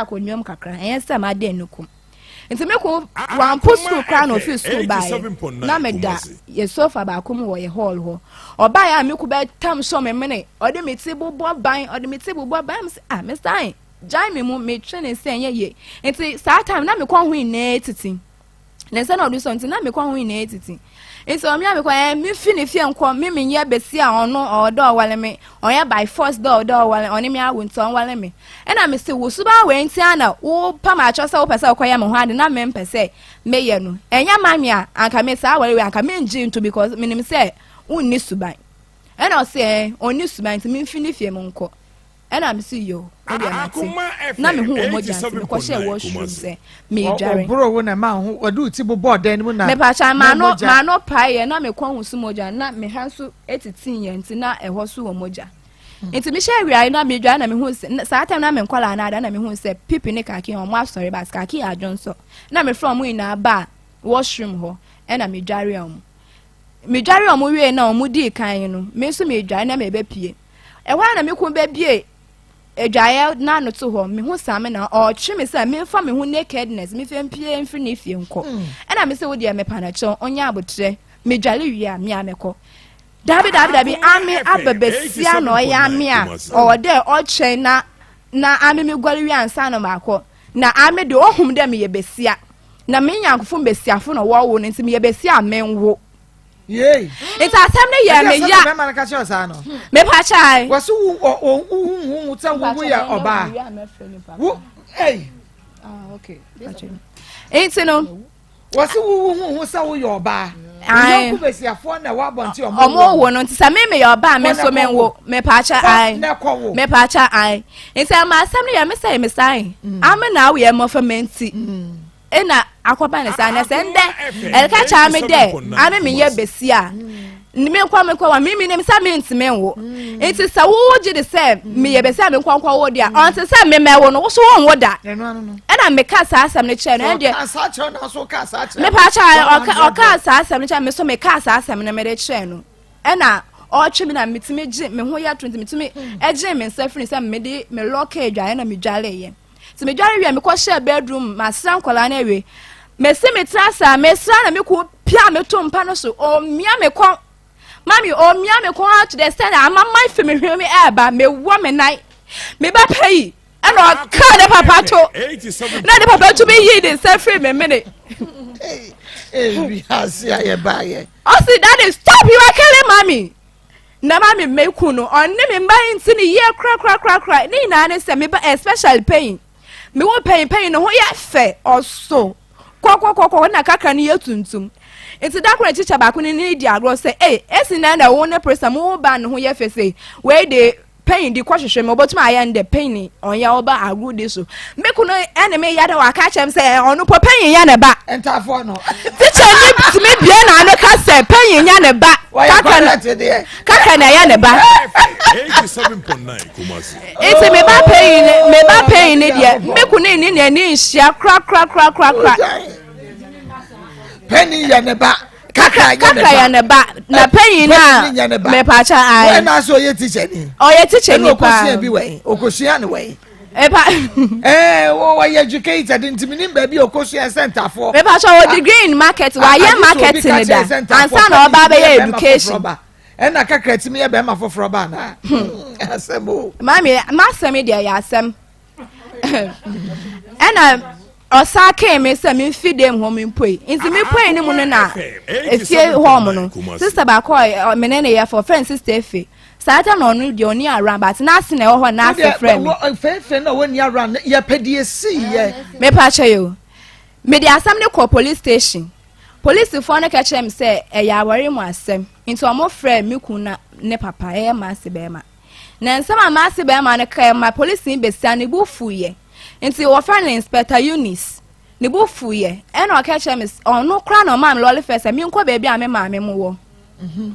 akonnwa mu kakra. Ɛnyɛ sɛ mada enukum nti me ko wampo sukuu koraa na ofi sukuu baeɛ na meda yɛ sofa baako mu wɔ yɛ hall hɔ. Ɔbaeɛ a me ko bɛtam sɔ me mene, ɔde me ti bobɔ ban, ɔde me ti bobɔ ban. Me sɛ, ah, me san gyae me mu metwe ne sɛ ɛnyɛ yie. Nti saa time na mekɔ ho nyinaa titi ne nsa na ɔde sɔ nti na mekɔ ho nyinaa titi. Nti ɔmo a mekɔ ɛ mefi ne fie nkɔ me menyɛ besi a ɔno ɔwɔ dɛ ɔwale me, ɔyɛ by force dɛ ɔwɔ dɛ ɔwale ɔne me awo nti ɔnwale me. Ɛna me se wo suban wei nti ana wo pam akyerɛ sɛ wopɛ sɛ wokɔyɛ me ho ade na mempɛ sɛ meyɛ no. Ɛnyɛ ma me a anka me saa aware wei anka mengye nto because menim sɛ wonni suban. Ɛna ɔse ɛ ɔnni suban nti memfi ne fie mu nkɔ. Ɛna me se yo, me deɛ mate. Na me ho wɔ mogya nti mekɔhyɛɛ washroom sɛ meedware. Ɔboro wo na ɛma ho wɔde wo ti bobɔɔ dan no mu na mepatwa maano maano paeɛ na mekɔ ho so mogya na me ha nso etiti yɛ nti na ɛhɔ so wɔ mogya. Nti mehyɛ awia na medware na mehu sɛ saa time na me nkɔlaa na ada na mehu sɛ pipi ne kaki wɔn asɔre but kaki yɛ adwo nso na mefrɛ wɔn nyinaa ba washroom hɔ. Ɛna medware wɔn, medware wɔn wie na wɔn dii kan no, me nso medware na mebɛpie ɛhɔ a na me kun bɛbie adwaeɛ n'ano to hɔ. Mehu saa me na ɔtwe me sɛ memfa me ho nakedness mefa mpie mfiri ne fie nkɔ. Ɛna me sɛ wo deɛ mepa no kyɛw, ɔnyɛ abotrɛ, medware wie a mea mɛkɔ. Dabi dabi dabi, ame aba besia na ɔyɛ ame a ɔwɔ dɛ ɔtwɛn na ame me guare wie ansa na maakɔ na ame de ohum dɛ meyɛ besia na me nyankofo mbesiafo na wɔwo no nti meyɛ besia a menwo. Nti asɛm no yɛ me ya. Bɛrima no ka kyerɛ saa no. Mepa kyae. Wɔso wo wo wo wo sɛ wo wo yɛ ɔbaa wo ɛy. Ah, okay. Nti no. Wɔsi wo wo hu sɛ woyɛ ɔbaa. Yɔnko besiafoɔ na ɛwɔ abɔnten ɔmo. Ɔmo wo no nti sɛ me meyɛ ɔbaa me nso me nwo mepaakyɛ ae. Mepaakyɛ ae. Nti ɛma asɛm no yɛ me sɛ me san. Ame na awoyɛ mmɔfra mɛ nti. Ɛna akɔba ne saa na sɛ ndɛ ɛka kyerɛ me dɛ ame meyɛ besi a me nkɔ me nkɔ wa me nim sɛ me ntumi nwo. Nti sɛ wo gye de sɛ meyɛ besi a me nkɔ nkɔ wo deɛ ɔnte sɛ me mɛwo no wo so wo nwo da. Ɛna meka saa asɛm no kyerɛ no ɛndeɛ mepa kyɛ ɔka saa asɛm no kyerɛ me so meka saa asɛm no mede kyerɛ no. Ɛna ɔtwe me na metumi gye me ho yɛ to nti metumi gye me nsa firi sɛ mede me lɔka adwaeɛ na medwareeɛ. Nti medware wie mekɔhyɛɛ bedroom masra nkɔlaa no awie. Mesi me tiri ase a mesra na mekɔ pia me to mpa no so ɔmia me kɔn. Mami ɔmia me kɔn to the extent amaman fi me hwene me ɛɛba mewɔ me nan. Me ba pɛ yi ɛna ɔka ne papa to na ne papa tumi yii ne nsa firi me mene. Ɔsi, "Daddy, stop, you are killing mommy." Na mami meku no ɔne me mma nti ne yie korakorakorakora ne nyinaa ne sɛ meba especially pain me wo pain pain ne ho yɛ fɛ ɔso kɔkɔkɔkɔ na kakra no yɛ tuntum. Nti da koro kyikyɛ baako ne ne di agorɔ sɛ ee esi na na wo ne presa mo wo ba ne ho yɛ fɛ sɛ wei de pain di kɔhwehwɛ me ɔbɛtumi ayɛ no dɛ pain ɔnyɛ ɔba agorɔ di so. Me kunu ɛne me yada waka kyerɛ m sɛ ɔno po pain yɛ ne ba. Ntaafoɔ no. Tikya ni tumi bie na ano ka sɛ pain yɛ ne ba. Kakra na kakra na ɛyɛ ne ba. Nti me ba pain me ba pain ne deɛ me kunu ne n'ani nhyia korakorakorakora. Pain yɛ ne ba. Kakra yɛ ne ba na panyin na mepaakyɛ ayi. Ɛna sɛ ɔyɛ teacher ni. Ɔyɛ teacher ni paa. Ɛna ɔkosua bi wɛn ɔkosua ne wɛn. Epa. Ɛɛ wɔyɛ educated nti mi ni baabi ɔkosua sɛntafoɔ. Mepaakyɛ wɔ degree in market wayɛ marketing da ansa na ɔba abɛyɛ education. Ɛna kakra ti mi yɛ bɛrima foforɔ ba na. Asɛm o. Maami masɛm deɛ yɛ asɛm. Ɛna ɔsan kee me sɛ memfi dam hɔ mempue nti mepue ne mu no na efie hɔ mo no sister baako a me ne ne yɛ fɔ friend sister efe saa ta na ɔno deɛ ɔni around but n'ase na ɛwɔ hɔ n'ase frɛ me. Fɛnfɛn na ɔni around yɛpɛ deɛ esi yɛ. Mepa kyɛ yi o mede asɛm no kɔ police station polisifoɔ no ka kyerɛ me sɛ ɛyɛ awɔre mu asɛm nti ɔmo frɛ me kun na ne papa ɛyɛ maase bɛrima. Na nsɛm a m'ase bɛrima no kae ma polisini besia ne bo fuiɛ. Nti wɔfrɛ no Inspector Eunice. Ne bo fuiɛ. Ɛna ɔka kyerɛ me ɔno koraa na ɔmaa me lɔre fɛ sɛ menkɔ baabi a me maame mo wɔ. Mhm.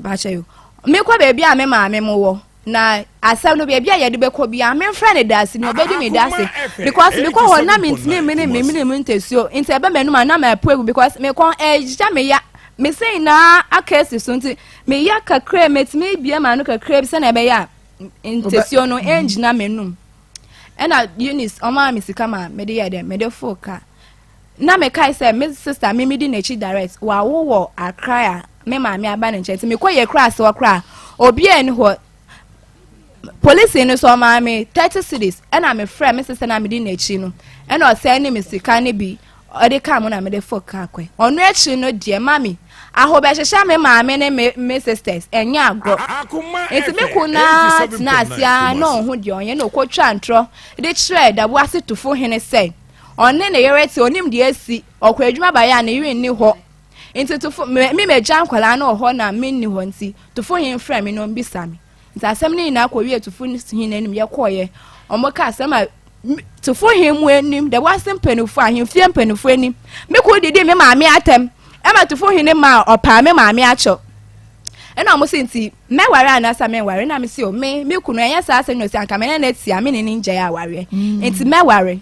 Bakyɛ yo. Menkɔ baabi a me maame mo wɔ. Na asɛm no baabi a yɛde bɛkɔ biara memfrɛ no daase ni ɔbɛdi me daase because mekɔ hɔ na mentumi mene me mene mu ntasuo nti ɛbɛ m'anum a na mapu agu because mekɔn ɛgya me ya me se nyinaa aka asi so nti Meyɛ kakra a, metumi bue m'ano kakra bi sɛnea ɛbɛyɛ a ntasuo no ɛngyina m'anum. Ɛna Eunice ɔmaa me sika ma mede yɛ dɛ mede foo ka. Na mekae sɛ me sister me medi n'akyi direct wawo wɔ Accra a me maame aba ne nkyɛn nti mekɔ yɛ kura ase hɔ koraa obiara ni hɔ. Polisi no so ɔmaa me 30 cedis ɛna mefrɛ me sister na medi n'akyi no ɛna ɔsɛn ne me sika no bi ɔde kaa mu na mede fo kaa kɔe. Ɔno akyiri no deɛ mami ahobɛhyehyɛ me maame ne me me sisters ɛnyɛ agorɔ. Nti me kun naa tena ase ara na ɔho deɛ ɔnyɛ na ɔkɔtwa ntorɔ de kyerɛɛ Daboase Tufo hene sɛ ɔne ne yere te ɔnim deɛ asi ɔkɔ adwuma baeɛ a ne yere nni hɔ. Nti Tufo me me magya nkwadaa no wɔ hɔ na menni hɔ nti Tufo hene frɛ me na ɔmbisa me. Nti asɛm no nyinaa kɔwiee Tufo hene anim yɛkɔeɛ wɔn ka asɛm a Tufo hene mu anim Daboase mpanimfoɔ ahemfie mpanimfoɔ anim me kunu didi me maame atɛm ɛma Tufo hene maa ɔpaa me maame akyɛw ɛna wɔn si nti mɛware anaasɛ menware na me si o me me kunu ɛnyɛ saa asɛm na osi anka me ne ne tia me ne ne ngyae awareɛ nti mɛware.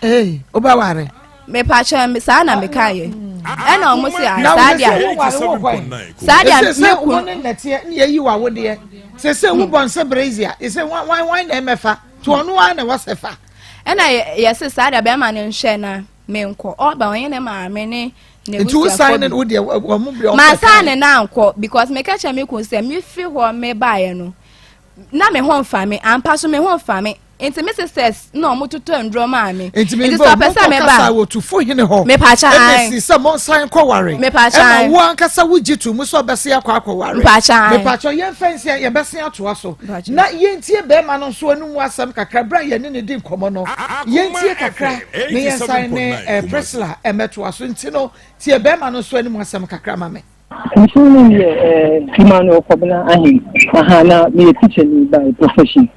Ee, wobɛware. Mepakyɛ saa na mekaeɛ. Ɛna ɔmo se ah saa deɛ. Saa deɛ me kun. Wo ne nnɛteɛ ne yɛyi wɔ awodeɛ. Sese wo bɔ nse brezia. Sese wan wan wan na ɛmɛfa. To ɔno ara na wɔsɛ fa. Ɛna yɛse saa deɛ bɛrima no nhwɛ na menkɔ. Ɔba ɔnyɛ ne maame ne ne Nti wo sign ne wo deɛ wɔn bi ɔmo. Ma sign ne na nkɔ because meka kyerɛ me kun sɛ mefiri hɔ mebaeɛ no na me ho nfa me ampa so me ho nfa me. Nti me sisters na ɔmo totɔ nduro maa me. Nti mi bɔ mo kɔ kasa wɔ tufo hene hɔ. Mepaakyɛ ayi. Ɛna si sɛ mo nsan kɔ ware. Mepaakyɛ ayi. Ɛna wo ankasa wo gye to mu sɛ ɔbɛsi akɔ akɔ ware. Mepaakyɛ ayi. Mepaakyɛ yɛn fɛn si yɛbɛsi atoa so. Na yɛn tie bɛrima no nso anum asɛm kakra bere a yɛne ne di nkɔmɔ no. Yɛn tie kakra ne yɛn san ne eh, Priscilla ɛmɛtoa so nti no tie bɛrima no nso anum asɛm kakra ma me. Me full name yɛ eh, Emmanuel Kɔbena Ahen. Aha, na meyɛ teacher ni by profession.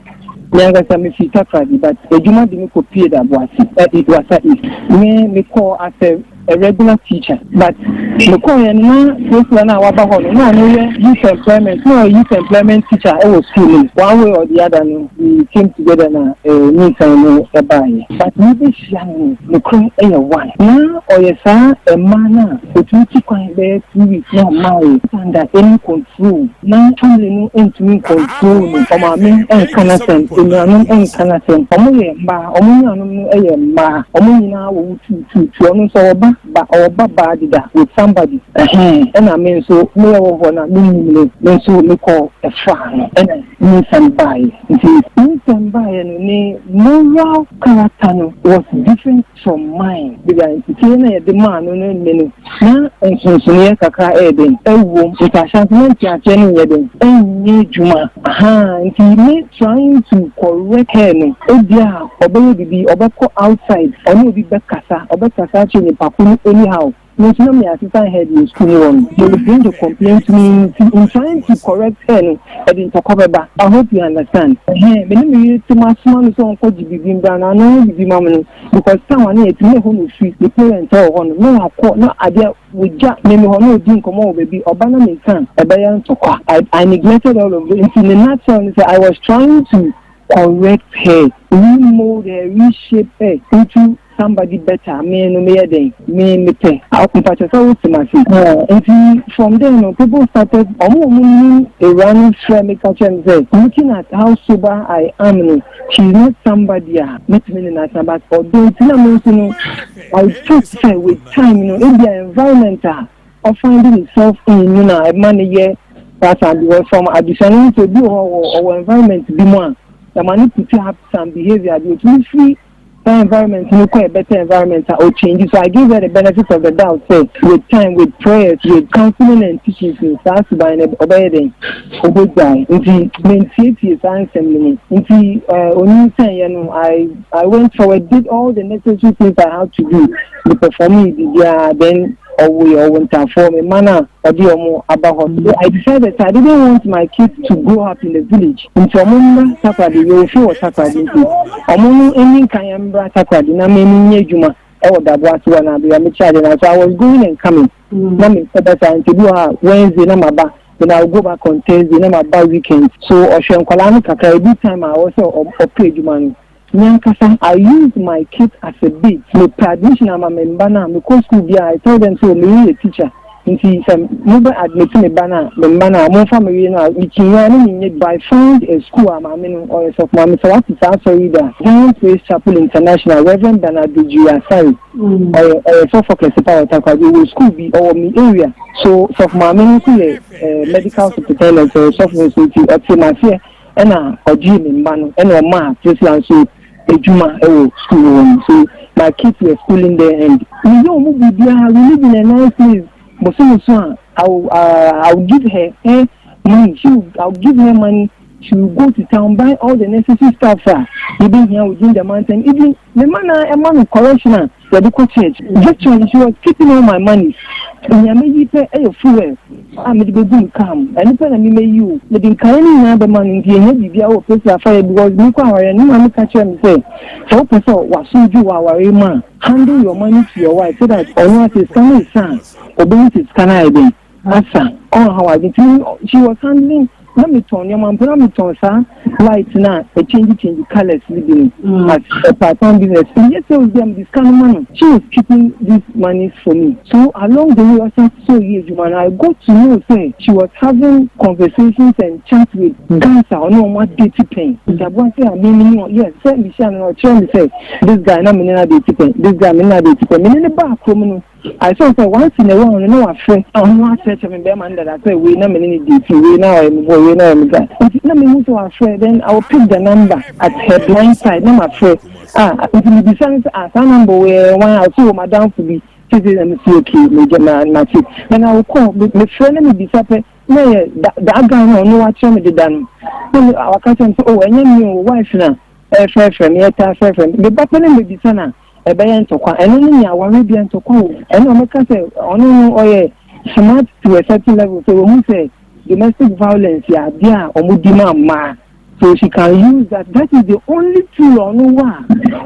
Me ankasa me fi Takoradi but adwuma de me kɔ pie da Boase, eh, Wasa East. Me me kɔɔ as a, a regular teacher but me kɔɔ yɛ no na Priscilla no a waba hɔ no na ɔno yɛ youth employment, na ɔyɛ youth employment teacher ɛwɔ school no mu. One way or the other no we came together na eh, nyinsɛn no ɛbaeɛ. But me bɛ hyia no no, nokorɛ ɛyɛ one. Na ɔyɛ saa mmaa no a Otumi tu kwan bɛyɛ 2 weeks na ɔmmaeɛ under any control na family no ntumi ncontrol no, ɔmaame nka n'asɛm, enuanom nka n'asɛm, ɔmo yɛ mmaa, ɔmo nuanom no yɛ mmaa, ɔmo nyinaa wɔwo two two two, ɔno nso ɔwɔ ba ba ɔwɔ ba baa deda with somebody ɛhɛn, ɛna me nso meyɛ wɔ hɔ na mennim no, me nso mekɔ faa no ɛna nyinsɛn baeɛ, nti nyinsɛn baeɛ no ne moral character no was different from mine. Baabi a ntetee no a yɛde maa no ne me no, na nsonsonoeɛ kakra ɛyɛ dɛn? Ɛwom. Nti ahyɛase na nteaseɛ no nyɛ dɛn? Ɛnyɛ adwuma. Ahaa, nti me trying to correct her no, ebia ɔbɛyɛ biribi, ɔbɛkɔ outside, ɔne obi bɛkasa, ɔbɛkasa akyerɛ nipa ko no anyhow. Me nso na meyɛ assistant head wɔ school mu hɔ no, they will bring the complaint to me nti in trying to correct her no, ɛde ntɔkwa bɛba. I hope you understand. Ɛhɛn, me ne me yere te masoma no sɛ ɔnkɔgye biribi mbra no anaa ɔnyɛ biribi ma me no, because town a na yɛte na ɛhɔ na ofiri, ne parents wɔ hɔ no, na wakɔ na adeɛ wɔgya me me hɔ na ɔdi nkɔmmɔ wɔ baabi, ɔba na meka a, ɛbɛyɛ ntɔkwa. I, I neglected all of those. Nti ne nutshell ne sɛ I was trying to correct her, remold her, reshape her into. somebody better. Me no meyɛ den, me mepɛ mpakyɛ sɛ wote m'ase. Nti from there no, people started, ɔmo a ɔmo nim ewura no frɛ me ka kyerɛ me sɛ looking at how sober I am no, she is not somebody a mɛtumi ne no atena, but ɔdɔ nti na me nso no I thought sɛ with time no, ebia environment a ɔfind himself in no na ɛma no yɛ saa, because from adesua no nso, obi wɔ hɔ ɔwɔ environment bi mu a ɛma no put up some behaviour bi, otumi firi that environment no kɔ a better environment a o change. So I give her the benefit of the doubt sɛ with time, with prayers, with counseling and teachings no, saa suban no ɔbɛyɛ den, ɔbɛgyae. Nti mentietie saa nsɛm no mu. Nti onyinsɛn yɛ no, I went forward, did all the necessary things I had to do, me perform biribiara. Then ɔwo yɛ ɔwo ntafoɔ, me mma no a ɔde ɔmo aba hɔ. So I decided I didn't want my kids to grow up in the village, nti ɔmo mmra Takoradi. Yɛwɔ fi wɔ Takoradi, nti ɔmo no ani nkan mbra Takoradi na me nyɛ adwuma ɛwɔ Daboase wɔ na abea mekyɛ ade na. So I was going and coming na me nkɔ bɛsa. Nti bi wɔ ha Wednesday na ma ba, then I will go back on Thursday na ma ba weekend. So ɔhwɛ nkwadaa no kakra. Ebi time a ɔwɔ sɛ ɔpɛ adwuma no, me ankasa I use my kids as a bait. Me pɛ admission ama me mba no a mekɔ school bi a, I tell them sɛ me yɛ teacher, nti sɛ mobɛ admit me ba no a, me mba no a, momfa me wie no a mekyinya ne menyɛ. But I found a school a maame no ɔyɛ sɔfo maame. Sɛ wate saa asɔre yi da, Zion Praise Chapel International, Reverend Bernard Dojiri Asare, ɔyɛ sɔfo kɛse pa wɔ Takoradi. Ɔwɔ school bi ɔwɔ me area. So sɔfo maame no nso yɛ medical superintendent, ɔyɛ sɔfo nso, nti ɔte m'aseɛ ɛna ɔgye me mba no ɛna ɔmaa Priscilla nso edwuma ɛwɔ school hɔ no. So my kids were schooling there and me yɛ ɔmo biribiara. We live in a nice place. Bosomoso a, I will give her money. She will I will give her money, she will go to town, buy all the necessary stuff a ebi hia within the month, and even me ma na ɛma no correction a yɛde kɔ church. Virtually, she was keeping all my money. Nea meyi pɛ ɛyɛ fuel a mede bɛgu me car mu. Ɛno pɛ na memɛyi o. Mede nkaeɛ no nyinaa bɛma no. Nti ɛnyɛ biribia wɔ pɛsi afa yɛ, because mekɔ awareɛ no, maame ka kyerɛ me sɛ sɛ wopɛ sɛ wasomdwe wɔ awareɛ mu a, handle your money to your wife so that ɔno ase sika no ɛsa a, ɔbɛhu sɛ sika no ayɛ den asa, ɔnha wade. Nti she was handling. Na metɔn nneɛma mpo, na metɔn saa light na ɛchange change colours ni bi no as a part time business. Nyɛ sales bi a mede sika no ma no, she was keeping these monies for me. So along the way, ɔsan so yi adwuma no, I got to know sɛ she was having conversations and chat with guys a ɔne ɔmo adate pɛn. Nti aboa sɛ a me ne yes sɛ mehyia no na ɔkyerɛ me sɛ this guy na me ne no adate pɛn, this guy me ne no adate pɛn. Me ne ne baa kurom no, I saw sɛ once in a while no na wafrɛ a ɔno akyerɛkyerɛ me bɛrima no dada sɛ wei na me ne ne date, wei na ɔyɛ me boy, wei na ɔyɛ me guy. Nti na mehu sɛ wafrɛ, then I will pick the number at her blind side na mafrɛ. Ah, nti mebisa no sɛ, ah, saa number wei ɛyɛ wan a? Ɔsɛ wɔ madamfo bi sisi. Na mesi okay, megye ma mate. Then I will call, mefrɛ na mebisa pɛ na yɛ that guy no ɔno wakyerɛ me deda no na me waka kyerɛ me sɛ, oh, ɛnyɛ me o, wife na ɛfrɛfrɛ me, ɛtaa frɛfrɛ me. Meba pɛ na mebisa na ɛbɛyɛ ntɔkwa. Ɛno no nyɛ aware bia ntɔkwa o. Ɛno ɔmɛka sɛ ɔno no ɔyɛ smart to a certain level, so ohun sɛ domestic violence yɛ adeɛ a ɔmo di ma mmaa, so she can use that. That is the only tool ɔno wɔ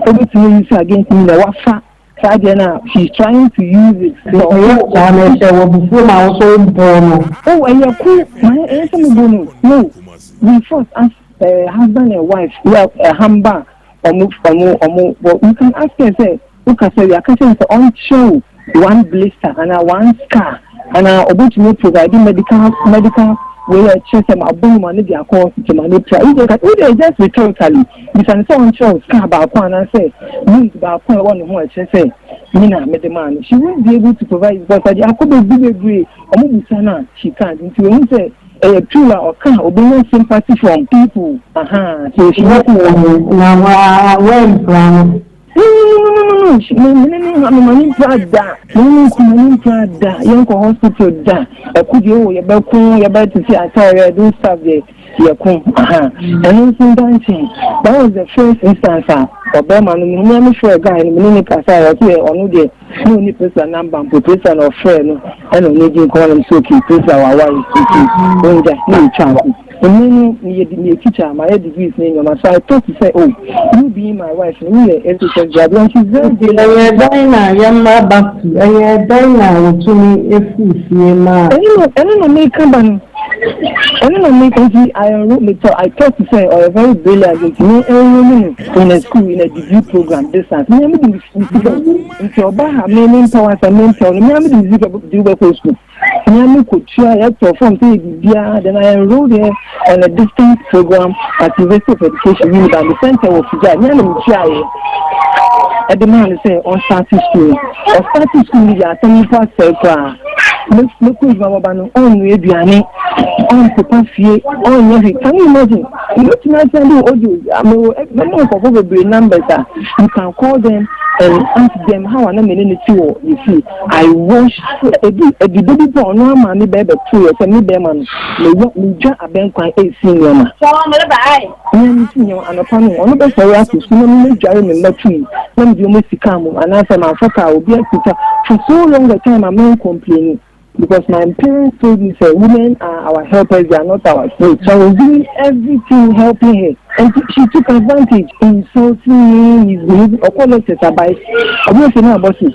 a ɔbɛtumi use against me na wafa saa deɛ na she is trying to use it. Ɛyɛ saa na ɛhyɛ wɔ bufuo ma wo so bɔɔ no? Oh, ɛyɛ ko ma ɛyɛ sɛ mo bo no. No, we first as husband and wife, we are ɛhamba ɔmo but you can ask her sɛ wokasa wi akasa sɛ ɔnkyerɛw one blister ana one scar ana ɔbɛtumi provide medical wei a ɛkyerɛ sɛ ma abɔ mu ma ne de akɔ hospital ma ne pra. Wode just rhetorically bisa ne sɛ ɔnkyerɛw scar baako anaasɛ wound baako a ɛwɔ ne ho a ɛkyerɛ sɛ me na mede maa no. She won't be able to provide because ɔde akɔ beebi bebree. Ɔmo bisa no a, she can't. Nti ohun sɛ ɛyɛ tool a ɔka a obenya sympathy from people. Aha, so she Na wa wɛmpra no? No, me ne ne me ma ne mpra da, me ne ne nkuma ne mpra da. Yɛnkɔ hospital da. Ɛko deɛ o, yɛbɛko, yɛbɛte sɛ atare, those stuff deɛ yɛko. Aha, ɛno nso nda nkyɛn. That was the first instance a ɔbɛrima no me me frɛ guy no, me ne ne kasa a, ɔte ɔno deɛ ne ɔni Priscilla number mpo. Priscilla na ɔfrɛ no ɛna ɔno di nkɔmɔ nam so. Okay, Priscilla waware nti ɔngya ne yɛtwa nso. Ɔno no meyɛ teacher, mayɛ degrees ne nneɛma, so I thought to say, oh, you being my wife no, woyɛ SHS graduate and she's very Ɛyɛ dan na yɛmma back to ɛyɛ dan na wotumi efiri fie ma? Ɛno na meka ba no. Ɛno na meka nti I enroll me tɔ I thought sɛ ɔyɛ very brilliant nti me enroll no in a school in a degree program distance me me de me sika nti ɔba ha me me mpɛ wasa me mpɛ no me me de me sika de wobɛkɔ school me me kɔtua yɛtɔ form sɛ yɛ biribiara. Then I enrolled her on a distance program at University of Education, Winneba. Me center wɔ Fijai. Me na metua yɛ ɛde maa no sɛ ɔnstart school. Ɔstart school no deɛ, asɛm nipa asɛe koraa. Mekɔ adwuma baba no, ɔnnoa aduane, ɔmpepa fie, ɔnyɛ hwee. Can you imagine? Mebɛtumi asend wo audio. Mewɔ mɛma nkɔfo bebree numbers a you can call them and ask them how ana mene ne ti wɔ yɛ fie. I wash ebi edibo bi bɔ ɔno ama me bɛɛ bɛto yɛ sɛ me bɛrima no meyɛ medwa abɛnkwan esi nneɛma nea me si nneɛma anɔpa no, ɔno bɛsɔre akɔ sukuu na medware me mma tui na mede ɔmo asi kaa mu anaasɛ mamfa kaa obi asika. For so long a time a men complain because my parents told me say women are our helpers, they are not our slaves. So I was doing everything, helping her, and she took advantage, insulting me, misbehaving. Ɔkɔ lectures abae ɔbɛn fi na abɔ so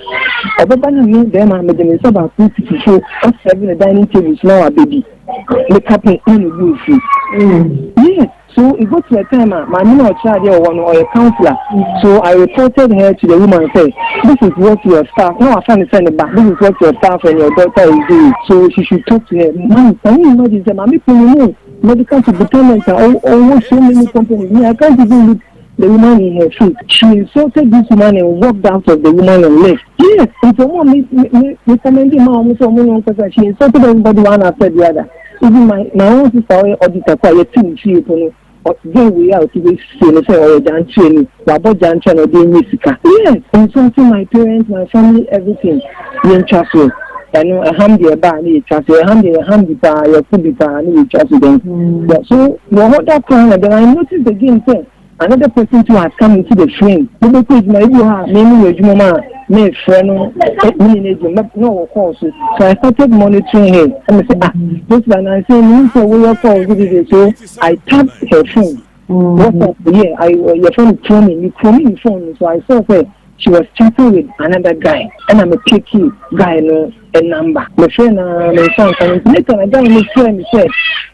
ɔbɛba na me bɛrima mede me nsa baako si fufuo ɔsɛbi ne dining table so na wabɛdi meka pɛ na ne bu efu. Yes, so it got to a time a maame na ɔkyerɛ adeɛ wɔ hɔ no, ɔyɛ counsellor, so I reported her to the woman say this is what your staff na wafa ne sɛ ne ba, this is what your staff and your daughter is doing, so she should talk to her. Man, can you imagine say maame panyin mu medical superintendent a ɔwɔ so many companies, me, I can't even look the woman in her face. She insulted this woman and walked out of the woman and left. Yes, nti ɔmo a me me me recommend ma ɔmo sɛ ɔmo nyɛ nkɔsa, she insulted everybody one after the other. Even my own sister, ɔyɛ auditor kɔ a yɛte ne fie po no, girl wei a ɔte bɛ sie no sɛ ɔyɛ gyantoa ni, wabɔ gyantoa na ɔde enye sika. Yes, insulting my parents, my family, everything. Yɛntwa so ɛno ɛham deɛ ɛbaa ne yɛtwa so, ɛham deɛ ɛham bi paa, yɛko bi paa ne yɛtwa so. Then yeah, so wɔ hɔ da koraa na then I noticed again sɛ another person too has come into the frame. Mobɛkɔ adwuma ebi wɔ ha, me me wɔ adwuma mu a mefrɛ no, me ne n'adwuma na ɔwɔ call so. So I started monitoring her ɛna sɛ, ah, this one I say me sɛ woyɛ call so dede. So I tapped her phone, WhatsApp, yeah, I your phone chroming me chroming phone, so I saw say she was chatting with another guy, ɛna me pick guy no a number, me frɛ na me nsa nka no. Nti later na guy no frɛ me sɛ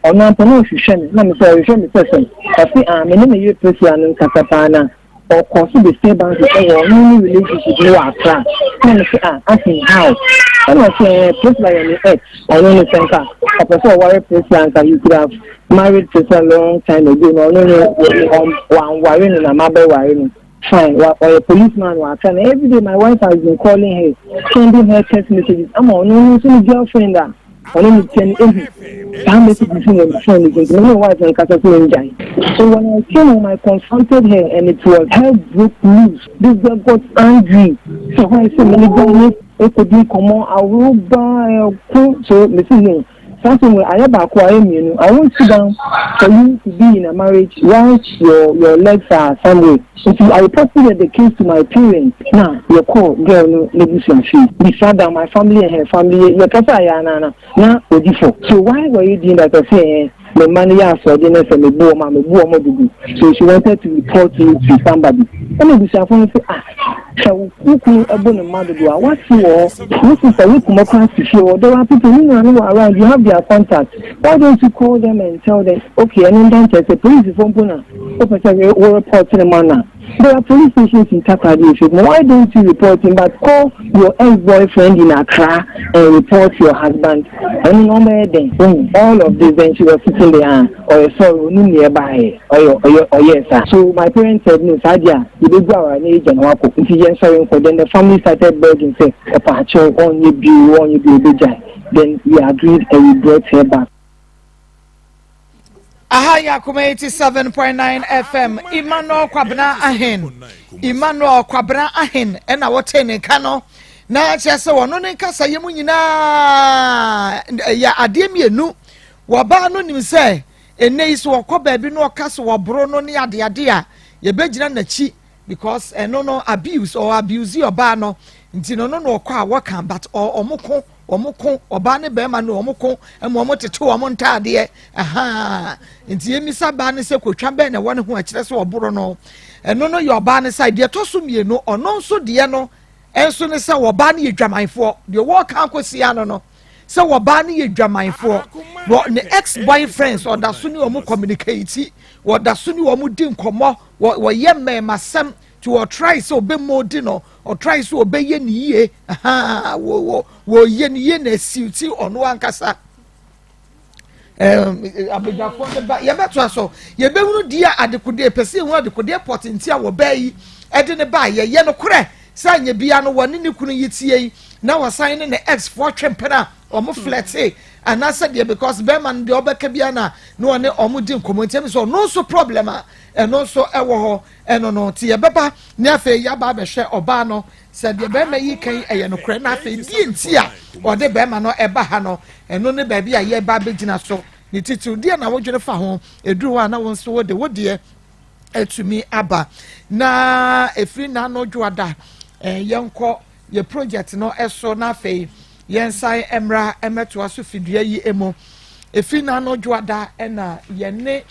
ɔno ampa na ɔhwehwɛ me, na me sɛ ɔhwehwɛ me sɛ sɛn? Ɔse ah, me ne me yere Priscilla no nkasa paa na ɔkɔ so disturbances ɛwɔ ɔno ne relationship no wɔ Accra. Na me sɛ ah, asin how? Ɛna ɔsɛ ɛɛ Priscilla yɛ ne ex, ɔno ne sɛ nka ɔpɛ sɛ ɔware Priscilla nka he could have married Priscilla long time ago, na ɔno no wanware no na mabɛware no. Fine, wa ɔyɛ policeman wɔ Accra na every day my wife has been calling her, sending her text messages ama ɔno no nso ne girlfriend a ɔno ne tiɛ no ehu saa messages no wɔ ne phone ne so, nti me ne wife nkasa so ngyae. So when I came home, I confronted her and it was hell broke loose. This girl got angry so why sɛ me ne girl ne ekodi nkɔmɔ ahorow baa ɛko. So me si no saa so ayɛ baako, ayɛ mmienu, I won't sit down for you to be in a marriage whilst your legs are somewhere. Nti I reported the case to my parents na yɛkɔ girl no n'ebusua fie. We sat down, my family and her family, yɛkasa ayɛ anana na odi fɔ. So why were you doing that? Ɔsɛ ɛɛ me mma no yɛ asɔɔden na sɛ mebu wɔn a mebu wɔn dudu, so she wanted to report me to somebody. Ɛna ebusuafo no sɛ ah, sɛ wo kunu ɛbɔ ne mma dodo a wasi wɔ hɔ, wo sister wo kuma kora si fie hɔ, there are people ne nua no wɔ around, you have their contact, why don't you call them and tell them? Okay, ɛno nda nkyɛn sɛ polisifoɔ mpo na wopɛ sɛ wo report ne ma na there are police stations in Takoradi Efie. Why don't you report him, but call your ex-boyfriend in Accra and report your husband? Ɛno na ɔbɛyɛ den. All of this, then she was sitting there, ah, ɔyɛ sorry, onim nea ɛbaayɛ, ɔyɛ ɔyɛ saa. So my parents said no, saa deɛ a yɛbɛgu awara na yɛgya na wakɔ, nti yɛn sɔre nkɔ. Then the family started begging sɛ ɔpa akyɛw, ɔnyɛ bio, ɔnyɛ bio, ɔbɛgyae. Then we agreed and we brought her back. Aha yɛ Akoma 87.9 FM. Emmanuel Kwabena Ahen, Emmanuel Kwabena Ahen ɛna wɔte ne nka no na kyerɛ sɛ wɔno ne nkasa yɛ mu nyinaa ɛyɛ adeɛ mmienu. Wɔbaa no nim sɛ ɛnɛ yi so wɔkɔ baabi na ɔka so wɔboro no ne adeade a yɛbɛgyina n'akyi because ɛno no abuse or abuse ɔbaa no nti no no na ɔkɔ a wɔka, but ɔmo ko, ɔmo ko, ɔbaa ne bɛrima no ɔmo ko ɛma ɔmo tete ɔmo ntaadeɛ ɛhaa. Nti emisa baa ne sɛ kotwa bɛn na ɛwɔ ne ho ɛkyerɛ sɛ ɔboro no. Ɛno no yɛ ɔbaa ne side. Deɛ ɛtɔ so mmienu, ɔno nso deɛ no ɛnso ne sɛ ɔbaa no yɛ dwamanfoɔ. Deɛ wɔɔka akɔsia no sɛ ɔbaa no yɛ dwamanfoɔ. Wɔ ne ex boyfriends ɔda so ne wɔn communicate, wɔda so ne wɔn di nkɔmmɔ, wɔ wɔyɛ mmɛɛmasɛm nti wɔtry sɛ ɔbɛmɔdi no, ɔtry sɛ ɔbɛyɛ ne yie, ahaa, wɔ wɔ wɔyɛ ne yie na esiwti ɔno ankasa. Abadwafoɔ no ba, yɛbɛtoa so, yɛbɛhunu deɛ adekodeɛ pɛ sɛ yɛhunu adekodeɛ pɔte nti a wɔbaa yi ɛde ne baa. Yɛyɛ no korɛ sɛ anyɛ bia no wɔne ne kunu yi tie yi na wɔsan ne ne ex foɔ twe mpena a wɔn flirt anaasɛ deɛ, because bɛrima no deɛ ɔbɛka bia na ɔne wɔn di nkɔmɔ, nti ɛmi sɛ ɔno nso problem a ɛno nso ɛwɔ hɔ. Ɛno no nti yɛbɛba ne afei yɛaba abɛhwɛ ɔbaa no sɛ deɛ bɛrima yi kan ɛyɛ nokorɛ, na afei die nti a ɔde bɛrima no ɛba ha no, ɛno ne baabi a yɛba abɛgyina so ne titiriw. Deɛ na wodwene fa ho eduru hɔ a na wɔn nso wɔde wodeɛ atumi aba na efiri n'ano dwoada. Yɛnkɔ yɛ project no ɛso na afei yɛnsan mmra mmɛtoa so fidua yi mu. Efiri n'ano dwoada ɛna yɛne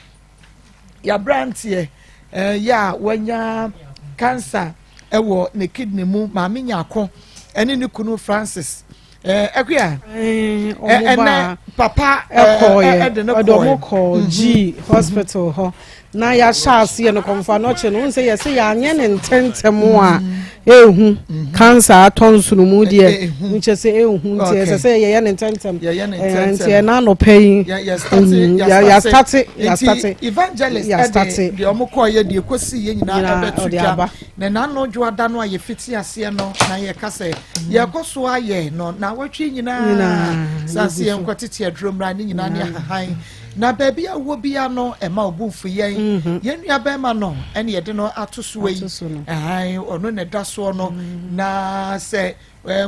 yɛaberanteɛ yɛ a wanya cancer ɛwɔ ne kidney mu, Maame Nyako ɛne ne kunu Francis Ɛkuya ɛnɛ papa ɛkɔɔyɛ ɛde ne ɔde ɔmo kɔɔyɛ. Kɔɔ G Hospital hɔ na yɛahyɛ aseɛ no Kɔmfo Anɔkye no wohu sɛ yɛsɛ yɛanyɛ ne ntɛntɛm a ɛhu cancer atɔ nsono mu deɛ nkyɛ sɛ ɛhu nti ɛsɛ sɛ yɛyɛ ne ntɛntɛm. Yɛyɛ ne nti ntɛntɛm. Ɛna anɔpɛ yi yɛ start yɛ start yɛ nti start evangelist yɛ start. Ɛde deɛ ɔmo kɔɔ yɛ deɛ ekosi yɛ nyinaa Nyinaa ɛbɛto ɔde dwa aba. Na n'ano dwoada no a yɛfiti aseɛ no na yɛka sɛ yɛkɔ so ayɛ no na awɔtwe nyinaa Nyinaa, sanse yɛgu so. yɛnkɔ tete aduro mmra ne nyinaa ne ahahan na baabi a wɔ bia no ɛma obu mfu yɛn yɛn nua bɛrima no ɛne yɛde no ato so yi Ato so no. Ahan, ɔno na ɛda soɔ no na sɛ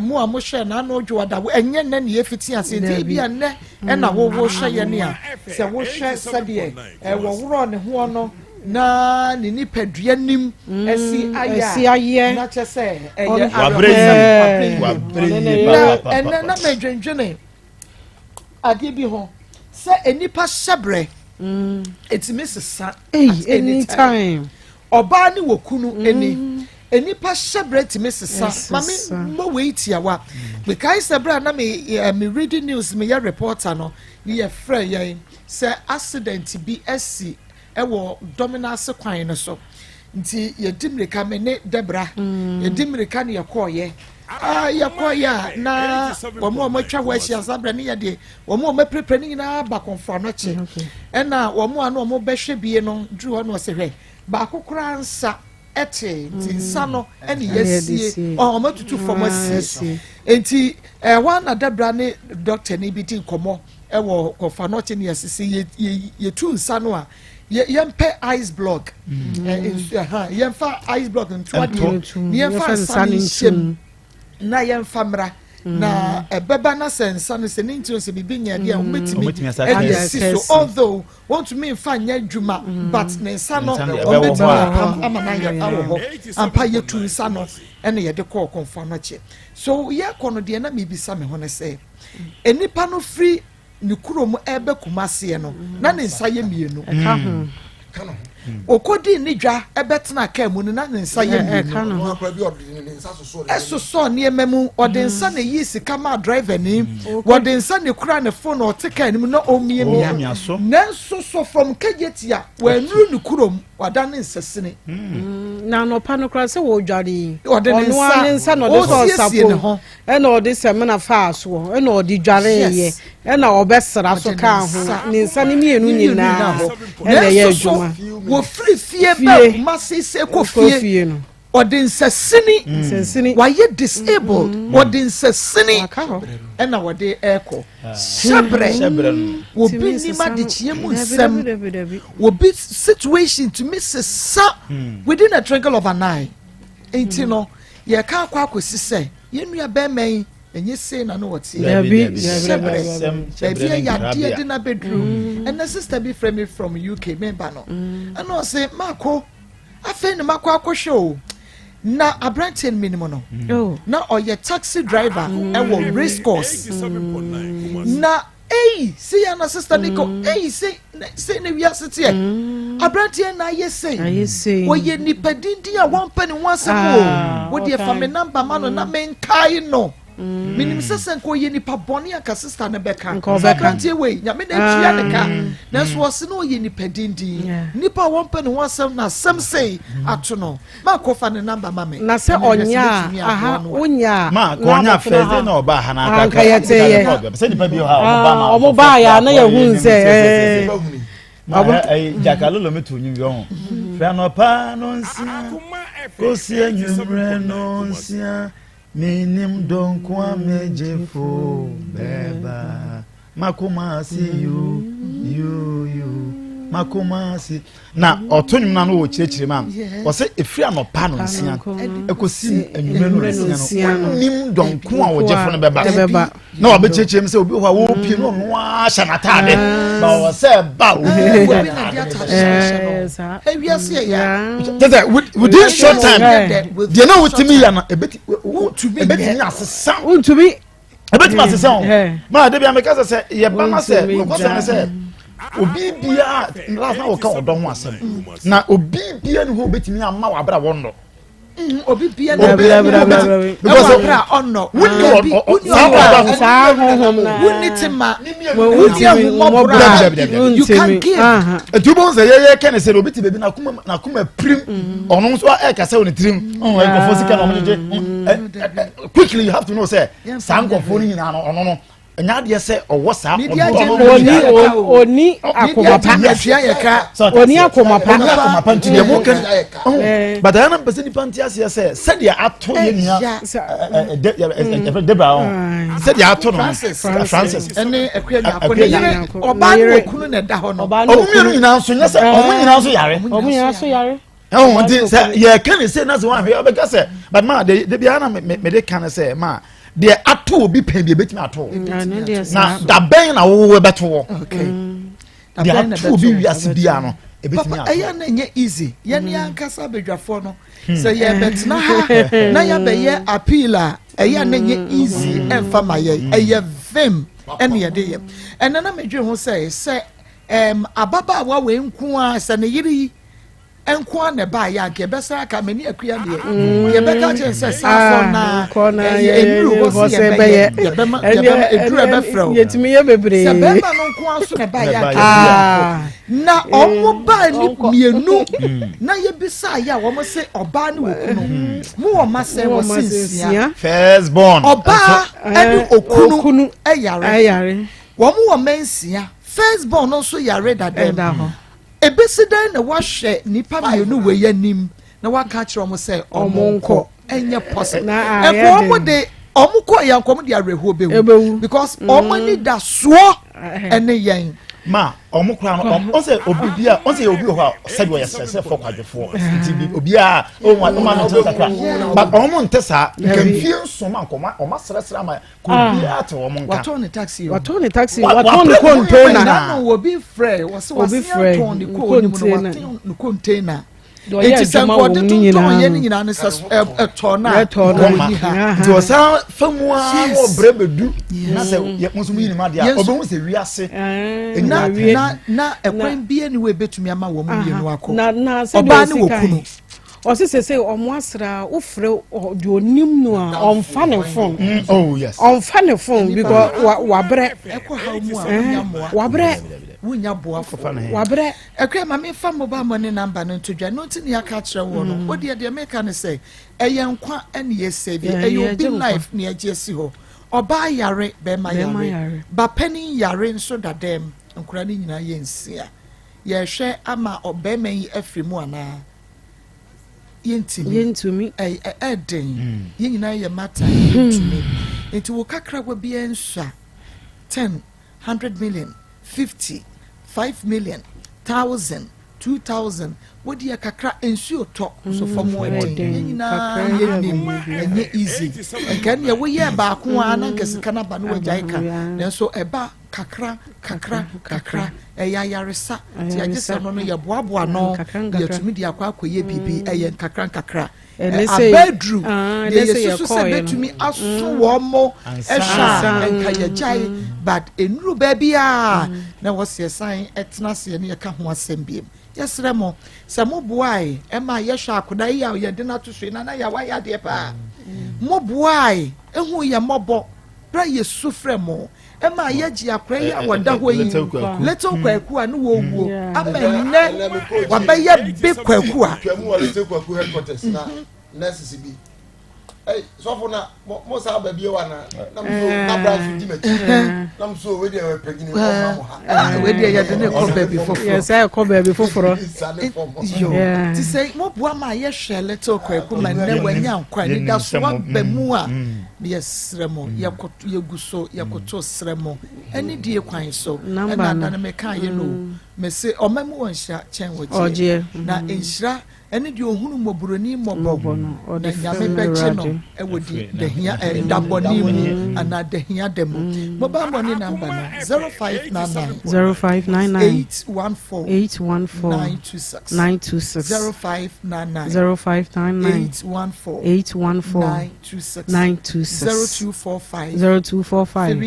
mu a mohwɛ n'ano dwoada ɛnyɛ nnɛ ne yɛfiti ase nti Dabi. ebi a nnɛ ɛna wowo hwɛ yɛn a sɛ wohwɛ sɛdeɛ wɔworɔ ne hoɔ no na ne nipadua nim ɛsi ayɛ ɛsi ayɛ. Na kyɛ sɛ ɛyɛ Wabrɛ yie. awerɛhosɛm, wabrɛ yie. Wabrɛ Ɔno yie ne Na papapapa. ɛnɛ na medwendwene adeɛ bi ho sɛ nipa hyɛbrɛ ɛtumi sesa Ei, at any time. anytime. Ɔbaa ne wɔ kunu ani, nipa hyɛbrɛ tumi sesa. Ɛsesa. Maame mmɔ wei tiawa, mekae sɛ berɛ a na me reading news, meyɛ reporter no, ne yɛfrɛ yɛn sɛ accident bi asi ɛwɔ Dɔmena kwan no so, nti yɛdi mmirika, me ne Debra yɛdi mmirika ne yɛkɔɔyɛ. Ah, yɛkɔɔyɛ a na wɔn a wɔatwa hɔ ahyia saa berɛ ne yɛde wɔn a wɔapirapira ne nyinaa ba Kɔmfo Anɔkye, ɛna wɔn a na wɔn bɛhwɛ bie no duru hɔ na wɔsɛ hwɛ baako koraa nsa ɛte, nti nsa no ɛne Ɛne yɛde yɛsie sie. ɔn wɔn atutu fam Ah, asie. asie. Nti ɛhɔ na Debra ne doctor ne bi di nkɔmɔ ɛwɔ Kɔmfo Anɔkye ne yɛsisi yɛ yɛ yɛtu nsa no a yɛmpɛ ice block, nsu ɛha yɛmfa ice block nto adeɛ Nto. ne yɛmfa Yɛmfa nsa nsa no no nhyɛ mu ntom. na yɛmfa mmra na ɛbɛba na sɛ nsa no sɛ ne ntiri sɛ biribi nyɛ deɛ wɔbɛtumi Wɔbɛtumi asa ɛde aka asi asi. so, although wɔntumi nfa nyɛ adwuma, but ne nsa no Nsa no deɛ ɛbɛwɔ wɔbɛtumi hɔ a. apam ama no ayɛ awɔ hɔ ampa. Yɛtu nsa no ɛna yɛde kɔɔ Kɔmfo Anɔkye so. Yɛkɔ no deɛ na miribisa me ho ne sɛ nipa no firi ne kurom ɛbɛ Kumaseɛ no na ne nsa yɛ mmienu. Ɛka ho. Okodi ne dwa ɛbɛtena kaa mu no na ne nsa yɛ Ɛka mmienu. no ho. Ɛsosɔ nneɛma mu, ɔde nsa na eyi sika maa driver ni, wɔde nsa na ekura ne phone na ɔte kaa anim na ɔmiamia. Ɔmiamia so. Nanso so from Kejetia wɔanuru ne kurom wada ne nsasini. Na anɔpa no koraa sɛ wɔdware yi, Ɔde ne ɔno ara ne nsa na ɔde sɔ ɔsiesie ne sapo ho. Ɛna ɔde sɛmina faa soɔ ɛna ɔde dwareeɛ ɛna ɔbɛsra so Ɔde ne kaa ho nsa. ne nsa no mmienu nyinaa hɔ. Ɛna ɛyɛ Nanso so adwuma. wɔfiri fie Fie. bɛɛ Kumase sɛ kɔ kɔ fie fie no ɔde nsasini. Nsasini. Wayɛ disabled, wɔde nsasini waka hɔ. Ɛna wɔde ɛɛkɔ hyɛbrɛ. Hyɛbrɛ no. Obi Tumi nim sesa no. adekyeɛ mu Dabi, nsɛm. dabi, dabi, dabi. Obi situation tumi sesa within a twinkle of an eye, nti no yɛka akɔ akɔsi sɛ yɛn nua bɛrima yi ɛnyɛ sei na no wɔte. Dabi, Dabi, dabi, dabi, hyɛbrɛ dabi. Sɛm baabi hyɛbrɛ a ne yadeɛ nkrabea. de na bɛduru. Ɛnɛ sister bi frɛ me from UK, memba no, ɛna ɔse maako afei ne makɔ akɔhwɛ o na aberanteɛ no menim no Oh. na ɔyɛ taxi driver ɛwɔ race course na eyi si ya na sister Nico eyi se se ne wiase teɛ, aberanteɛ na ayɛ sei. Ayɛ sei. Wɔyɛ nipa dindin a wɔmpɛ ne ho asɛm Ah, o, wodeɛ fa ɔkan. me number ma no na menkae no. Menim sɛ sɛ nka ɔyɛ nipa bɔne a nka sister no bɛka. Sɛ aberanteɛ wei, Nyame na atua ne ka. Nanso ɔse na ɔyɛ nipa dindin. Nipa a wɔmpɛ ne ho asɛm na asɛm sei ato no. Ma kɔfa ne number ma me. Na sɛ ɔnyɛ a, aha, wonya a. Ma kɔ ɔnya first day na ɔba ha na aka yɛte yɛ. Sɛ nipa bi wɔ ha ɔmo ba ma. Ɔmo ba yɛ a na yɛhu sɛ ɛɛ. Ma ɛyi jakalolo mi tu nwom bi ɔho. Firi anɔpa no nsia kosi enyimrɛ no nsia menim dɔnko a megyefo bɛba makoma ase yu yu yu makoma ase. Na ɔto nwom na no wɔ kyerɛkyerɛ mu a ɔsɛ efiri anɔpa no nsia ekosi enyimrɛ no nsia no onim dɔnko a ɔgyefo no bɛba. Na wabɛkyerɛkyerɛ mu sɛ obi wɔ hɔ a wɔpie no ɔno ara hyɛ n'ataade ba wɔ sɛ ba obi na de ataade hyɛ no ewiase yɛ ya kyɛ sɛ within short time deɛ na wotumi yɛ no ebetumi asesa wontumi ebetumi asesa o maa de bi a meka sɛ sɛ yɛba na sɛ nokɔsɛm ne sɛ obi biara last na wɔka ɔdɔ ho asɛm na obi biara ne hɔ obetumi ama wɔ abira wɔn nɔ. Mm, obi bia na obi ɛwɔ abira ɔnɔ wonni ɔdɔ saa honhom na wonni tema wonni ahumɔborɔ you can give. Etu bɔ nsɛ yɛyɛ kɛ ne sɛ obi ti beebi n'akoma n'akoma pirim ɔno nso ɛkasa wɔ ne tirim ɔn nkɔfo sika na ɔmo gyegye quickly you have to know sɛ saa nkɔfo no nyinaa no ɔno no. Ɛnyɛ adeɛ sɛ ɔwɔ saa ɔdɔ no. Oni oni akoma pa. Oni akoma pa. Oni akoma pa nti deɛ mo kɛ. But ɛyɛ na mpɛ sɛ nipa nti aseɛ sɛ sɛdeɛ ato yɛ nua ɛfɛ Debra ho sɛdeɛ ato no Francis. Ɛne Akua Nyako ne yere ɔbaa ne okunu na ɛda hɔ no. Ɔmo mmienu nyinaa nso nyɛ sɛ ɔmo nyinaa nso yare. Ɔmo nyinaa nso yare. Ɛho nti sɛ yɛka ne se na sɛ wɔahwɛ ɔbɛka sɛ but ma de de biara na me me de ka ne sɛ ma deɛ ato obi pɛn bi ebetumi ato na dabɛn na wo bɛto wɔ deɛ ato obi wiase biara no ebetumi ato. Ɛyɛ na ɛnyɛ easy yɛn ni ankasa abadwafoɔ no sɛ yɛbɛtena ha na yɛabɛyɛ appeal a ɛyɛ na ɛnyɛ easy ɛnfa ma yɛ ɛyɛ vim ɛna yɛde yɛ ɛnna na medwe ho sɛ sɛ ɛm ababaawa wei nko ara sɛ ne yere yi. nko ara na ɛbaeɛ a anka yɛbɛsan aka me ne akua deɛ mm. yɛbɛka kyerɛ sɛ saa fɔ ah, na ɛnuru hɔ sɛ yɛbɛyɛ yɛbɛma yɛbɛma eduru ɛbɛfrɛ o yɛtumi yɛ bebree sɛ bɛrima no nko ara so na ɛbaeɛ anka ah. na ɔmo baa ne mmienu mm. na yɛbisa yɛ a wɔn se ɔbaa ne wɔ kunu mm. mu wɔ ma sɛ wɔ se nsia first born ɔbaa ɛne okunu ɛyare wɔn wɔ mɛ nsia first born no nso yare dada Ebesi dɛn na woahwɛ nnipa mmienu wei anim na woaka akyerɛ wɔn sɛ wɔn nkɔ? Ɛnyɛ possible. Ɛkɔ wɔn de wɔn kɔ yɛn nkɔ wɔn de awerɛhoɔ bɛwu because wɔn mm. ani da soɔ ɛne yɛn. Ma wɔn kura no wɔn sɛ obi bi a wɔn sɛ obi wɔ hɔ a sɛbi ɔyɛ srɛsrɛfoɔ kwadwofoɔ nti bi obiara ɔmo ɔmo ano nkyɛn kakra but wɔn nte saa nkanfie nson ma nkɔmɔ wɔn asrɛsrɛ ama Obiara te wɔn nka. Watɔn ne taxi o. Watɔn ne taxi. Watɔn ne container. Nanu obi frɛ wɔsi wasi atɔn ne ko onim no watɔn ne container. Eti sɛ nkɔde tontɔn yɛ ne nyinaa ne sɛ ɛtɔ na ɛtɔ na ɔni ha. Nti ɔsan fa mu ara na ɔbrɛ bɛdu na sɛ yɛ mo nso mo yi ne mu adeɛ a ɔbɛhu sɛ wiase. Na na na ɛkwan bie ni wo ebetumi ama wɔn mmienu akɔ. Ɔbaa ne wɔ kunu. Ɔse sesei ɔmo asra wofrɛ deɛ onim no a ɔnfa ne phone. Mm, oh yes. Ɔnfa ne phone because wa wabrɛ. Ɛkɔ ha mu a wonya mmoa. Wabrɛ. Wonya boafo. Wabrɛ. Ɛkɔ ma me fa mobile money number no nto dwa no nti ne aka akyerɛ wo no. Wo deɛ deɛ meka ne sɛ ɛyɛ nkwa ɛne yɛ save ɛyɛ obi life ne agye asi hɔ. Ɔbaa yare bɛrima yare. Ba panin yare nso da dɛm. Nkora ne nyinaa yɛ nsia. Yɛhwɛ ama ɔbɛrima yi afiri mu anaa? Yɛntumi. Yɛntumi. Ɛden. Hmm. Yɛn nyinaa yɛ mata. Yɛntumi. Hmm. Nti wo kakrawa biara nsua. 10, 100 million, 50, 5 million, 1000, 2000. Wodi yɛ kakra nsuo tɔ nso fam hmm, ɛden. Yɛn nyinaa yɛnim. Ɛnyɛ easy. Nka nea woyɛ baako a na nka sika no aba no wagyae ka. Nanso ɛba. kakra kakra kakra ɛyɛ ayaresa nti agye sɛ no no yɛboaboa no yɛtumi de akɔ akɔyɛ biribi ɛyɛ nkakra nkakra abɛduru deɛ yɛsusu sɛ bɛtumi aso wɔn mo ɛhwɛ a nka yɛgyae but nnuru baabi a na wɔsi ɛsan ɛtena aseɛ ne yɛka ho asɛm biem yɛsrɛ mo sɛ mo boae ɛma yɛhwɛ akoda yi a yɛde no ato so yi nana yɛ wayɛ adeɛ paa mo boae ehu yɛ mmɔbɔ bere yɛsu frɛ mo ɛma yɛgye akora yi a wɔda hɔ yi little kwaku a ne wɔwuo ama nnɛ wabɛyɛ big kwaku a. twɛmu wɔ little kwaku headquarters na nurses bi ɛy sɔfo na mo mo saa ba bi wa na na mo so na bra so di m'akyi na mo so wei deɛ wɔ panyini ɔma mo ha. wei deɛ yɛde ne kɔ baabi foforɔ. yɛ sɛ ɛkɔ baabi foforɔ. yo ti sɛ mo boa ma yɛhwɛ little kwaku ma nnɛ wanya nkwa anidaso aba mu a yɛsrɛ mo yɛkoto yɛgu so yɛkoto srɛ mo ɛne die kwan so ɛna ada no meka yɛ no mese ɔma mu wɔ nhyira kyɛn wɔ gyeɛ na nhyira ɛne deɛ ɔhunu mmɔborɔni mmɔbɔ na nyame bɛgye no ɛwɔ di dahia ɛ dabɔne mu anaa dahia da mu mobile money number no 0599 0599 814 814 926 926 0599 0599 814 814 926 926 0245 0245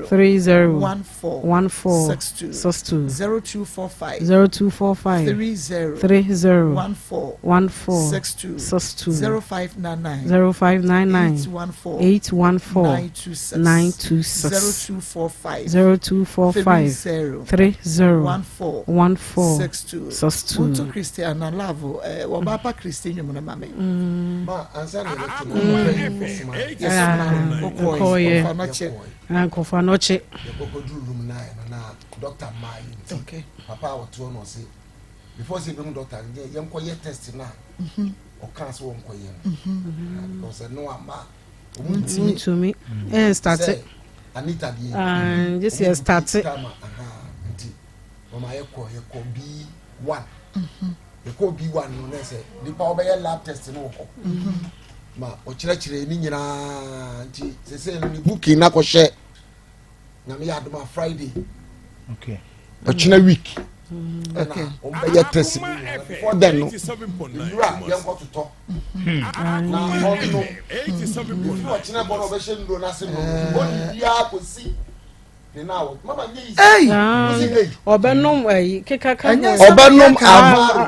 30 30 14 14 62 62 0245 0245 30 30 14 14 62 62 0599 0599 814 814 926 926 0245 0245 30 30 14 14 62 62 Wonto Christiana Love eh, wɔba pa Christy nnwom no ma me ma ansa na yɛbɛto no ɔpɛ ɔsoma yɛsoma Wokɔeɛ. wokɔe ɔfa no kyɛ Nkɔfa no kye. yɛkɔkɔduru room nine no na doctor maa yi nti Okay. papa a wɔte hɔ no ɔse before sɛ yɛbɛhu doctor no yɛ- yɛnkɔyɛ test no a ɔkaa sɛ wɔnkɔyɛ no Ah, because ɛno ama ɔmu ntumi Ntumi. Ɛn start. sɛ Anita deɛ Ah, gye sɛ yɛ start. time a, aha, nti wɔma yɛkɔ yɛkɔ B1 yɛkɔ B1 no na sɛ nipa wɔbɛyɛ lab test no wɔ hɔ ma ɔkyerɛkyerɛ ne nyinaa nti sɛsɛ no ne booking na kɔhyɛ nyame yɛ adom a Friday ɔkyena week Okay. ɛna wɔbɛyɛ test no nyinaa before then no nnura yɛnkɔ totɔ na ɔnom ɛfiri ɔkyena bɔ no ɔbɛhyɛ nnuro no ase no ɔne biara kɔsi ne na awɔ mama nyɛ yi Ei! Wosi ei Ɔbɛnom ɛyi keka ka Ɛnyɛ ho. sɛ ɔbɛnom yɛka-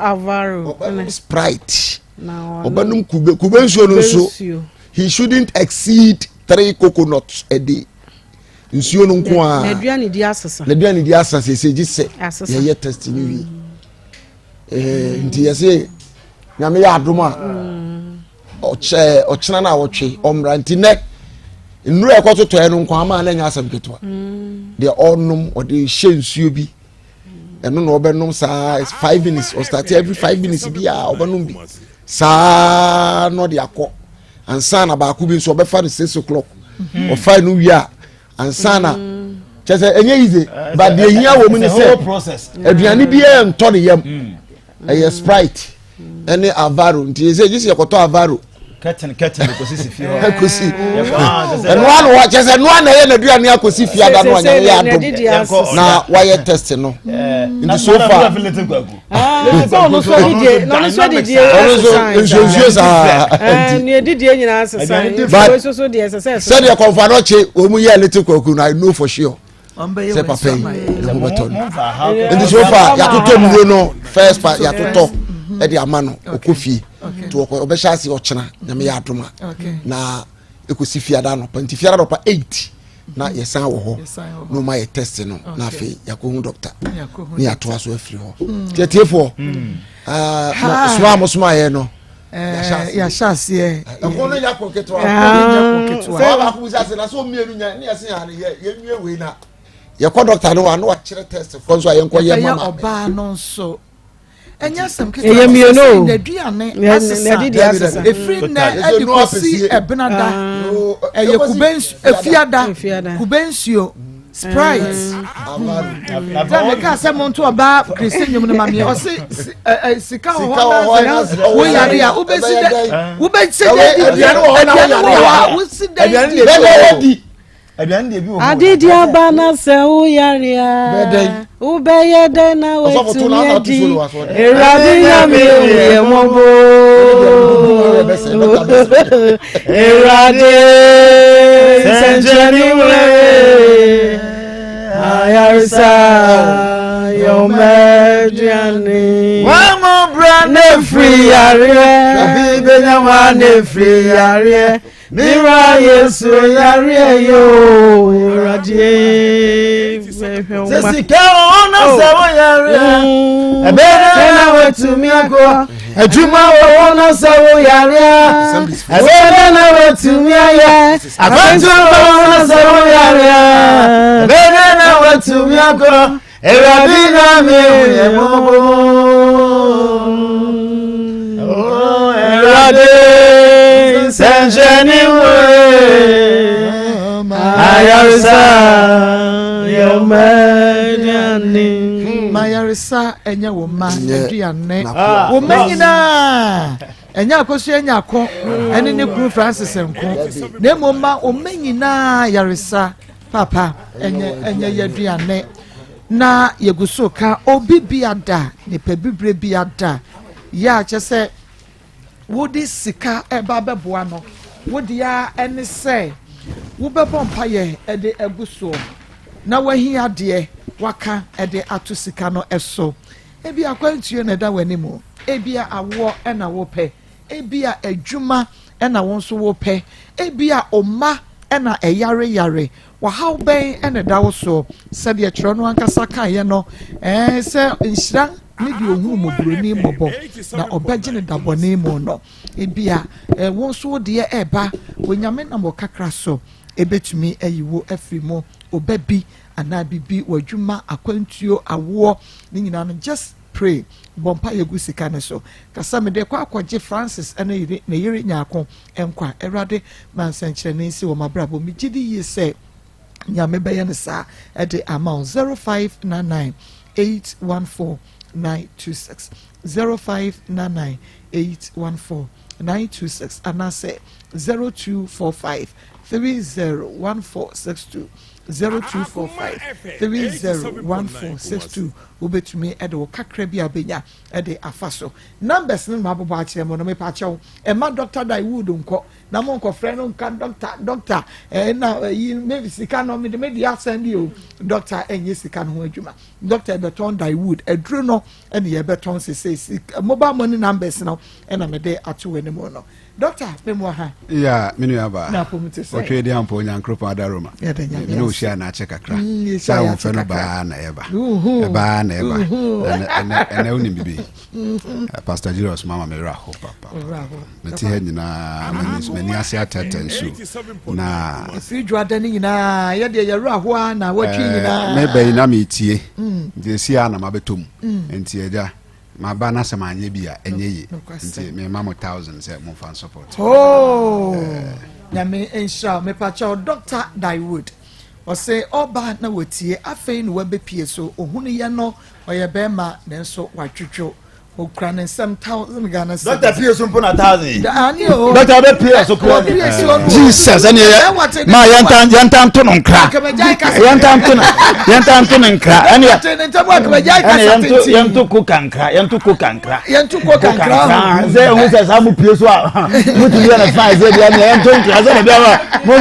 avaro Avaro. ɔbɛnom sprite Na ɔnom ɔbɛnom kube kube nsuo no nso nsuo. he shouldn't exceed three coconuts a day nsuo no nko a N'aduane di asesa. n'aduane di asa sese gye sɛ Asesa. yɛyɛ test no wie ɛɛ nti yɛsɛ nyame yɛ adom a ɔkyɛ ɔkyena no a wɔtwe ɔmmra nti nɛ nnuro a ɛkɔtotɔɛ no nko ama na ɛnyɛ asɛm ketewa deɛ ɔnom ɔde hyɛ nsuo bi ɛno na ɔbɛnom saa it's 5 minutes ɔstart every 5 minutes bi a ɔbɛnom bi saa na ɔde akɔ ansa na baako bi nso ɔbɛfa no 6 o'clock ɔfa no wie a ansa na kyɛ sɛ ɛnyɛ easy but deɛ ehia wɔ mu ni It's a whole sɛ process. aduane biara ntɔ ne yam ɛyɛ sprite ɛne avaro nti sɛ gye sɛ yɛkɔtɔ avaro Curtain curtain kò si fie hɔ. akɔsi Ah, kyɛ sɛ- ɛnoa na wa kyɛ sɛ ɛnoa na ɛyɛ n'aduane akɔsi fiada no anyame yɛ adom N'adidi asesa. na wayɛ test no nti so far Little Kwaku. Ah, sɛ ɔno nso adidie na ɔno nso adidie ɔno nso asesa. nsuonsuo saa Ɛɛ, nti nea adidie nyinaa asesa. Aduane Nti But- wei nso so deɛ ɛsɛ sɛ ɛsesa. sɛdeɛ kɔnfa no kye wɔn mu yɛ little kwaku no i know for sure ɔmbɛyɛ sɛ wɔ papa yi nsu ama yɛ. ne ho bɛtɔ no Momfa ha. nti so far yɛatotɔ nnuro no first part yɛatotɔ ɛde ama no ɔkɔ fie nti ɔkɔ ɔbɛhyɛ ase ɔkyena nyame yɛ adom a Okay. na ɛkɔsi fiada anɔpa nti fiada anɔpa 8 na yɛsan wɔ hɔ Yɛsan wɔ hɔ. na ɔma yɛ test no na afei yɛakɔhu doctor Yɛakɔhu ne yɛatoa so afiri hɔ nti atiefoɔ soma a mosomaeɛ no Ɛɛ, yɛahyɛ aseɛ ɛko no nya ko ketewa Nyɛ ko ketewa. sɛ baako bisa sɛ na sɛ ɔmmienu nya ne yɛse yɛ yɛ yɛnwie wei na yɛkɔ doctor no hɔ a na wakyerɛ test foɔ nso a yɛnkɔ yɛ ɛbɛyɛ mama ɔbaa no nso ɛnyɛ asɛm Ɛyɛ mmienu o. n'aduane N'adidi asesa asesa. efiri nnɛ Total. ɛde Ɛsɛ no kɔsi apɛsie. ɛbenada No, ɛyɛ ɛkɔsi kube nsu efiada Efiada. kube nsuo sprite sɛ meka sɛ monto ɔbaa kristi nnwom no ma meɛ ɔse sika wɔ Sika wɔ hɔ hɔ na na sɛ sɛ woyare a wobɛsi ɛbɛyɛ dɛ dɛn? wobɛsi Ɛwɔ dɛ di aduane wɔ hɔ na aduane wɔ woyare hɔ a. a wosi dɛ aduane di deɛ ɛbɛyɛ di. Aduane deɛ bi wɔ hɔ. Adidi aba na sɛ wo yare a, wobɛyɛ dɛn na woatumi adi? Awurade Nyame hu yɛ mmɔbɔ. Awurade nsɛnkyerɛnne wura ayaresa yɛ ɔma aduane. Wɔn bra na firi yareɛ. Obi bɛnya wa na firi yareɛ. Me wura Yesu yareɛ yi o, Awurade hwɛ wo Sɛ ma. sika wɔ na sɛ wo yareɛ, ɛbɛyɛ dɛn na woatumi akɔ? Adwuma wɔ hɔ na sɛ wo yareɛ, ɛbɛyɛ dɛn na woatumi ayɛ? Akwantuo wɔ hɔ na sɛ wo yareɛ, ɛbɛyɛ dɛn na woatumi akɔ? Awurade Nyame hu yɛn mmɔbɔ. Oh, Awurade nsɛnkyerɛnne wo ayaresa yɛ ɔma aduane. Ma ayaresa ɛnyɛ wo mma aduane. Wo mma nyinaa ɛnyɛ akosua nyako ɛne ne kunu Francis nko na mmom ma wo mma nyinaa yaresa. Papa, ɛnyɛ ɛnyɛ yɛ aduane na yɛgu so ka obi bia da nipa bibire bia da yɛ a kyɛ sɛ wode sika ɛba bɛboa no wode a ɛne sɛ wobɛbɔ mpayɛ ɛde agu soɔ na wahia adeɛ waka ɛde ato sika no ɛso ebi akwantuo na ɛda w'anim ebi awoɔ ɛna wopɛ Ebia adwuma na wo nso wopɛ. Ebia wo mma na ɛyareyare. Ɔhaw bɛn na ɛda wo soɔ? Sɛdeɛ twerɛ no ankasa kaeɛ no, ɛɛ, sɛ nhyira ne deɛ ɔhunu mmɔborɔni mmɔbɔ, na ɔbɛgye no da bɔne mu no. Ebia wo nso wo deɛ ɛreba. Onyame nam wo kakra so ɛbɛtumi ayi wo afiri mu. Wo ba bi anaa biribi, w'adwuma, akwantuo, awoɔ, ne nyinaa no, just Pray, bɔ mpaeɛ gu sika no so. Ka sɛ, Mede rekɔ akɔgye Francis ne yere, ne yere Nyarko nkwa. Awurade, ma nsɛnkyerɛnne nsi wɔ m'abrabɔ mu. Megye di yie sɛ Nyame bɛyɛ no saa de ama wo. 0599 814 926 0599 814 926 anaasɛ 0245 301462 0245 301462 Wobɛtumi de wo kakra bi a wobɛnya de afa so. Numbers no na mabobɔ akyerɛ mo no, mepakyɛw, mma Doctor Daewood nkɔ na monkɔfrɛ no nka doctor, doctor, eh, na eh, me sika no mede me deɛ asɛn de o. Doctor ɛnyɛ sika no ho adwuma. Doctor ɛbɛtɔn Daewood aduro no ɛne yɛbɛtɔn sese mobile money numbers no ɛna mede ato w'anim no. Doctor, me mu aha. Ya, me nua ba. Na apom te sɛ. Ɔtwe di ampo Onyankoropɔn adaroma. Yɛda Nyame Me ne ohyia na akyɛ kakra. Mm, Sɛ ahofɛ no baa na ɛba. Ɛbaa na ɛba. Ɛnɛ ɛnɛ wonim bibi. Mm-hmm. Eh, Pastor Julius mama me werɛ ho papa. Mete ha nyinaa m'ani ase atɛtɛ nsuo. Na ɛfiri dwoada no nyinaa yɛdeɛ yɛwerɛ ho a na watwi eh, nyinaa. Mebɛyi na metie. Mm. Nti ɛsi a na mabɛtɔ mu. Mm. Nti agya Maba na sɛ manyɛ bi a ɛnyɛ ye nti mema mo thousand sɛ momfa nsupport. Oh, Nyame nhyira wo. Mepakyɛw Doctor Daewood. Ɔse ɔba na wɔtie afei na wabɛpie so ohunuyɛ no ɔyɛ bɛrima nanso wadwodwo okura ne nsam thousand Ghana cedis. Doctor pie so mpo na thousand yi. Ani o. Doctor bɛ pie so kura. Jesus ɛni yɛ maa yɛn tan yɛn tan to no nkra yɛn tan to no yɛn tan to no nkra ɛni yɛ ɛni yɛn to yɛn to ko kankra yɛn to ko kankra yɛn to ko kankra sɛ ehun sɛ saa mo pie so a mo ti yɛ no fine sɛ bi ɛni yɛn to nkra sɛ ɛbi awa mo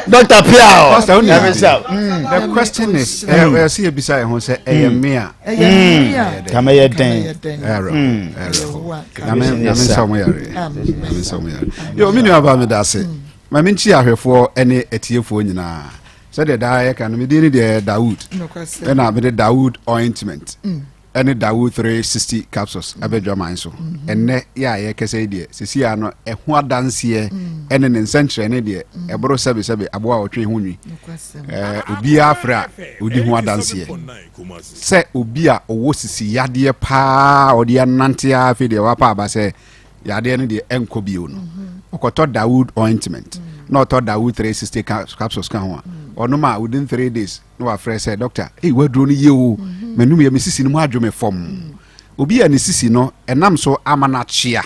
Doctor pia o. Pastor, the question is ɛyɛ sɛ yɛbisa yɛn ho sɛ ɛyɛ mmea. ɛyɛ mmea kama yɛ dɛn ɛrɛ ɛrɛ nyame nyame nsa ɔmo yare nyame nsa ɔmo yare yo mi nua ba mi da ase ma mi nkyi ahwɛfoɔ ɛne atiefoɔ nyinaa sɛdeɛ daa yɛ ka no mi din ne deɛ Dawood ɛna mi de Dawood ointment ɛne Dawood 360 capsules ɛbɛ dwaman so ɛnɛ yɛ a yɛkɛsɛ yi deɛ sisi ano ɛho adanseɛ ɛne ne nsɛnkyerɛnne deɛ ɛboro sɛbesɛbe aboa a ɔtwe ho nwi ɛɛ obiara frɛ a odi ho adanseɛ. Sɛ obi a ɔwɔ sisi yadeɛ paa a ɔde anante ara afei deɛ wapa aba sɛ yadeɛ no deɛ ɛnkɔ bio no mhm. ɔkɔtɔ Dawood ointment mm. na ɔtɔ Dawood 360 capsules ka ho a mm. ɔnom a within three days na wafrɛ sɛ doctor ei waduro no yie o mhm. m'anum yɛ me sisi no mu adwo me fam mm. obi a ne sisi no ɛnam so ama no akyea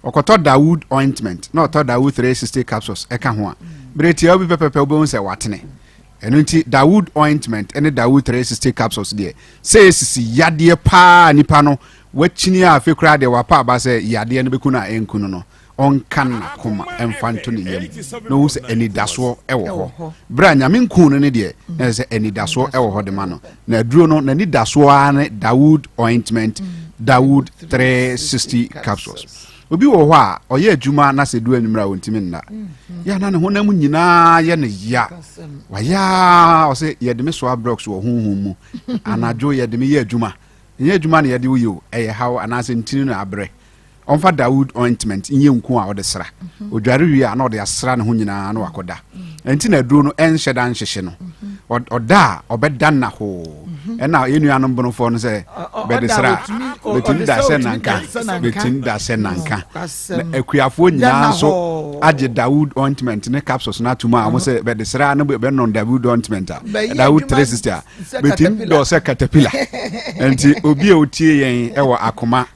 ɔkɔtɔ Dawood ointment na ɔtɔ Dawood 360 capsules ɛka ho a. Berɛ tiawa bi pɛpɛpɛ wobɛhu sɛ watene. Ɛno nti Dawood ointment ne Dawood 360 capsules deɛ sɛ ɛsisi yadeɛ paa nipa no wakyini a afei koraa deɛ wapa aba sɛ yadeɛ no bɛku no a ɛnku no no ɔnka n'akoma mfa nto ne yam na ɔhu sɛ anidasoɔ wɔ hɔ. Berɛ a Nyame nkuu no no deɛ na ɛsɛ sɛ anidasoɔ wɔ hɔ de ma no. Na aduro no n'anidasoɔ ara ne Dawood ointment, Dawood 360 capsules. Obi wɔ hɔ a ɔyɛ adwuma na sɛ du anwummerɛ a ɔntumi nna. Yɛ na ne honam nyinaa yɛ no ya. Wayɛ a ɔsɛ yɛde me soa blocks wɔ honhom mu. Anadwo yɛde me yɛ adwuma. Ɛnyɛ adwuma na yɛde woyɛ o, ɛyɛ haw anaasɛ ntini no abrɛ. Ɔmfa Dawood ointment nyɛ nku a ɔde sra. Ɔdware wie a na ɔde asra ne ho nyinaa na wakɔda. Ɛnti na aduro no ɛnhyɛ da nhyehye no. Ɔda a ɔbɛda nnahoo. Ɛna yɛn nuanom bonofoɔ no sɛ bɛde sra bɛtumi da sɛ nanka bɛtumi da sɛ nanka. Na akuafoɔ nyinaa nso agye Dawood ointment ne capsules no atom a wɔn sɛ bɛde sra no bɛnom Dawood ointment a Dawood 360 a bɛtumi dɔ sɛ katapila. Nti obi a ɔtie yɛn ɛwɔ akoma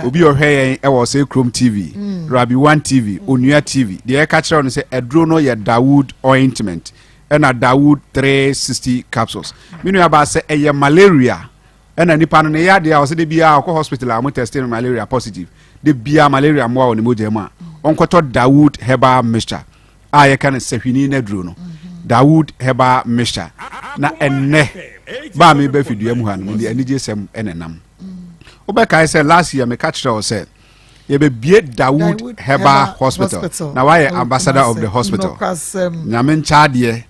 obi a ɔhwɛ yɛn ɛwɔ ɔsɛ kurom tv mm. rabi one tv mm. onua tv deɛ ɛka kyerɛ no sɛ aduro no yɛ dawood ointment ɛna dawood 360 capsules me nua baa sɛ ɛyɛ malaria ɛna nipa no ne yɛ adeɛ a ɔsɛ de biara ɔkɔ hospital a wɔn test no malaria positive de biara malaria mmoa wɔ ne mogya mu a ɔnkɔtɔ dawood herbal mixture a yɛka no sahwini no aduro no dawood herbal mixture na ɛnnɛ baa mi bɛ fidua mu ha no mede anigye sɛm ɛna nam wobɛkae sɛ last year meka kyerɛ wo sɛ yɛbɛbie dawood herbal hospital na wayɛ ambassador of the hospital nyame nkyaadeɛ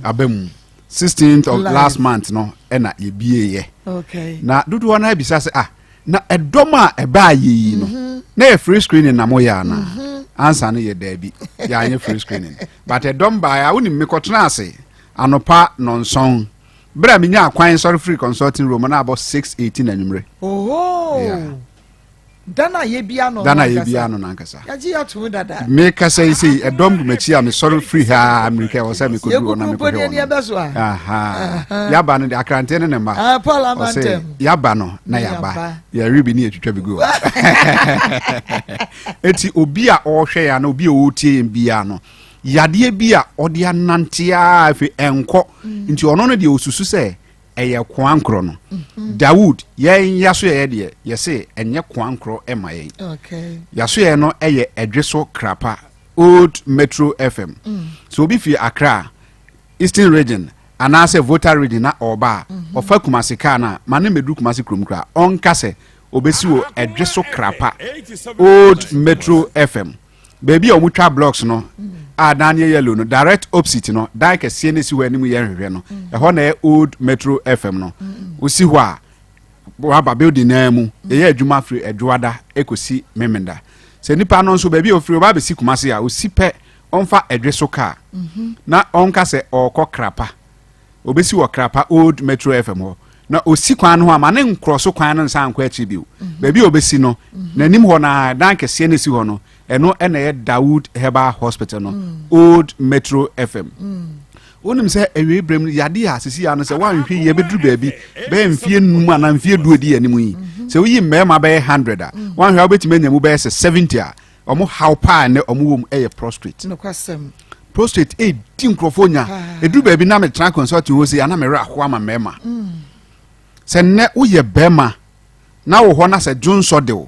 aba mu 16th of last month no ɛna yɛbieeɛ na dodoɔ no abisa sɛ ah na ɛdɔm a ɛbaa yɛ yi no mhm. na yɛ free screening na moyɛ anaa mhm. ansa no yɛ daabi yɛanyɛ free screening but ɛdɔm baeɛ a wonim mekɔtena ase anɔpa nɔnsɔn Berɛ a menyaa kwan sɔre firii consulting room na abɔ 6:18 anwummerɛ. Ohoo! Yeah. Da no a yɛbia no Da no a yɛbia no nankasa. Yɛagye yɛ atom dada. Mekasa yi sei ɛdɔm gu m'akyi a mesɔre firi ha mmirika ɛwɔ sɛ mekɔduru hɔ na mekɔhwɛ wɔn. Aha. Yaba no de akrante ne ne mma. Ah, Paul Amantam. Ɔsɛ yaba no na yaba. Yɛwe bi ne yɛtwitwa bi gu hɔ. Eti obi a ɔrehwɛ yɛn anaa obi a ɔretie yɛn biara no yadeɛ bi a ɔde anante ara afei ɛnkɔ mm. nti ɔno no deɛ ɔsusu sɛ ɛyɛ koankorɔ no mm-hmm. Dawood yɛn yaso yɛyɛ deɛ yɛse ɛnyɛ koankorɔ ɛma yɛn yaso yɛn no ɛyɛ ɛdwe so krapa old metro fm mm. so obi fi Accra Eastern region anaasɛ Volta region na ɔreba a mm-hmm. ɔfa Kumasi kaa no a ma ne mmɛduru Kumasi kurom koraa ɔnka sɛ obɛsi wɔ ɛdwe so krapa old metro fm Baabi a wɔtwa blocks no a dan no yɛ yellow no, direct opposite no, dan kɛseɛ no esi hɔ anim yɛ nhwehwɛ no, ɛhɔ na ɛyɛ old Metro FM no. Wosi hɔ a, waba building naa mu, yɛyɛ adwuma firi Adwoada ekosi Memenda. Sɛ nipa no nso baabi a ofiri ɔba abɛsi Kumasi a, osi pɛ ɔmfa Ɛdwe so kaa na ɔnka sɛ ɔrekɔ Krapa. Obesi wɔ Krapa Old Metro FM hɔ. Na osi kwan no ho a, ma ne nkorɔ so kwan no nsan nkɔ akyiri bio. Mhm. Baabi a obesi no, mhm. n'anim hɔ na dan kɛseɛ no esi hɔ no, ɛno ɛna ɛyɛ Dawood Herbal Hospital no, mm. Old Metro FM. Mm. Wonim sɛ awiei berɛ mu yade a sisi ano sɛ woanhwɛ yie bɛduru baabi bɛyɛ mfie num anaa mfie du adi anim yi mhm. sɛ woyi mmarima bɛyɛ 100 a woanhwɛ a wobɛtumi anya mu bɛyɛ sɛ 70 a Wɔn haw paa nnɛ wɔn wɔ mu yɛ prostrate. Nokwasɛm. Prostrate edi nkurɔfoɔ nya. Eduru baabi na metena consulting hɔ sei ana me werɛ aho ama mmarima. Mm. Sɛ nnɛ woyɛ barima na wɔ hɔ na sɛ dwonsɔ de wo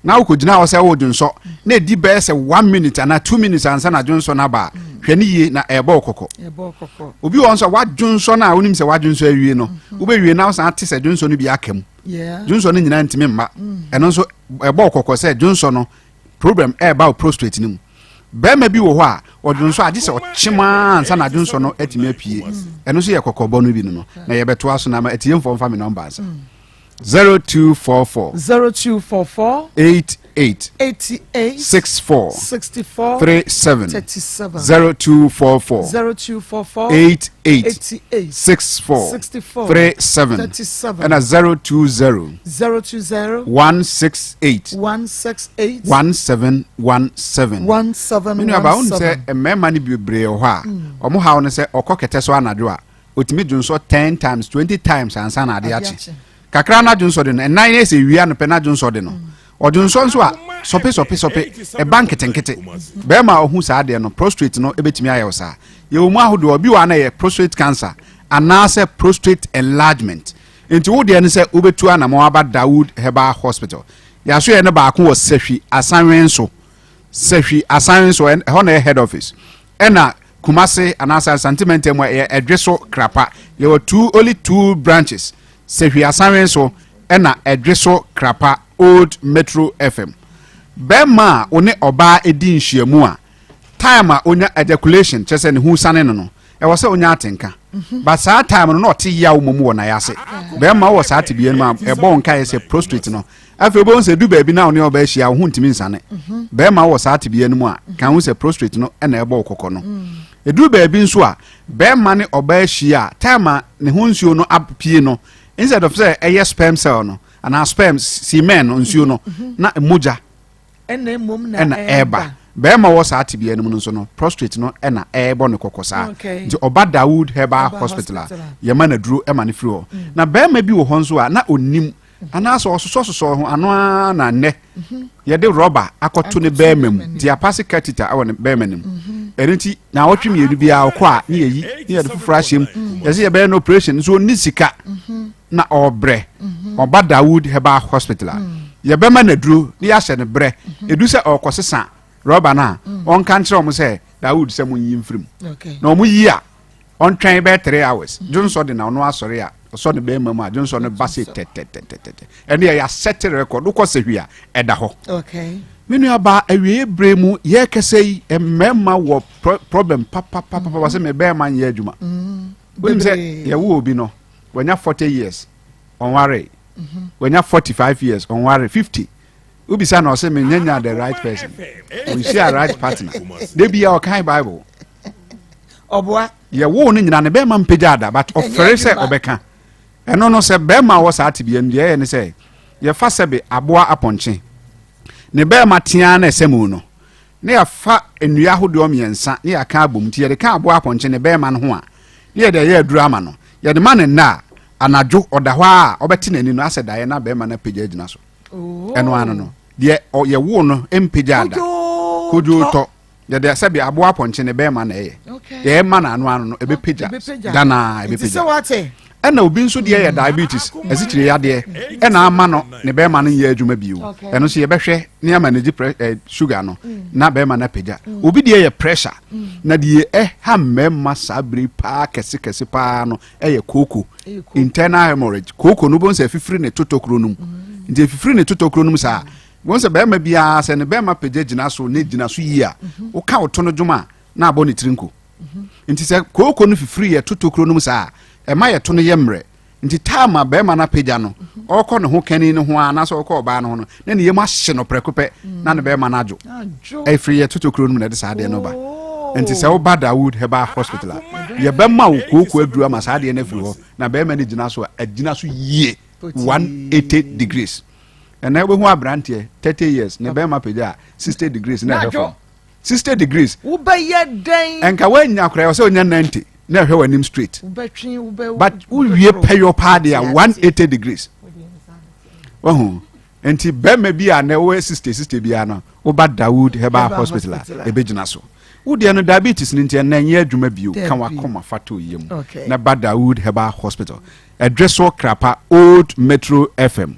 na wokɔgyina hɔ sɛ wo dwonsɔ na ɛdi bɛyɛ sɛ one minute anaa two minutes ansa na dwonsɔ no aba a mm. hwɛ ne yie na ɛrebɔ wo kɔkɔ. Obi wɔ nso a wadwonsɔ no a wonim sɛ wadwonsɔ awie no mm-hmm. wobɛwie na wosan ate sɛ dwonsɔ no bi aka mu. Dwonsɔ no nyinaa ntumi mma. Mm. Ɛno nso ɛbɔ wo kɔkɔ sɛ dwonsɔ no problem ɛreba wo prostate no mu bɛrima bi wɔ hɔ a ɔdwonsɔ agye sɛ ɔkyem ara ansa na dwonsɔ no atumi apue ɛno nso yɛ kɔkɔbɔ no bi no no na yɛbɛtoa so na ama atiemfoɔ mfa me nɔmba nsa 0244 0244 88 88 64 64 37 37 0244 0244 88 88 64 64 37 37 ɛna 020 020 168 168 1717 1717 Me nuabaa wonim sɛ mmarima no bebree wɔ hɔ a mm. wɔn haw no sɛ ɔkɔ kɛtɛ so anadwo a otumi dwonsɔ ten times twenty times ansa na ade akye kakra na dwonsɔ de no ɛnan yɛ sɛ wia no pɛ na dwonsɔ de no mm. Ɔdwonsɔ nso a, sɔpe sɔpe sɔpe, ɛba nketenkete. Bɛrima a ɔhu saa adeɛ no, prostrate no bɛtumi ayɛ wo saa. Yɛwɔ mu ahodoɔ, ebi wɔ a na ɛyɛ prostate cancer anaasɛ prostate enlargement. Nti wo deɛ ne sɛ wobɛtu anamɔn aba Dawood Herbal Hospital. Yɛasoɛɛ no baako wɔ Sahwi Asanwenso. Sahwi Asanwenso, ɛhɔ na ɛyɛ head office. Ɛna Kumase anaasɛ Asante mantam mu a ɛyɛ Ɛdweso Krapa. Yɛwɔ two, only two branches. Sahwi Asanwenso ɛna Ɛdweso Krapa Old Metro FM. Bɛrima a wo ne ɔbaa di nhyiamu a, time a onya ejaculation, kyerɛ sɛ ne ho sane no no, ɛwɔ sɛ onya atenka. Mhm. But saa time no na ɔte yaw mmom wɔ n'ayase. Bɛrima wɔ saa tebea no mu a, ɛbɔ wo nkaeɛ sɛ prostate no. Afei wobɛhu sɛ du baabi na wo ne ɔbaa ahyia, wo ho ntumi nsane. Mhm. Bɛrima wɔ saa tebea no mu a, ka ho sɛ prostate no na ɛbɔ wo kɔkɔ no. Mm. Ɛduru baabi nso a, bɛrima ne ɔbaa ahyia a, time a ne ho nsuo no apue no, instead of sɛ ɛyɛ sperm cell no anaa sperm semen no nsuo no mhm. na mogya ɛna mmom na ɛreba. Bɛrima wɔ saa tebea no mu no nso no, prostate no ɛna ɛrebɔ ne kɔkɔ saa. Nti ɔba Dawood Herbal Hospital a, yɛma no aduro ɛma no firi hɔ. Mm. Na bɛrima bi wɔ hɔ nso a na ɔnim anaasɛ ɔsosɔsosɔ ho ano ara na nnɛ mhm. yɛde rɔba akɔto ne bɛrima mu nti yɛapase catheter wɔ ne bɛrima no mu mhm. ɛno nti na awɔtwe mmienu biara ɔkɔ a ne yɛyi ne yɛde foforɔ ahyɛ mu mhm. yɛsɛ yɛbɛyɛ no operation nso ɔnni sika na ɔrebrɛ ɔba Dawood Herbal Hospital a yɛbɛma no aduro na yɛahyɛ no brɛ ɛdu sɛ ɔrekɔsesa rɔba no a ɔnka nkyerɛ wɔn sɛ Dawood sɛ monyi mfiri mu na wɔn yi a ɔntwɛn bɛyɛ 3 hours dwonsɔ de na ɔno asɔre a ɔsɔ ne bɛrima mu a dwonsɔ no ba se tɛtɛtɛtɛtɛ ɛne yɛ yɛasɛte record wokɔ sɛ hwi a ɛda hɔ me nua baa awieɛ berɛ mu yɛkɛsɛ yi mmarima wɔ problem papapapa sɛ me bɛrima nyɛ adwuma wonim sɛ yɛwo obi no wanya 40 years ɔnwaree wanya 45 years ɔnwaree 50 wobisa na ɔsɛ menya nya the right person ɔnhyia right partner da bia ɔkan bible ɔboa yɛwoo no nyina ne bɛrima mpagya ada but ɔfɛre sɛ ɔbɛka ɛno no sɛ bɛrima wɔ saa tebea no deɛ ɛyɛ ne sɛ yɛfa sɛbe aboa apɔnkye ne bɛrima tea na ɛsɛ mu no na yɛafa nnua ahodoɔ mmiɛnsa na yɛaka abom nti yɛde ka aboa apɔnkye ne bɛrima no ho a na yɛde ɛyɛ aduru ama no yɛde ma no nna a anadwo ɔda hɔ a ɔbɛte n'ani no asɛ daeɛ na bɛrima no apagya agyina so ɛno ano no deɛ yɛwoo no mpagya ada kodwo tɔ yɛde sɛbi aboa apɔnkye ne bɛrima na ɛyɛ deɛ ɛma no ano ano no ɛbɛpagya danaa ɛbɛpagya ɛna obi nso deɛ yɛ diabetes asikyire yadeɛ ɛna ama no ne bɛrima no nyɛ adwuma bio ɛno nso yɛbɛhwɛ ne ama no gye eh, sugar no mm. na bɛrima no apagya mm. obi deɛ yɛ pressure mm. na deɛ ɛha mmarima saa bere paa kɛse kɛse paa no ɛyɛ kooko internal hemorrhage kooko no bɔn sɛ efifiri ne totokuro no mu nti efifiri ne totokuro no mu saa bɔn sɛ bɛrima biara sɛ ne bɛrima pagya gyina so ne gyina so yie a mhm. woka woto no dwom a na abɔ ne tiri nko Nti sɛ kooko no fifiri yɛ to tokuro no mu saa a, ɛma yɛ to no yɛ mmerɛ. Nti time a barima no apagya no, ɔrekɔ ne ho kani no ho ara anaasɛ ɔrekɔ ɔbaa no ho no, na ne yam ahye no prɛko pɛ na ne barima no adwo. Ɛfiri yɛ to tokuro no mu na ɛde saa adeɛ no ba. Nti sɛ woba Dawood Herbal Hospital a, yɛbɛma wo kooko aduru ama saa adeɛ no afiri hɔ na barima no gyina so a, agyina so yie 180 degrees. Ɛnɛ wobɛhu aberanteɛ 30 years ne barima pagya a 60 degrees na ɛhwɛ fam. 60 degrees. Wobɛyɛ dɛn? Nka woanya koraa sɛ onya 90 na ɛhwɛ w'anim straight. Wobɛtwe wobɛ. But wowie pɛyɔ paa deɛ a 180 degrees. Wahu nti bɛrima bi a na ɛwɔ 60 60 biara no woba Dawood Herbal Hospital a ɛbɛgyina so. Wo deɛ no diabetes no nti ɛnna ɛnyɛ adwuma bio ka wakoma fa to yam na ba Dawood Herbal Hospital. Ɛdweso Krapa Old Metro FM.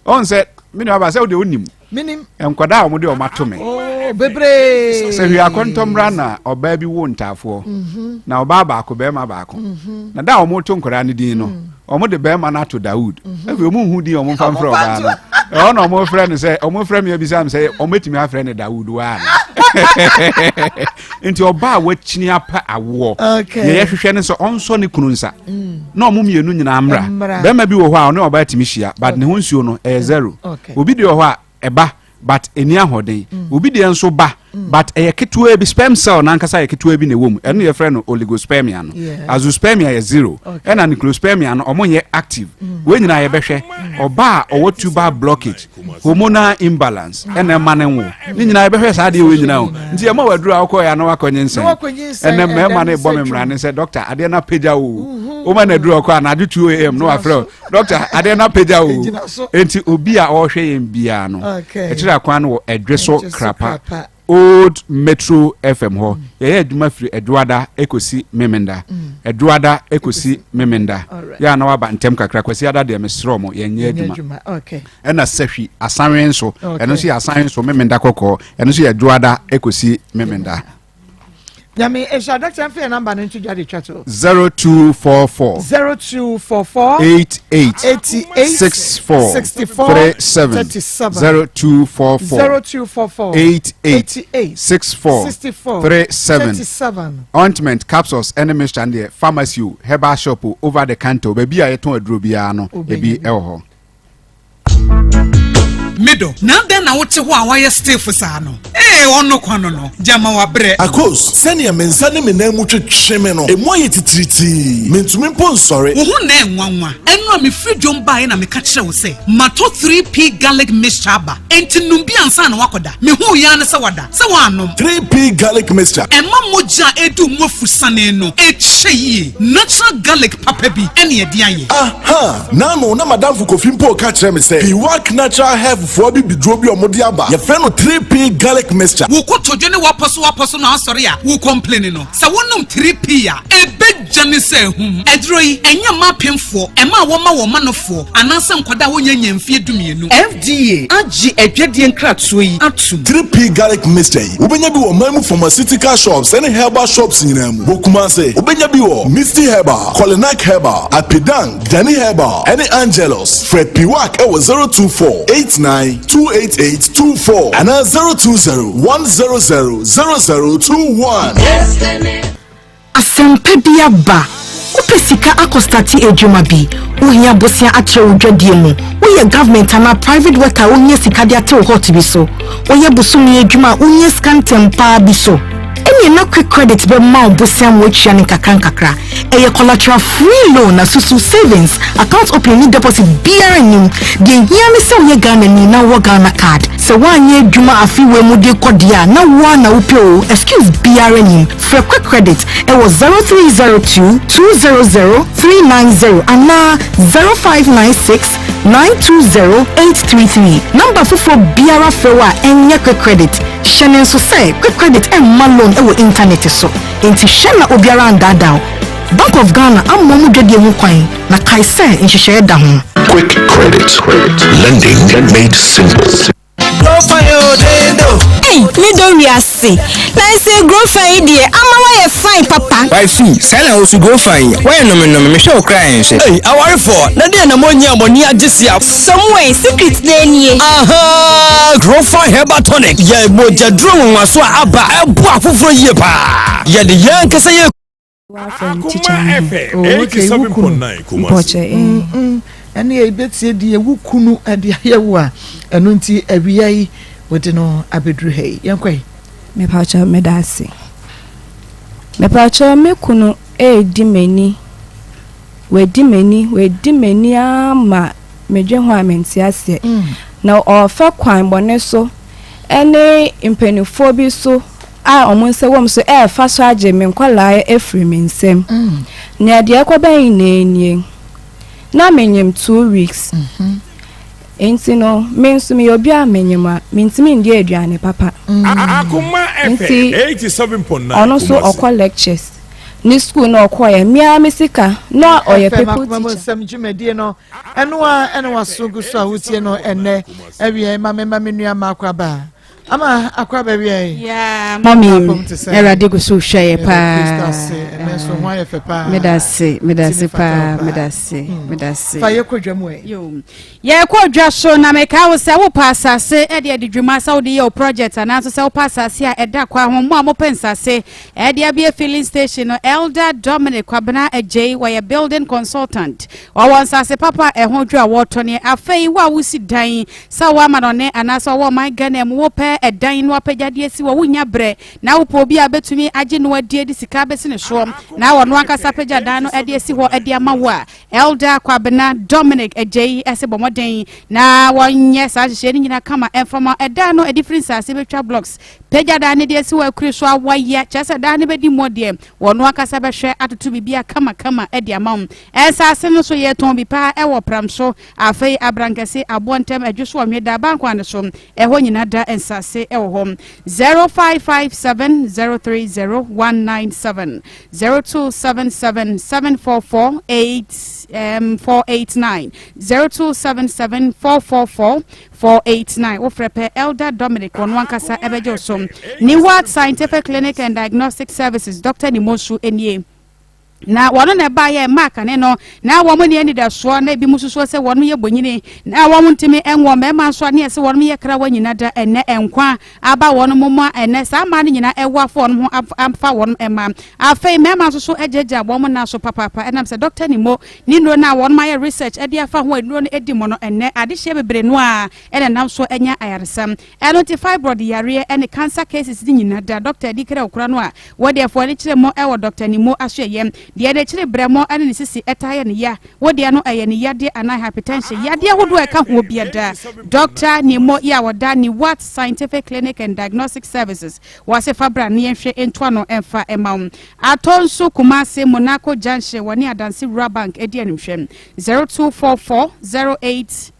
Ɔn sɛ me nua ba sɛ wo deɛ wonim. Menim. Nkwadaa a wɔde wɔn ato me. Oh, bebree. Sɛ hwee akɔntɔmmra na ɔbaa bi wo ntaafoɔ. Mhm. Na ɔbaa baako bɛrima baako. Mhm. Na da a wɔto nkwadaa no din no, mm. wɔde bɛrima no ato Dawood. Mhm. Afei wɔn nhu din a wɔn mfa mfrɛ ɔbaa no. Ɛhɔ na wɔn frɛ no sɛ wɔn frɛ mi abisa mi sɛ wɔn betumi afrɛ no Dawood waa no. Nti ɔbaa a wakyini apɛ awoɔ. Deɛ yɛhwehwɛ no sɛ ɔnsɔ ne kunu nsa. Mm. Na wɔn mmienu nyinaa mmra. Bɛrima bi wɔ hɔ a ɔne ɔbaa tumi hyia but ne ho nsuo no ɛyɛ zero. Obi deɛ wɔ hɔ a ɛba but ɛni ahoɔden. Mm. Obi deɛ nso ba. But ɛyɛ ketewa bi, sperm cell n'ankasa yɛ ketewa bi na ɛwɔ mu. Ɛno yɛfrɛ no oligospermia no. Azoospermia yɛ zero. Ɛna nucleospermia no, ɔmo nyɛ active. Wei nyinaa yɛbɛhwɛ. Ɔbaa a ɔwɔ tubal blockage, hormonal imbalance, ɛna ɛma ne nwo ne nyinaa, yɛbɛhwɛ saa adeɛ wei nyinaa o. Nti ɛma waduru a wokɔɛ a na wakɔ nyinsɛn. Ɛnɛ mmarima no bɔ me mmara ne sɛ, "Doctor, adeɛ no apagya o." Woma no aduru, ɔkɔ anadwo 2 a.m. na wafrɛ o, "Doctor, adeɛ no apagya o." Enti obi a ɔrehwɛ yɛn biara no, ɛkyerɛ akwan no wɔ Ɛdwe so Krapa, Old Metro FM hɔ. Yɛyɛ adwuma firi Ɛdwoada ɛkɔsi Memenda, Ɛdwoada ɛkɔsi Memenda. Yɛ a na waba ntɛm kakra. Kwasi ada deɛ, mesrɛ mo, yɛnyɛ adwuma. Ɛna Sahwi Asanwe nso, ɛno nso yɛ Asanwe nso Memenda kɔkɔɔ, ɛno nso yɛ Ɛdwoada ɛkɔsi Memenda. Nyame nhyira. Doctor, mfa yɛ number no nto dwa de twa to. 0244. 0244. 88. 88. 64. 64. 37. 37. 0244. 0244. 88. 88. 64. 64. 37. 37. Ointment, capsules ɛne mixture no deɛ, pharmacy o, herbal shop o, over the counter o, baabi a yɛtɔn aduro biara no, ebi ɛwɔ hɔ. Middle na adɛn na wote hɔ a woayɛ stiff saa no? Ee, ɔno kwa no gyama wabrɛ. Akos, sɛnea me nsa ne me nan mu twetwe me no, emu ayɛ titiritii. Mentumi mpo nsɔre. Wo ho na ɛnwanwa. Ɛno a mefiri dwom baeɛ na meka kyerɛ wo sɛ matɔ 3P Garlic Mixture aba. Enti nom bi ansa na woakɔda. Mehuu yi ara ne sɛ wada, sɛ woannom. 3P Garlic Mixture. Ɛma mogya a ɛdu mu afusane no ɛkyɛ yie. Natural garlic papa bi ɛne ɛde ayɛ. Aha! Nano na madamfo Kofi mpo ka kyerɛ me sɛ Piwak Natural Health foɔ bi biduro bi a wɔde aba. Yɛfrɛ no 3P Garlic Mixture. Wo kotodwe ne w'apɔso w'apɔso na asɔre a wo complain no, sɛ wonom 3P a, ɛbɛgya ne sɛ ahum. Aduro yi, ɛnyɛ mma apemfoɔ, ɛma a wɔma wɔn manofoɔ anaasɛ nkwadaa a wɔnnya nnya mfeɛ 12. FDA agye adwadie nkratoɔ yi atom. 3P Garlic Mixture yi, wobɛnya bi wɔ ɔman mu pharmaceutical shops ne herbal shops nyinaa mu. Wɔ Kumase, wobɛnya bi wɔ Misty Herbal, Kolinak Herbal, Apidang, Dani Herbal ɛne Angelus. Frɛ Piwak ɛwɔ 024 89 288 24 anaa 020 100 0021. Asɛmpa bi aba. Wopɛ sika akɔ start adwuma bi, wohia bosea atrɛ wo dwadie mu, woyɛ government anaa private worker a wohia sika de ate wo hot bi so, woyɛ bosome adwuma a wohia sika ntɛm paa bi so, ɛneɛ na Quick Credit bɛma wo bosea ma woatua ne nkakra nkakra. Ɛyɛ collateral free loan na susu savings account opening ne deposit biara nnim. Deɛ hia ne sɛ woyɛ Ghanani na wowɔ Ghana Card. Sɛ woanyɛ adwuma afe wei mu de kɔ deɛ a, na woa na wopɛ o, excuse biara nnim. Frɛ Quick Credit ɛwɔ 0302 200 390 anaa 0596 920 833. Number foforɔ biara frɛ wo a, ɛnyɛ Quick Credit. Hyɛ ne nso sɛ Quick Credit ɛmma loan ɛwɔ internet so, enti hwɛ na obiara andaadaa wo. Bank of Ghana amma mu dwadie ho kwan na kae sɛ nhyehyɛeɛ da ho. Quick Credit. Lending made simple. Ei, me dɔ wiase na ɛsɛ grofa yi deɛ ama woayɛ fine papa. Wifey, saa na wosu go fine. Woayɛ nomenome, mehwɛ wo koraa ɛnhwɛ. Ei, awarefoɔ, na deɛ na moanyɛ a mo ani agye se a? Samuel, secret na nie. Aha! Grofa Herbal Tonic yɛ mogyaduro nwonwaso a aba ɛboa afoforɔ yie paa. Yɛde yɛn ankasa yɛ Akoma FM 87.9 Kumasi. Ɛne yɛbɛtie deɛ wo kunu de ayɛ wo a ɛno nti awia yi wode no abɛduru ha yi. Yɛnkɔ yi. Mepakyɛw, meda ase. Mepakyɛw, me kunu redi m'ani, wadi m'ani, wadi m'ani ara ma medwe ho a mente aseɛ. Na ɔrefa kwan bɔne so ne mpanimfoɔ bi so a wɔn nsa wɔ mu so ɛrefa so agye me nkwadaa afiri me nsam. Nea deɛ ɛkɔba nyinaa nie, na menyim 2 weeks. Nti no, me nso meyɛ obi a menyim a mentumi ndi aduane papa. Akoma FM Nti 87.9 ɔno nso Kumasi. ɔkɔ lectures ne school na ɔkɔɛ mmea me sika na ɔyɛ FM people Akoma mu teacher. Nsɛm dwumadie no, ɛno a ɛne waso gu so a wotie no ɛnnɛ awia. Ma me ma me nua ma akɔ aba ama akɔ aba awia yi. Mɔmi, Apɔm te sɛ? Awurade gu so hwɛ yɛ Yɛda Kristo ase. paa. Ɛnɛ nso ho ayɛ fɛ paa. Meda ase, meda Ti ase ne fata paa, wo. Meda ase, meda ase. Fa yɛkɔ dwa mu ɛ. Yo. Yɛkɔ dwa so na meka wo sɛ wopɛ asase de adi dwuma, sɛ wode yɛ wo project anaa nso sɛ wopɛ asase a ɛda kwa ho, mo a mopɛ nsase ɛde abie filling station no, Elder Dominic Kwabena Agyei, wɔyɛ building consultant, ɔwɔ nsase papa a ɛho dwo a wɔtɔ ne. Afei wo a wosi dan sɛ wɔ amanɔne anaasɛ ɔwɔ ɔman Ghana mu, wopɛ wopɛ ɛdan na wapagya de asi hɔ, wonnya berɛ, na wopɛ obi a bɛtumi agye no adie de sika abɛsi ne soɔ na ɔno ankasa apagya dan no de asi hɔ de ama wo a, Elder Kwabena Dominic Adjei se bɔ mmɔden na wɔnyɛ saa nhyehyɛeɛ no nyinaa kama mfa ma ɛdan no ɛde firi nsase bɛtwa blocks pagya dan no de asi hɔ akuri so awayɛ, kyerɛ sɛ dan no bɛdi muo deɛ wɔno ankasa bɛhwɛ atoto biribiara kama kama de ama wo. Nsase no nso yɛtɔn bi paa ɛwɔ Pram so, afei Abrankɛse, Aboɔ Ntɛm, Adwo so, Ɔnweda, Abankwan no so, ɛhɔ nyinaa da nsase ɛwɔ hɔ. 0557 030 197, 0277 744 8 489, 0277 444 489. Wofrɛ pɛ, Elder Dominic ɔno ankasa ɛbɛgye wo so. Neward Scientific Clinic and Diagnostic Services, Dr Nimosu nie na wɔn na ɛba yɛ mmaa kane no na wɔn ne anidasoɔ, na ebi mu soso sɛ wɔn yɛ bonyini na wɔn ntumi nwɔ mmarima nso a ne yɛ sɛ wɔn yɛ krawa nyina da. Ɛnɛ nkwa aba wɔn mu ma ɛnɛ saa mmaa no nyinaa ɛwɔ afɔ wɔn ho afa wɔn mma. Afei mmarima nso so agyagya wɔn nan so papaapa, ɛnam sɛ Dr Nimo ne nnuro no a wɔn ayɛ research ɛde afa ho a nnuro no edi mu no, ɛnɛ adehyɛ bebree no a ɛna nam so anya ayaresam. Ɛno nti fibroid yareɛ ɛne cancer cases ne nyinaa da Dr adi kra okura no a wɔde ɛfoɔ ne kyerɛ mu ɛwɔ Dr Nimo aso. Ɛyɛ deɛ n'akyiri brɛ mo ɛne ne sisi ɛtaa yɛ ne ya, wodeɛ no ɛyɛ ne yadeɛ anaa hypertension, yadeɛ ahodoɔ a ɛka ho biada, Dr Nimo yi a wɔda ne Wat Scientific Clinic and Diagnostic Services wɔase fa bra ne yɛnhwɛ ntoa no ɛmfa ɛma wo. Atɔ nso Kumase, Monaco Junction, wɔne Adanse Rural Bank adi animhwɛ. 0244 08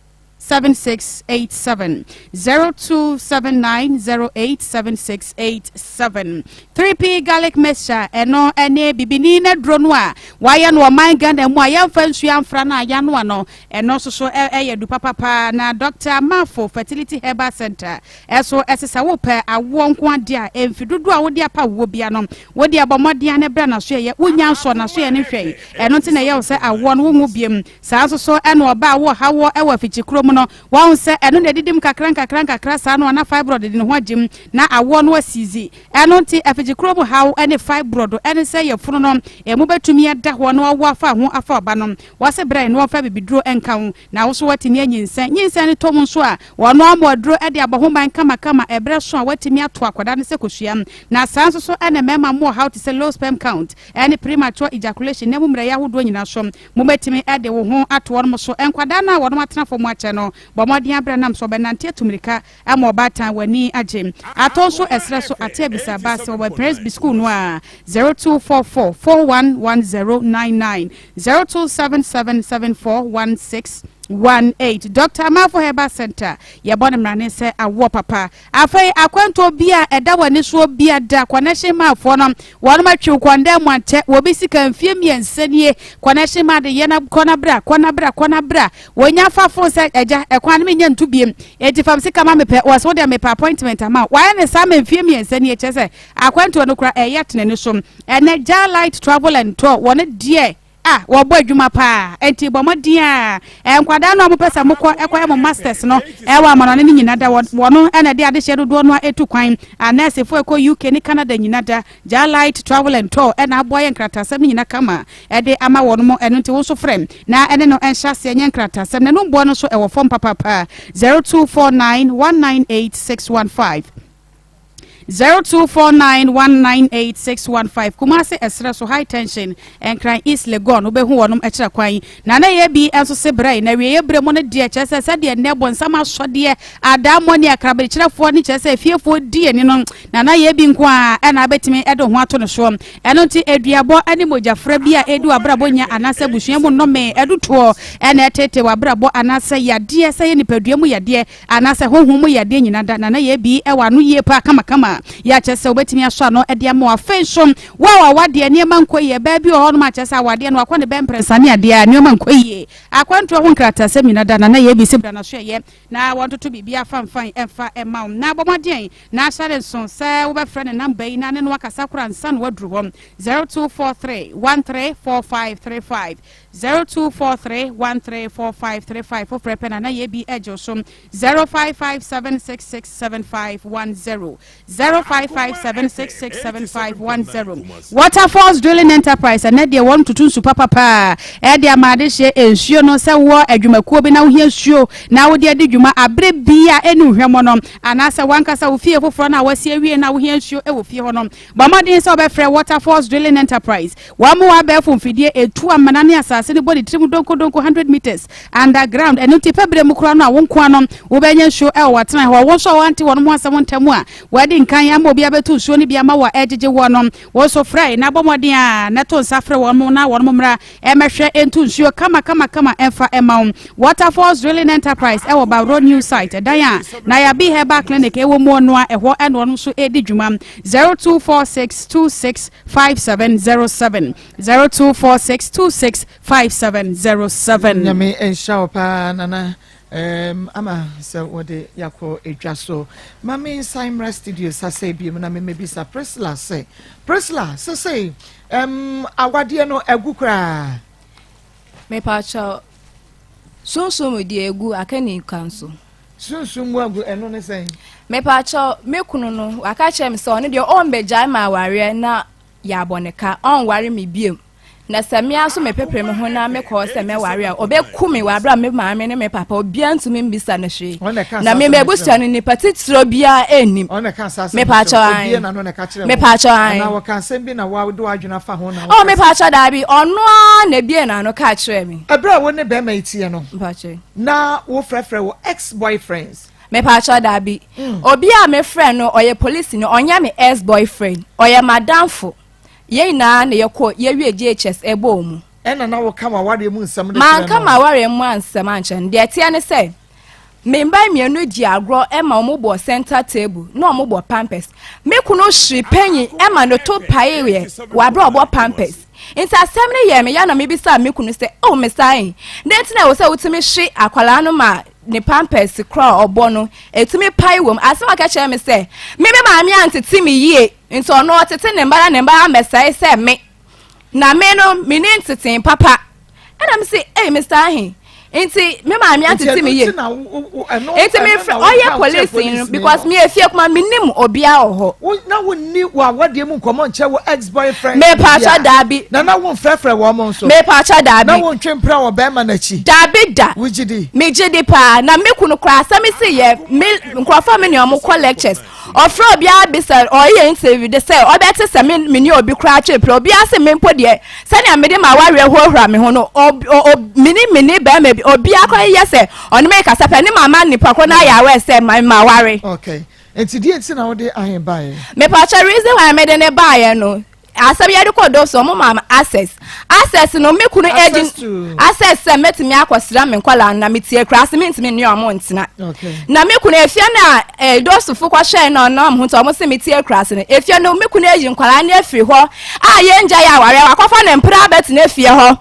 7687, 0279 087687. 3P Garlic Mixture, ɛno ɛne bibini na duro no a wayɛ no ɔman Ghana mu a yɛmfa nsuo amfra no a yɛanoa no, ɛno nso so ɛyɛ du papapa. Na Dr Mafo Fertility Herbal Center ɛso ɛsesa wopɛ awoɔ nko adeɛ a ɛmfi dodoɔ a wode apa awoɔ bia no, wode abɔ mmɔden a ne brɛ naso ɛyɛ wonya nsɔ naso yɛ ne hwɛ, ɛno nti na ɛyɛ wo sɛ awoɔ no wonwo biem. Saa nso so ɛna ɔbaa wɔ hawɔ ɛwɔ afikyi kurom no, wɔn sɛ ɛno na ɛdidim kakra nkakra nkakra saa no ana fibroid de ne ho agyem na awoɔ no asizi. Ɛno nti afikyi kurom haw ɛne fibroid ɛne sɛ yɛfunu no emu bɛtumi ada hɔ na wawo afa ho afa ɔba no, wɔse brɛ na wɔmfa bibiduro nka ho na wo so watumi anyinsɛn. Nyinsɛn no tɔm nso a, wɔno ama aduro de abɔ ho ban kamakama, ɛberɛ so a watumi ato akwadaa no sɛ kosua. Na saa nso so ɛna mmarima mo ɔhaw te sɛ low sperm count ɛne premature ejaculation na mu mmerɛyɛ ahodoɔ nyinaa so, mobɛtumi de wo ho ato wɔnom so. Nkwadaa no a wɔnom atena fam akyɛ no, bɔ mmɔden abrɛ nam so ɔbɛnante atu mmirika ama ɔbaatan w'ani agye. Atɔ nso ɛserɛ so ate abisa ba sɛ wɔbɛ Presby School no a, 0244 411099, 0277 7416 18. Dr Amafo Herbal Center, yɛbɔ no mmarane sɛ awoɔ papa. Afei akwantuo bi a ɛda w'ani soɔ bi a da connection maafoɔ no wɔnom atwiw kɔndɛn mu ankyɛ wɔbi sika mfie 3 nie. Connection maa de yɛ na kɔna bra, kɔna bra, kɔna bra, wɔnya fafo sɛ agya ɛkwan no menya nto biem, eti fam sika ma mepɛ wɔ so deɛ mepɛ appointment ama wɔayɛ ne saa ma mfie 3 nie, kyerɛ sɛ akwantuo no kora ɛyɛ tena ni so. Ɛnɛ Gya Light Travel and Tour, wɔne deɛ a wɔbɔ adwuma paa, nti bɔ mmɔden a nkwadaa no a mopɛ sɛ mokɔ ɛkɔyɛ mo masters no ɛwɔ amanɔne no nyina da, wɔno ɛna de adehyɛ dodoɔ no a ɛtu kwan. Anɛɛsefoɔ ɛkɔ UK ne Canada nyina da, Gya Light Travel and Tour ɛna aboa yɛ nkratasɛm no nyina kama ɛde ama wɔn mo. Ɛno nti wo nso frɛ na ɛne no ɛnhyɛ aseɛ nyɛ nkratasɛm na ɛno mboɔ no nso ɛwɔ fam papapa. 0249 198 615, 0249198615. Kumase ɛserɛ so, High Tension, Nkran East Legon, wobɛhu wɔnom ɛkyerɛ kwan. Na na yɛ bi nso se berɛ na wieɛ berɛ mu no deɛ, kyerɛ sɛ sɛdeɛ nnɛ bɔnsam asɔdeɛ adammɔ ne akraberekyerɛfoɔ ne kyerɛ sɛ efiefoɔ di ani no, na na yɛ bi nko a ɛna abɛtumi ɛde ho ato no soɔ. Ɛno nti aduabɔ ne mogyafra bi a ɛdi w'abrabɔ nya anaasɛ abusua mu nnome ɛdotoɔ ɛna ɛtete w'abrabɔ anaasɛ yadeɛ, sɛ yɛ nipadua mu yadeɛ anaasɛ honhom mu yadeɛ nyina da, na na yɛ bi ɛwɔ ano yie paa kamakama yɛakyɛ sɛ wobɛtumi asɔ ano ɛde ama wo. Afei nso wo a wawadeɛ nneɛma nkɔ yie, bɛɛ bi wɔ hɔnom akyɛ sɛ awadeɛ no wakɔ ne bɛ mprɛnsa ne adeɛ a nneɛma nkɔ yie, akwantuo ho nkratasɛm nyina da, na na yɛ bi sɛ bra na so ɛyɛ na wɔntoto biribi afamfan ɛmfa ɛma wo. Na bɔ mmɔden na ahyɛ ne nso sɛ wobɛfrɛ ne number yi na ne no akasa kora nsa no waduru hɔ: 0243 134535. 0243 134535 wofrɛ pɛ na na yɛ bi agye wo so 0557667510 0557667510 Waterfalls Drilling Enterprise ɛnɛ deɛ wɔn tutu nsu papapaa ɛde ama adehyeɛ nsuo no sɛ wɔ adwumakuo bi na wohia nsuo na wode adi dwuma abere bi a ɛne hwɛmɔ no anaasɛ wankasa wo fie foforɔ no a wasi awie na wohia nsuo wɔ fie hɔ no, bɔ mmɔden sɛ wobɛfrɛ Waterfalls Drilling Enterprise. Wɔn wɔ abɛɛfo mfidie ɛtu amena ne asase no bɔ ne tirim donkodonko 100 meters underground. Ɛno nti pɛ berɛ mu koraa no a wo nkoa no wobɛnya nsuo wɔ w'atenae hɔ. Wo nso a woante wɔn ho asɛm ntɛm a wɔadi nkan ama obi abɛto nsuo no bi ama wo a ɛregyegye woɔ no, wo nso frɛ na bɔ mmɔden a na to nsa frɛ wɔn na wɔn mmra mmɛhwɛ nto nsuo kama kama kama mfa mma wo. Waterfalls Drilling Enterprise ɛwɔ Bawro New Site, ɛdan a Nayabi Herbal Clinic ɛwɔ mu no a ɛhɔ ɛna wɔn nso ɛredi dwuma. 0246265707 0246265707. Nyame nhyira wo paa nana um, ama sɛ wɔde yakɔ edwa so. Ma me nsan mmra studio sasɛ biom na memebisa Priscilla sɛ, Priscilla, sesei um, awadeɛ no agu koraa? Mepakyɛw, sunsum mu deɛ egu, aka ne nka nso. Sunsum mu agu, ɛno ne sɛn? Mepakyɛw, me kunu no, waka kyerɛ me sɛ ɔno deɛ ɔmbɛgyae me awareɛ na yɛabɔ ne ka, ɔnware me biom. Na sɛ me ara nso mepepere me ho na mekɔ sɛ mɛware a, ɔbɛku me wɔ abere a me maame ne me papa obiara ntumi mbisa no hwee. Na me m'abusua no nipa titire biara nnim. Mepakyɛw ae. Mepakyɛw ae. Oh, mepakyɛw daabi, ɔno ara na ebie n'ano kaa kyerɛɛ me. Ɛberɛ a wo ne bɛrima yi teɛ no, Mepakyɛw. na wofrɛfrɛ wo ex-boyfriends? Mepakyɛw daabi. Obi a mefrɛ no ɔyɛ polisini, ɔnyɛ me ex-boyfriend, ɔyɛ m'adamfo. Yɛn nyinaa na yɛkɔ yɛwie JHS ɛbɔɔ mu. Ɛna na woka w'awareɛ mu nsɛm de kyerɛ no? Manka m'awareɛ mu ansɛm ankyerɛ no. Deɛ ɛteɛ ne sɛ, me mma mmienu di agorɔ ma wɔn bɔ center table na wɔn bɔ pampers. Me kunu hwere panyin ma ne to paeeɛ wɔ abere a ɔbɔ pampers. Nti asɛm no yɛɛ me ya na mebisaa me kunu sɛ, oh Mister Ayin, dɛn nti na ɛwɔ sɛ wotumi hwe akwadaa no ma ne pampers korɔ a ɔbɔ no ɛtumi pae wɔ mu? Asɛm a ɔka kyerɛɛ me sɛ, me me maame antete me yie. Nti ɔno ɔtete ne mma na ne mma amɛsɛe sɛ me. Na me no, menni ntetee papa. Ɛna me se, ei, Mr. Ahe, nti me maame atete me yie. Nti me fɛ ɔyɛ polisi no because me efie kuma me nim obia wɔ hɔ. Na wo ni wɔ awadeɛ mu nkɔmɔ nkyɛ wo ex boyfriend. Me paatwa daabi. Na na wo nfrɛfrɛ wɔn mo nso. Me paatwa daabi. Na wo ntwe mpira wɔ bɛrima n'akyi. Daabi da. Wo gyi di. Me gyi di paa na me kunu koraa asɛm si yɛ me nkurɔfoɔ me ne wɔn kɔ lectures. Ɔfrɛ obiara bisa ɔyɛ interview de sɛ ɔbɛte sɛ me me ne obi koraa twe pere obiara se me mpo deɛ sɛnea mede m'awareɛ hoahura me ho no o o me ne me ne bɛrima bi obiara koraa yɛ sɛ ɔne me kasa pɛ ne mama nipa korɔ no ayɛ aware sɛ ma maware. Okay. Nti deɛ nti na wode ahe baeɛ? Mepakyɛ reason why mede ne baeɛ no Asɛm yɛde kɔ dɔ so ɔmo maa me access access no me kunu edi access sɛ mɛtumi akɔsra me nkɔla no na me tie kura ase mentumi ne ɔmo ntena na me kunu efie no a eh, dɔsofo kɔhwɛɛ na ɔnam ho nti ɔmo se me tie kura ase no efie no me kunu ayi nkɔla no afiri hɔ a yɛngya yɛ awareɛ wakɔfa ne mpena abɛtena efie hɔ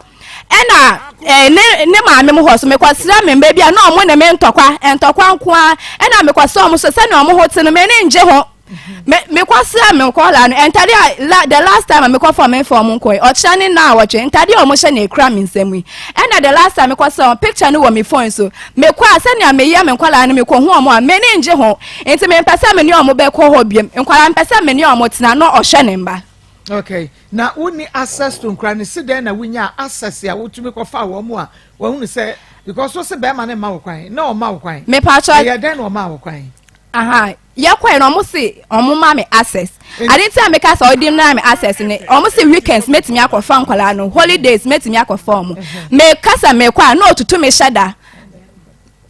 ɛna eh, ne ne maame mu hɔ so mekɔsra me mma bi a na ɔmo ne me ntɔkwa ntɔkwa nko ara ɛna mekɔsra ɔmo so sɛnea ɔmo ho te no m'ani ngye ho Me mekɔ sra me nkɔla no ntade a la the last time a mekɔ fɔ me nfa ɔmo nkɔɛ ɔkyerɛ ne na awɔtwe ntade a ɔmo hyɛ na ekura me nsam yi ɛna the last time mekɔ sra wɔn picture no wɔ me phone so mekɔ a sɛnea meyɛ me nkɔla no mekɔ hu ɔmo a m'ani ngye ho nti mempɛ sɛ me ne ɔmo bɛkɔ hɔ biom nkɔla mpɛ sɛ me ne ɔmo tena na ɔhwɛ ne mba. Okay, na wonni access to nkora no si dɛn na wonya access a wotumi kɔfa wɔn mu a wɔhunu sɛ because wo se bɛrima no mma wo kwan na ɔma wo kwan. Mepatwa. Ɛyɛ dɛn na ɔma wo kwan? Aha, yɛkɔɛ no ɔmo se ɔmo ma me access. Ade nti a meka sɛ ɔde ma me access ne ɔmo se weekends metumi akɔfa nkwadaa no, holidays metumi akɔfa ɔmo. Meka sɛ mekɔ a na ɔtutu me hyɛ da.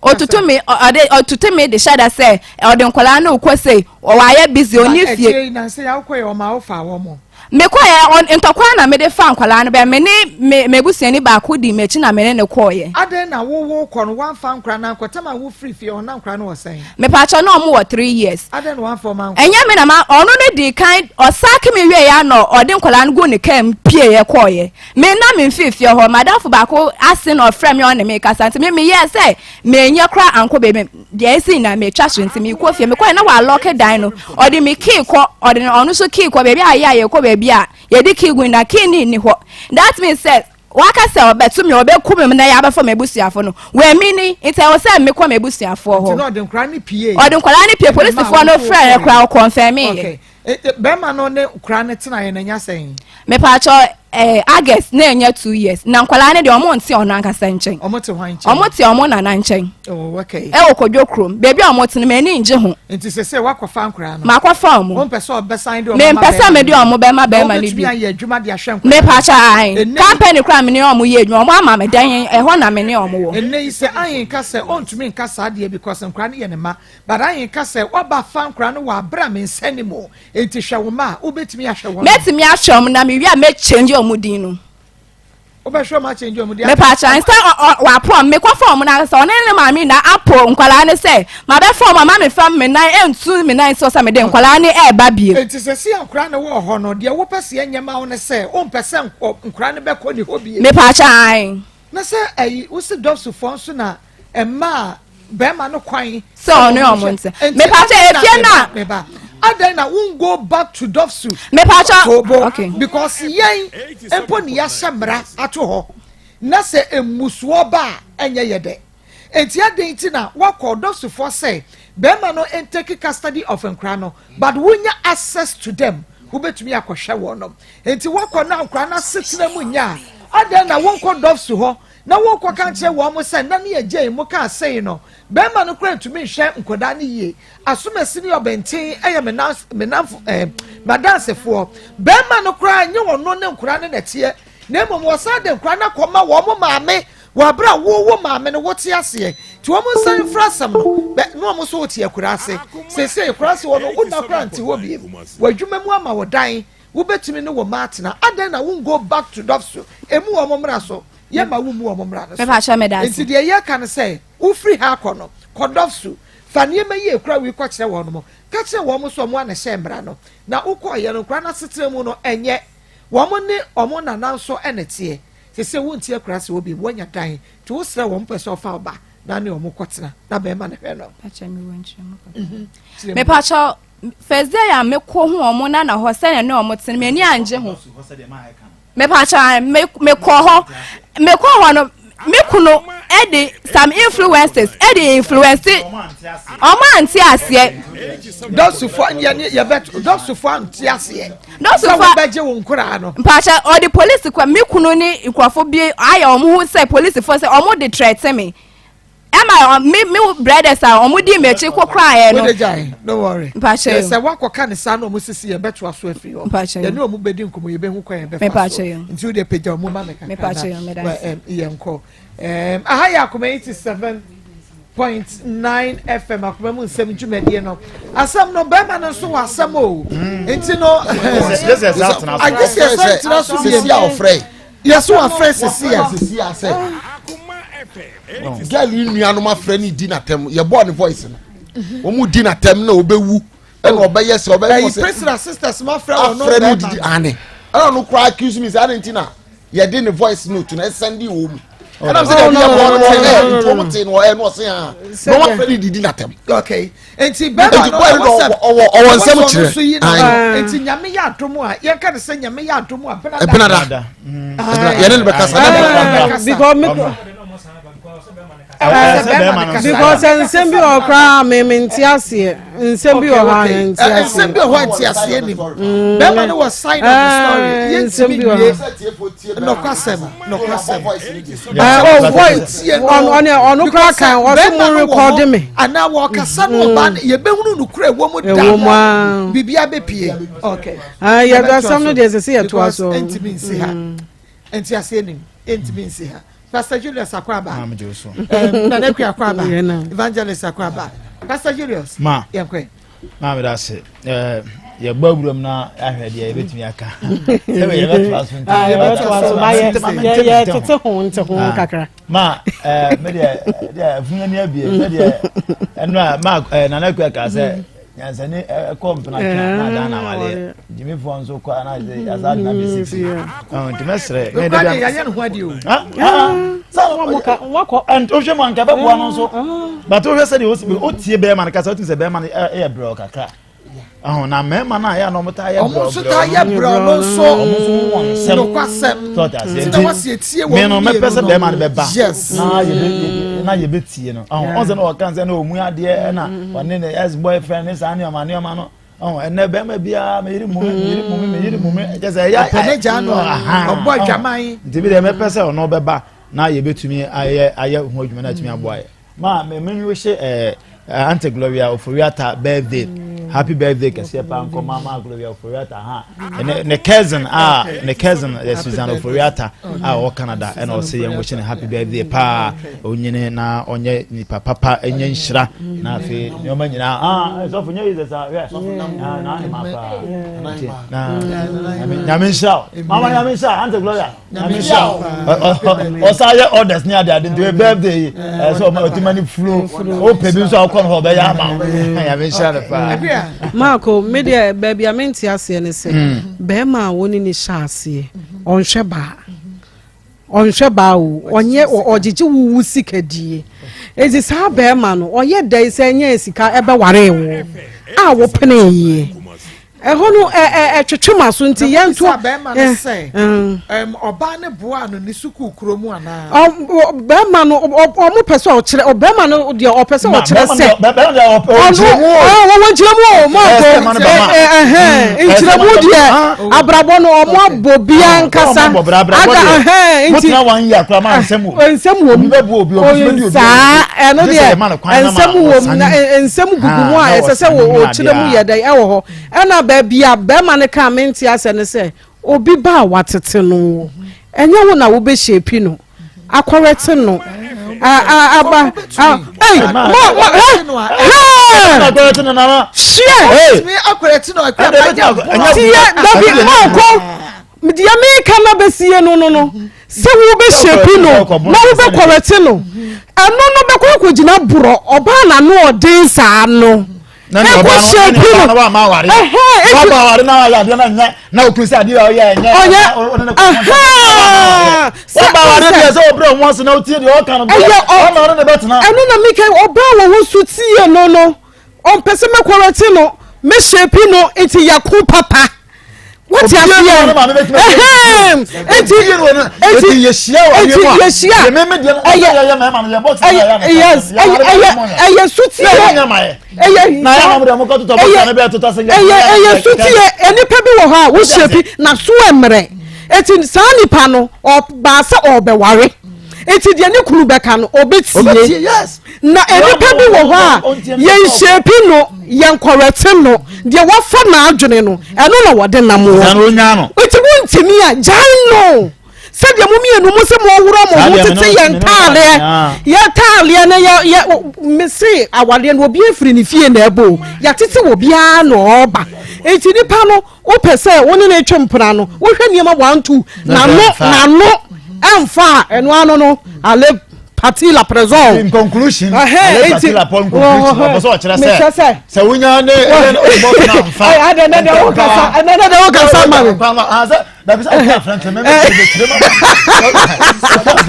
Ɔtutu me ɔde ɔtutu me de hyɛ da sɛ ɔde nkwadaa no kɔ sei, ɔwayɛ busy ɔnni fie. Akyire yi nansa yi awokɔ yɛ ɔma wofa wɔn. Mekɔeɛ, ntɔkwa na mede faa nkwadaa no bɛɛ, me ne me m'abusuani baako dii m'akyi na me ne no kɔeɛ. Adɛn na wo wo kɔ no woamfa nkwadaa no ankɔ? Tam a wo firi fie hɔ na nkwadaa no wɔ sɛn? Mepakyɛw na wɔn wɔ 3 years. Adɛn na woamfa wɔn ankɔ? Ɛnyɛ me na ma, ɔno no dii kan, ɔsaake me wieeɛ a na ɔde nkwadaa no guu ne kaa mu pieeɛ kɔeɛ. Me na memfiri fie hɔ, m'adamfo baako ase na ɔfrɛɛ me a ɔne me rekasa nti me meyɛɛ sɛ menyɛ koraa ankɔ baabi. Deɛ ɛsi nyinaa metwa so nti mekɔ fie. Mekɔɛ na wɔalɔke dan no, ɔde me key kɔ, ɔde ɔno nso key kɔ baabi a yɛ a yɛkɔ baabi a yɛde key gu na key no nni hɔ. That means sɛ. Waka sɛ ɔbɛto me, ɔbɛku me na yɛabɛfa m'abusuafo no. Wamini, nti ɛwɔ sɛ mekɔ m'abusuafoɔ hɔ. Nti na ɔde nkwadaa no pie. Ɔde nkwadaa no pie, polisifoɔ no frɛ yɛ koraa ɔkɔnfɛmi yɛ. Okay. Eh, eh, bɛrima no ne nkwadaa no tena yɛ na nya sɛn? Mepaakyɛ eh, August na ɛnyɛ 2 years. Na nkwadaa no deɛ ɔmo nte ɔno ankasa nkyɛn. Ɔmo te hwan nkyɛn? Ɔmo te ɔmo nana nkyɛn. Oh, okay. Ɛwɔ Kodwo kurom. Beebi a ɔmo te no m'ani ngye ho. Nti sɛ sɛ wakɔfa nkwadaa no. Makɔfa ɔmo. Wompɛ sɛ ɔbɛsan de ɔmo ama Mempɛ sɛ mede ɔmo bɛma bɛrima no bi. bi. Wobɛtumi ayɛ adwuma de ahwɛ nkwadaa. Mepaakyɛ ahen. Company koraa me ne ɔmo yɛ adwuma. Ɔmo ama me dan ɛhɔ na me ne ɔmo wɔ. Ɛnɛ yi sɛ ahen ka sɛ ɔntumi nka saa deɛ because nkwadaa no yɛ ne ma but ahen ka sɛ waba fa nkwadaa no wɔ abere a me nsa ni mu nti hwɛ wo ma a wobɛtumi ahwɛ wɔn. Mɛtumi ahwɛ ɔmo na mewie a mɛkyɛngye ɔmo din no. Wobɛhwɛ ɔmo akyɛngye ɔmo din. Mepaakyɛ nsa wapo ɔmo mekɔfa ɔmo na sɛ ɔne ne maame na apo nkwadaa no sɛ mabɛfa ɔmo ama mefa me nan ɛntu me nan sɛ sɛ mede nkwadaa no ɛɛba bie. Nti sɛ si nkwadaa no wɔ hɔ no deɛ wopɛ sɛ ɛnyɛ ma wo ne sɛ wompɛ sɛ nkwadaa no bɛkɔ ne hɔ bie. Mepaakyɛ ae. Na sɛ ɛyi wosi dɔsofo nso na mmaa bɛrima no kwan. Sɛ ɔne ɔmo nte. Mepaakyɛ efie na. Meba adan na won go back to dɔfsu. Mepaakyɛ tobo okay. Because yɛn mpo ne yɛahyɛ mmara ato hɔ na sɛ mmusuo ba a ɛnyɛ yɛ dɛ. Nti adan ti na wakɔ dɔfsufoɔ sɛ bɛrima no ntake custody of nkora no but wonya access to them wobɛtumi akɔhwɛ wɔn nom. Nti wakɔ na nkora no asetena mu nya a adan na wonkɔ dɔfsu hɔ na wɔrekɔka nkyerɛ wɔn sɛ nna ne agya mu kaa sei no, bɛrima no koraa ntumi nhwɛ nkwadaa no yie. Asomasi ne ɔbɛnten yɛ me nan me nanfo ɛɛ eh, m'adansefoɔ. Bɛrima no koraa nye ɔno ne nkwadaa no na ɛteɛ, na mmom wɔsan de nkwadaa no akɔma wɔn maame wɔ abere a wowo maame no wote aseɛ. Nti wɔn nsa mfra asɛm no bɛ na wɔn nso wote akura ase. Seesei akura ase hɔ no wonna koraa nte hɔ biem. W'adwuma mu ama wo dan, wobɛtumi ne wo mma atena. Adɛn na won go back to dɔfso emu wɔn mmara so? Yɛmma wommu wɔn mmara no so. Enti deɛ yɛka ne sɛ, wofiri ha kɔ no, kɔ Dɔfsu, fa nneɛma yi a ɛkura wo yi kɔkyerɛ wɔn. Ka kyerɛ wɔn sɛ wɔn ara na ɛhyɛɛ mmara no, na wokɔeɛ no, nkwadaa no asetena mu no, ɛnyɛ wɔn ne wɔn nana nso na ɛteɛ. Seesei wonte akuraase hɔ bio, woanya dan, nti wosrɛ wɔn, wopɛ sɛ wɔfa wo ba na ne wɔn kɔtena, na bɛrima no hwɛ no. Mepakyɛ first day a mekɔ hu wɔn nana hɔ sɛnea ne wɔn te no, m'ani angye ho. Mepakyɛ me mekɔ hɔ mekɔ hɔ no me kunu ɛde some influences ɛde influence ɔmo ante aseɛ. Dɔsofo yɛ ne yɛbɛ dɔsofo ante aseɛ. Dɔsofo sɛ wɔbɛgye wo nkoraa no. Mpakyɛ ɔde polisi kɔ me kunu ne nkurɔfo bi ayɛ ɔmo ho sɛ polisifo sɛ ɔmo de trɛte me. Ɛma me me brothers a wɔn di m'akyi kɔ koraeɛ no. Wode gyae, don't worry. Mpakyɛ yo. Sɛ wakɔka ne saa na wɔn sisi yɛn bɛtoa so afiri hɔ. Mpakyɛ yo. Yɛne wɔn bɛdi nkɔmɔ yɛbɛhu kwan yɛn bɛfa so. Mepakyɛ yo. Nti wode pagya wɔn ma me kakra Mepakyɛ yo, meda ase. Yɛn kɔ. Aha yɛ Akoma 87.9 FM Akoma mu nsɛm dwumadie no. Asɛm no bɛrima no nso wɔ asɛm o. Nti no. Agye sɛ ɛsɛ tena so. Sisi a ɔfrɛ. Yɛso afrɛ sisi a. Sisi a sɛ. Girl yi nuanom afrɛ ne di n'atɛm yɛbɔɔ ne voice no wɔn mu di n'atɛm na ɔbɛwu ɛna ɔbɛyɛ sɛ ɔbɛyɛ ɛyi Priscilla sisters ma afrɛ wɔn afrɛ no didi ane ɛna ɔno koraa accuse me sɛ adi nti na yɛde ne voice note na ɛsɛnde wɔn mu ɛna sɛ ɛbi yɛ bɔ no te ɛ nti wɔn te no ɛ no ɔse ha na wɔn afrɛ ne didi n'atɛm. okay nti bɛrima no ɔwɔ sɛ ɔwɔ ɔwɔ nsɛm kyerɛ nti nyame yɛ adom a yɛnka ne sɛ nyame yɛ adom a benada yɛne no bɛkasa because nsɛm bi wɔ koraa me me nte aseɛ nsɛm bi wɔ hɔ a nte aseɛ nsɛm bi wɔ hɔ a nte aseɛ nim bɛrima no wɔ side of the story yɛntumi nwie nɔkwasɛm nɔkwasɛm oh voice ɔno ɔno koraa kan ɔso mo record me anaa wɔkasa no ɔbaa no yɛbɛhunu nokorɛ ɛwɔ mu da biribi abɛpie okay yɛde asɛm no deɛ ɛsɛ sɛ yɛtoa so ntumi nsi ha nti aseɛ nim ntumi nsi ha Pastor Julius Akwaba Nana Akua Akwaba Evangelist Akwaba Pastor Julius ma yɛnkɔ maa mi da ase ɛɛ yɛbɔ awuram na ahwɛ deɛ yɛbɛtumi aka sɛ yɛbɛtoa so nti ah, yɛbɛtoa so ba yɛ yɛtete ho nte ho ah. kakra ma ɛɛ me deɛ deɛ afunyɛ ni abie sɛ deɛ ɛno a ma ɛɛ Nana Akua ka sɛ nyansani ɛkɔ mpena twa na adan na awaleɛ gyimifoɔ nso kɔ ana sɛ yasa adena bɛsi fi nti mɛsrɛ yɛayɛ ne ho adeɛ o wohwɛ mu anka bɛboa no nso but wohwɛ sɛdeɛ wotie bɛrima no kasa wotumi sɛ bɛrima no ɛyɛ brɛ kakra. Ɔho na mmarima no a yɛ a na wɔn taa yɛ brɛw brɛw no. Wɔn nso taa yɛ brɛw no nso. Wɔn nso wɔ nsɛm. Nokwasɛm. Tɔɔte aseɛ nti na wɔsi etie wɔn mmienu no. Me no mɛpɛ sɛ bɛrima no bɛba. Yes. Na yɛ bɛ na yɛ bɛ tie no. Ɔho ɔn sɛ na ɔka sɛ na ɔmu adeɛ ɛna ɔne ne ex boyfriend ne saa nneɛma nneɛma no. Ɔho ɛnɛ bɛrima biara meyiri mu mi meyiri mu mi meyiri mu mi ɛkyɛ sɛ ɛyɛ. Ɔpɛ ne gya no ɔbɔ adwaman. Nti bi deɛ mɛpɛ sɛ ɔno bɛba na yɛbɛtumi ayɛ ayɛ ho adwuma na atumi aboa yɛ. Ma me me wish eh, Auntie Gloria Oforiata birthday. Mm. Happy birthday kɛseɛ paa nkɔ ma ma Gloria Oforiata ha. Ne ne cousin a ne cousin eh, Susan Oforiata a ɔwɔ Canada ɛna ɔsɛ yɛn wish ne happy birthday paa. Onyini na ɔnyɛ nipa papa ɛnyɛ nhyira na afei nneɛma nyinaa ah sɔfo nyɛ yi sɛ saa hwɛ na na ne ma paa. Na nyame nhyira o. Mama nyame nhyira Auntie Gloria. Nyame nhyira wo. Ɔsan yɛ orders ne ade ade nti birthday yi ɛsɛ ɔma ɔtuma ne furo wopɛ bi nso a wokɔ no hɔ ɔbɛyɛ ama wo. Nyame nhyira no paa. Marco, me deɛ baabi a mente aseɛ ne sɛ hmm. bɛrima a wɔne ne hyɛ aseɛ ɔnhwɛ baa ɔnhwɛ baa o ɔnyɛ ɔgyegye wo wo sika die eti saa bɛrima no ɔyɛ dɛn sɛ ɛnyɛ sika ɛbɛware wo a wopene yie. Ɛhɔ no ɛ ɛ ɛtwetwe m'aso nti yɛn to. Na bɛrima no sɛ ɛm ɔbaa no boa no ne sukuu kuro mu anaa. Ɔ bɛrima no ɔmo pɛ sɛ ɔkyerɛ ɔbɛrima no deɛ ɔpɛ sɛ ɔkyerɛ sɛ. Bɛrima deɛ ɔpɛ ɔnkyerɛ mu o. Ɔwɔ nkyerɛ mu o mo akɔ ɛ ɛhɛn nkyerɛ mu deɛ abrabɔ no ɔmo abɔ bia nkasa. Aga ɛhɛn nti. Mo tena wɔn yi akora ma nsɛm wɔ. Nsɛm wɔ mu. Saa ɛno deɛ nsɛm wɔ mu na nsɛm gugu mu a ɛsɛ sɛ ɔkyerɛ mu yɛ dɛ ɛwɔ hɔ ɛna baabi a bɛrima no kaa mente asɛ ne sɛ obi ba a watete no ɛnyɛ wo na wobɛhyɛ pi no akɔrɛte no aba ei mo mo hɛ hɛ hyeɛ tiɛ dabi mo kɔ Deɛ meka no bɛsie no no no sɛ wobɛhyɛpi no na wobɛkɔrɛte no ɛno no bɛkɔ akɔgyina borɔ ɔbaa n'ano ɔden saa no ɛkɔ hyɛpi no ɛno na meka ɔbaa wɔ ho so tie no no ɔmpɛ sɛ mɛkɔrɛte no mɛhyɛpi no nti yɛko papa wote aseɛ ɛhɛn eti eti yɛhyia eti yɛhyia ɛyɛ ɛyɛ yes ɛyɛ ɛyɛ ɛyɛ sutie ɛyɛ ɛyɛ ɛyɛ sutie nipa bi wɔ hɔ a wohyɛ bi na so ɛmmerɛ eti saa nipa no ɔbaa sɛ ɔbɛware eti deɛ ne kunu bɛka no ɔbɛtie na nnipa bi wɔ hɔ a yɛnhyɛpi no yɛnkɔrɛte no deɛ wafa n'adwene no ɛno na wɔde nam wɔ nti wontumi a gyae no sɛdeɛ mo mmienu mo sɛ moworɔ mo ho tete yɛn ntaaleɛ yɛn ntaaleɛ no yɛ yɛ mese awadeɛ no obi afiri ne fie na ɛbɔ yɛatete wɔ biara na ɔreba nti nipa no Wopɛ sɛ wo ne no twe mpena no, wohwɛ nneɛma wantu n'ano n'ano ɛmfa a ɛno ano no ale parti la prison. In conclusion, ale parti la in conclusion, ɔpɛ sɛ ɔkyerɛ sɛ sɛ wonya ne ɛyɛ ne ɔbɔ na nfa. Ɛyɛ ɛnɛ deɛ wo kasa ɛnɛ deɛ wo kasa ma mi. Dabi sɛ ɔka French mɛ mɛ kyerɛ kyerɛ ma. Ɔka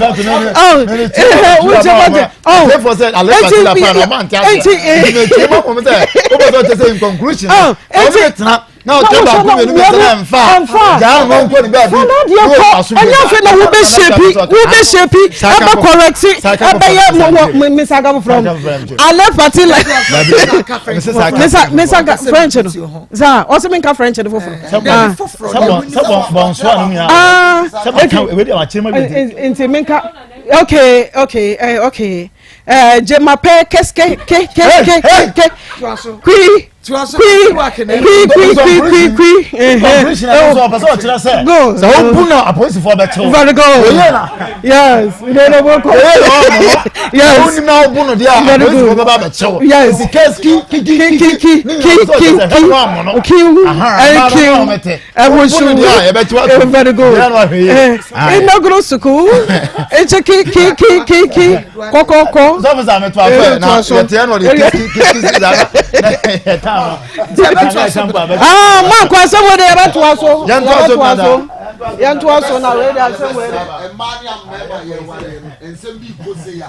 French mɛ mɛ mɛ kyerɛ ma ma. Therefore sɛ ale parti la prison ɔma nti ase. Mɛ kyerɛ ma kɔmi sɛ ɔbɛ sɛ ɔkyerɛ sɛ in conclusion. Ɔmo ne tena. na ɔtɛ baako mmienu mmiɛnsa na ɛnfa gyaa no nkɔ ne baabi na deɛ kɔ ɛnyɛ afei na wobɛhyɛ bi wobɛhyɛ bi ɛbɛ kɔrɛti ɛbɛyɛ mɔ misaga foforɔ mu ale pati la misa misaga french no saa ɔsɛ mi nka french no foforɔ. Nti mi nka okay okay eh, okay. Eh, je m'appelle qu'est-ce que que que que que kui kui kui kui kui kui kui. Go. Sɛ o bu na apolisifoɔ bɛ kyew. Very good. Oye na. Yes. Ne ne mo kɔ. Oye na ɔmo. Yes. O nim na o bu no deɛ apolisifoɔ bɛ ba bɛ kyew. Yes. Ki ki ki ki ki ki ki ki ki ki ki. Ɛwɔ su very good. Inaugural school. Nkyɛ ki ki ki ki ki kɔkɔkɔ. Sɔfo sɛ ameto afɛ na yɛteɛ na ɔde ki ki ki ki saa na yɛta no. Ah, mo akɔ asɛm wo de yɛbɛtoa so. Yɛntoa so nada. Yɛntoa so na wei de asɛm wei de. Mmaa ne mmarima yɛ ware no. Nsɛm bi rekɔ sei a,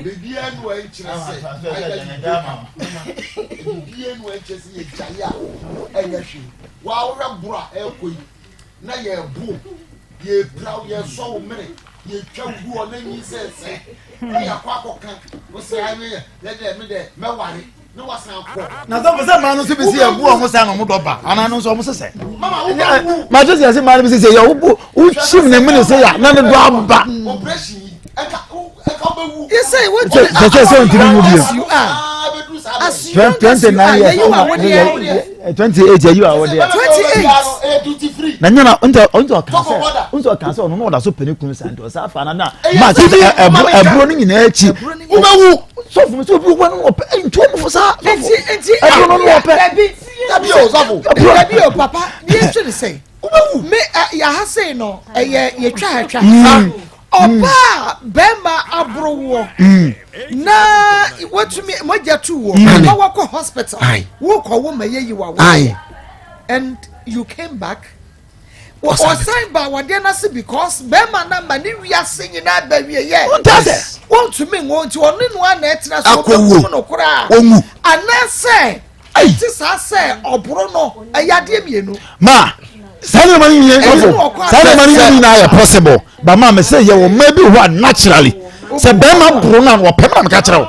biribiara nni hɔ a ɛnkyerɛ sɛ either you break up. Biribiara nni hɔ a ɛnkyerɛ sɛ yɛgyae a ɛnyɛ hwee. Waa wohwɛ boro a ɛrekɔ yi, na yɛrebo wo, yɛrepira wo, yɛresɔ wo mene, yɛtwa wo gu hɔ na nyinsɛn sɛe, na yɛakɔ akɔka wo sɛ ayɛ yɛ dɛ me dɛ mɛware. Na sɛ sɛ mmaa no nso bi si ɛbu ɔmo sɛ na ɔmo dɔ ba anaa no nso ɔmo sesɛ maa te sɛ yɛsɛ mmaa no bi sɛ yɛ wobu wokyim ne mene sɛ yɛ na ne dɔ aba sɛ sɛ sɛ ntumi nwu bio 29 years 28 yɛ yi wa wɔdeɛ na nyɛ na nti ɔnti ɔka sɛ nti ɔka sɛ ɔno na ɔda so pɛ ne kunu sa nti ɔsa afa na na maa sɛ ɛburo no nyinaa akyi wobɛwu sɔfo mi sɛ obi wɔ no ɔpɛ ɛyi ntu ɔmo fo saa sɔfo ɛduro no no ɔpɛ dabi dabi o sɔfo dabi o papa ni etu ne sɛ wobɛwu me yaha sei no ɛyɛ yɛtwa ha twa ha mm. ɔbaa bɛrima aboro woɔ mm. na watumi mogya tu woɔ mm. na wakɔ hospital wokɔ wo ma yɛyi wa wo and you came back. Ɔsan baa awadeɛ no ase because bɛrima no ama ne wiase nyinaa ba wieɛ. Wɔntumi nwo nti ɔne no a na ɛtena so ɔbɛkum no koraa. Anaasɛ ɛte saa sɛ ɔboro no ɛyɛ adeɛ mmienu. Ma saa nneɛma no nyinaa sɔfo saa nneɛma no nyinaa yɛ possible ba maa mi sɛ yɛ wɔ mmaa bi hɔ a naturally sɛ bɛrima boro no a wɔpɛ mu na meka kyerɛ wo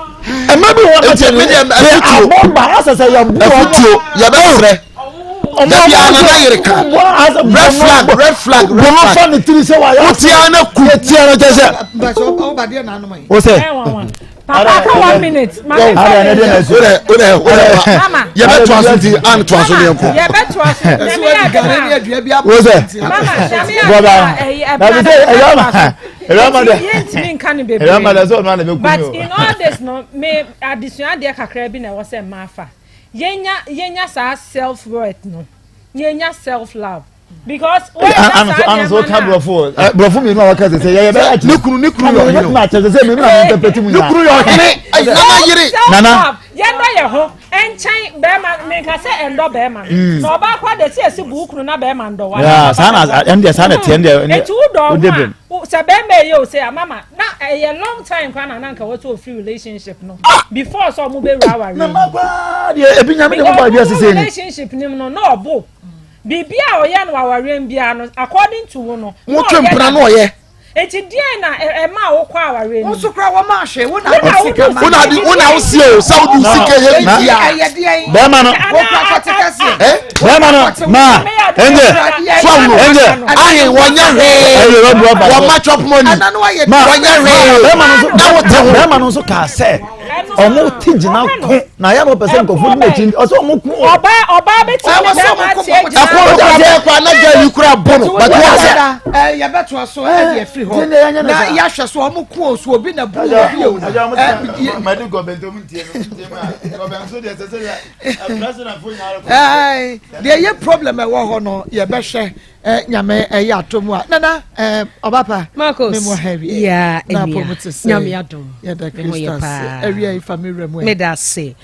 mmaa bi wɔ naturally they are born by asɛ sɛ yɛ boro afutuo yɛbɛsrɛ dabi a nana yere ka red flag red flag red flag wotia na ku tia na kyɛ sɛ o sɛ papa ka one minute maame fa mama yɛbɛ to aso nti an to aso ne nkɔ yɛbɛ to aso nyame yɛ adum a o sɛ mama nyame yɛ adum a ɛyi ɛbɛn na yɛbɛ to aso nti yɛntumi nka ne bebree but in all this no me adesua adeɛ kakra bi na ɛwɔ sɛ mmaa fa. Yɛnya yɛnya saa self worth no yɛnya self love because wɔyɛ saa nneɛma na. Ano ka borɔfo borɔfo mmienu a wɔka sɛ sɛ yɛyɛ bɛyɛ akyɛ. Ne kunu ne kunu yɛ ɔhene o. Akyɛ sɛ sɛ mmienu na mi ntɛpɛti mu nyinaa. Ne kunu yɛ ɔhene nana yere. Nana. Yɛndɔ yɛ ho nkyɛn bɛrima minka sɛ ɛndɔ bɛrima no mm. na ɔbaa kɔ de si esi bu kunu na bɛrima ndɔ wa. Yaa saa na ɛndeɛ saa na teɛ ɛndeɛ. Eti wo dɔ ho a sɛ bɛrima yɛ o sɛ amama na ɛyɛ long time kora na nanka wɔsɛ ofiri relationship no ah! before sɛ ɔmo bɛ wura awaare mu. Na mma koraa deɛ ebi nyame de mo ba wiase sɛ ni. Relationship nim no na ɔbo biribi a ɔyɛ no awaare mu biara no according to wo no. Mo twe mpena na ɔyɛ. Eti deɛn na ɛma a wokɔ awaare no. Wo nso kora wɔn ahwɛ wo na adi sika ma. Wo na adi wo na wosie o sɛ wodi sika yɛ bi a. Ɛyɛ deɛn. Bɛrima no. Wo kura kɔte kɛseɛ. Bɛrima no maa ɛnjɛ. So awuro ɛnjɛ. Ahe wɔnyɛ hwee. Wɔma chop money. Wɔnyɛ hwee. Bɛrima no nso na wote ho. Bɛrima no nso kaa sɛ ɔmo ti gyina ko na yɛ no pɛ sɛ nkɔfo di n'akyi ɔsɛ ɔmo ko. Ɔbaa ɔbaa bɛ ti ne bɛrima ati egyina. Ɛkɔ no kura bɛɛ kura na gya yi kura bɔ no. But wɔn sɛ. Yɛbɛtoa so ɛde afiri hɔ na yɛahwɛ so ɔmo ko o so obi na bu obi o. Deɛ ɛyɛ problem ɛwɔ hɔ no yɛbɛhwɛ nyame ɛyɛ ato mu a nana ɔba pa Marcos me mu ha awie yeah, na apɔ mu te sɛ nyame adom yɛda Kristo ase awia yi fa me wura mu ɛ meda ase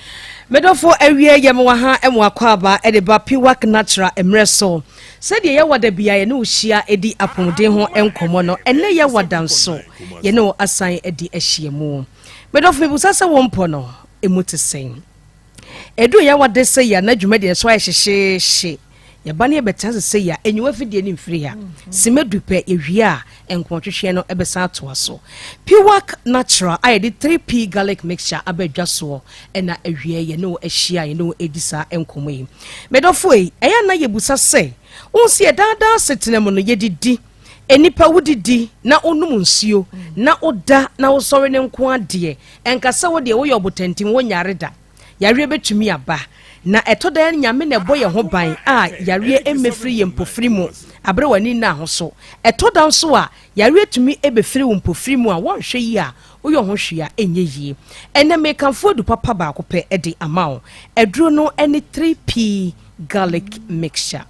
medɔfo awie yɛ mewɔ ha ɛmo akɔ aba ɛde ba piwak natural mmerɛ so sɛdeɛ yɛwɔ da bia yɛne wo hyia ɛdi apɔmuden ho nkɔmmɔ no ɛnɛ yɛwɔ da nso yɛne wo asan adi ahyia mu medɔfo mebusa sɛ wo mpɔ no ɛmu te sɛn Ɛduru yɛn awade sɛ yɛ a na dwumadie no so ayɛ hyehyeehye. Yɛba ne yɛbɛtena ase sɛ yɛ a, enyiwa fidie no mfiri ha. Sima du pɛ, yɛwie a, nkɔmmɔtwetweɛ no bɛsan atoa so. Piwak Natural a yɛde 3P Garlic Mixture aba dwa soɔ na awie yɛne wo ahyia a yɛne wo redi saa nkɔmmɔ yi. Me dɔfo ei, ɛyɛ a na yɛbusa sɛ, wohu sɛ yɛ daa daa asetena mu no, yɛdidi, nnipa wodidi na wonom nsuo na woda na wosɔre no nko ara deɛ, Ɛnka sɛ wo deɛ woyɛ ɔbotantim, wonyare da. Yareɛ bɛtumi aba. Na ɛtɔ da a Nyame na ɛbɔ yɛn ho ban a yareɛ mmɛfiri yɛn mpofiri mu aberɛ w'ani nna ho so. Ɛtɔ da nso a yareɛ tumi bɛfiri wo mpofiri mu a woanhwɛ yie a woyɛ ho hwee a ɛnyɛ yie. Ɛnnɛ merekamfo adu papa baako pɛ de ama wo. Aduro no ne 3P Garlic Mixture.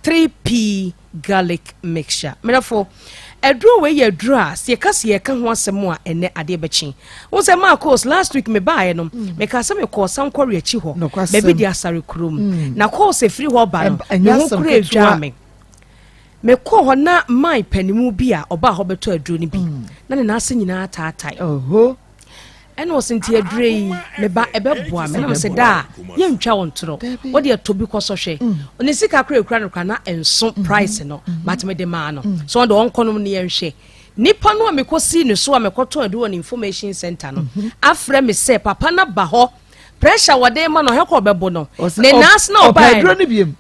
3P garlic mixture. Medɔfo, aduro wei yɛ aduro a sɛ yɛka sɛ yɛka ho asɛm a ɛnɛ adeɛ bɛkye. Wo sɛ Marcos last week mebaeɛ no, mm. meka sɛ mekɔɔ sankɔre akyi hɔ, baabi de asare kurom. Mm. Na kɔɔs ɛfiri hɔ ba no, me ho kura adwaa me. Mekɔɔ hɔ na man panimu bi a ɔbaa hɔ bɛtɔ aduro no bi mm. na ne nan ase nyinaa taatae. Ɛna ɔse nti aduro yi meba ɛbɛboa me na mese da a yɛntwa wo ntorɔ wode ɛtɔ bi kɔ sɔhwɛ mm. ne sika kora ekura no kora na ɛnso mm-hmm. price no mm-hmm. but mede maa no mm. so ɔde ɔnkɔnom ne yɛnhwɛ nipa no a mekɔsii ne so a mekɔtɔn aduro wɔ ne information center no mm-hmm. afrɛ me sɛ papa no ba hɔ pressure wɔde ma no ɔhɛ kɔ ɔbɛbo no ne nan ase na ɔbaeɛ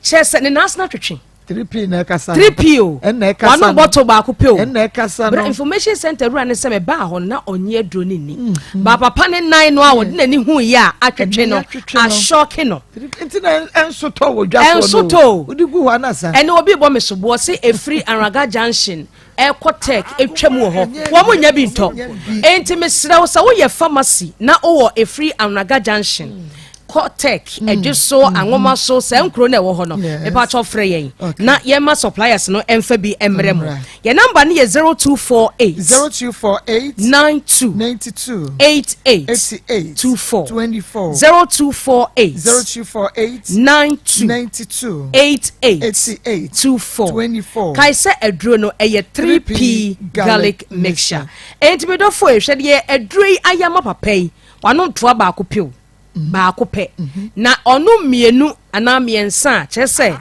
kyerɛ sɛ ne nan ase no atwetwe 3P na ɛkasa no. 3P o. Ɛna ɛkasa no. Wano bɔtɔ baako pɛ o. Ɛna ɛkasa no. Information center wura ne sɛ mɛ baa hɔ na ɔnye aduro ne ni. Mm-hmm. Ba papa ne nan no a wɔde n'ani hu yɛ a atwetwe no asɔke no. Nti na ɛnsotɔ wɔ dwa soɔ no. Ɛnsotɔ o. Wodi gu hɔ anasa. Ɛna obi bɔ me soboɔ se efiri Anraga junction ɛkɔ tech etwam wɔ hɔ wɔn mo nya bi ntɔ. Enti mesrɛ wo sɛ woyɛ pharmacy na wowɔ efiri Anraga junction. Mm. kɔ tech mm. ɛdwe so mm. anwoma so saa nkuro no ɛwɔ hɔ no mepakyɛw frɛ yɛn na yɛma suppliers no ɛmfa bi mmerɛ mu yɛn namba no yɛ 0248 0248 92 92 88 88 24 24 0248 0248 92 92 88 88 24 24 kae sɛ aduro no ɛyɛ 3P garlic mixture enti medɔfo ehwɛ deɛ aduro yi ayɛ ama papa yi wano ntoa baako pew baako pɛ na ɔno mmienu anaa mmiɛnsa a kyerɛ sɛ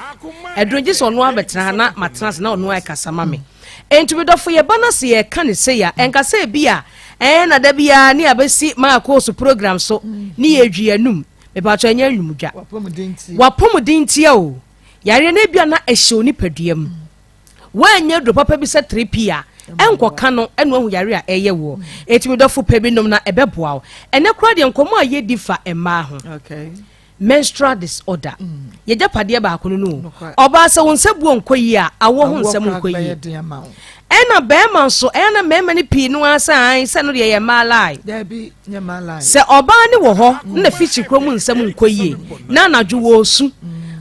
ɛduro gye sɛ ɔno abɛtena ha na matena ase na ɔno ayɛkasa ma me nti medɔfo yɛba no se yɛka ne sei a ɛnka sɛ bi a ɛɛ na da biara ne abɛsi maakɔɔ so program so ne yɛdwi anum mepatɔ ɛnyɛ anwumdwa wapɔmuden ntia o yareɛ no ebia na ɛhyɛ onipadua mu Woannya aduro papa bi sɛ 3P a, ɛnkɔka no ɛna wahu yare a ɛyɛ woɔ. Enti me dɔfo pɛ bi nom na ɛbɛboa wo. Ɛnɛ koraa deɛ nkɔmmɔ a yɛdi fa mmaa ho. Menstrual disorder. Mm. Yɛgyapadeɛ baako no no o. Ɔbaa sɛ wo nsa buo nkɔ yie a, awoɔ ho nsɛm nkɔ yie. Ɛna bɛrima nso, ɛyɛ na mmarima no pii no ara sɛ an sɛ no deɛ yɛ mmaa lie. Sɛ ɔbaa no wɔ hɔ na fikyi kurom nsɛm nkɔ yie na anadwo wɔresu,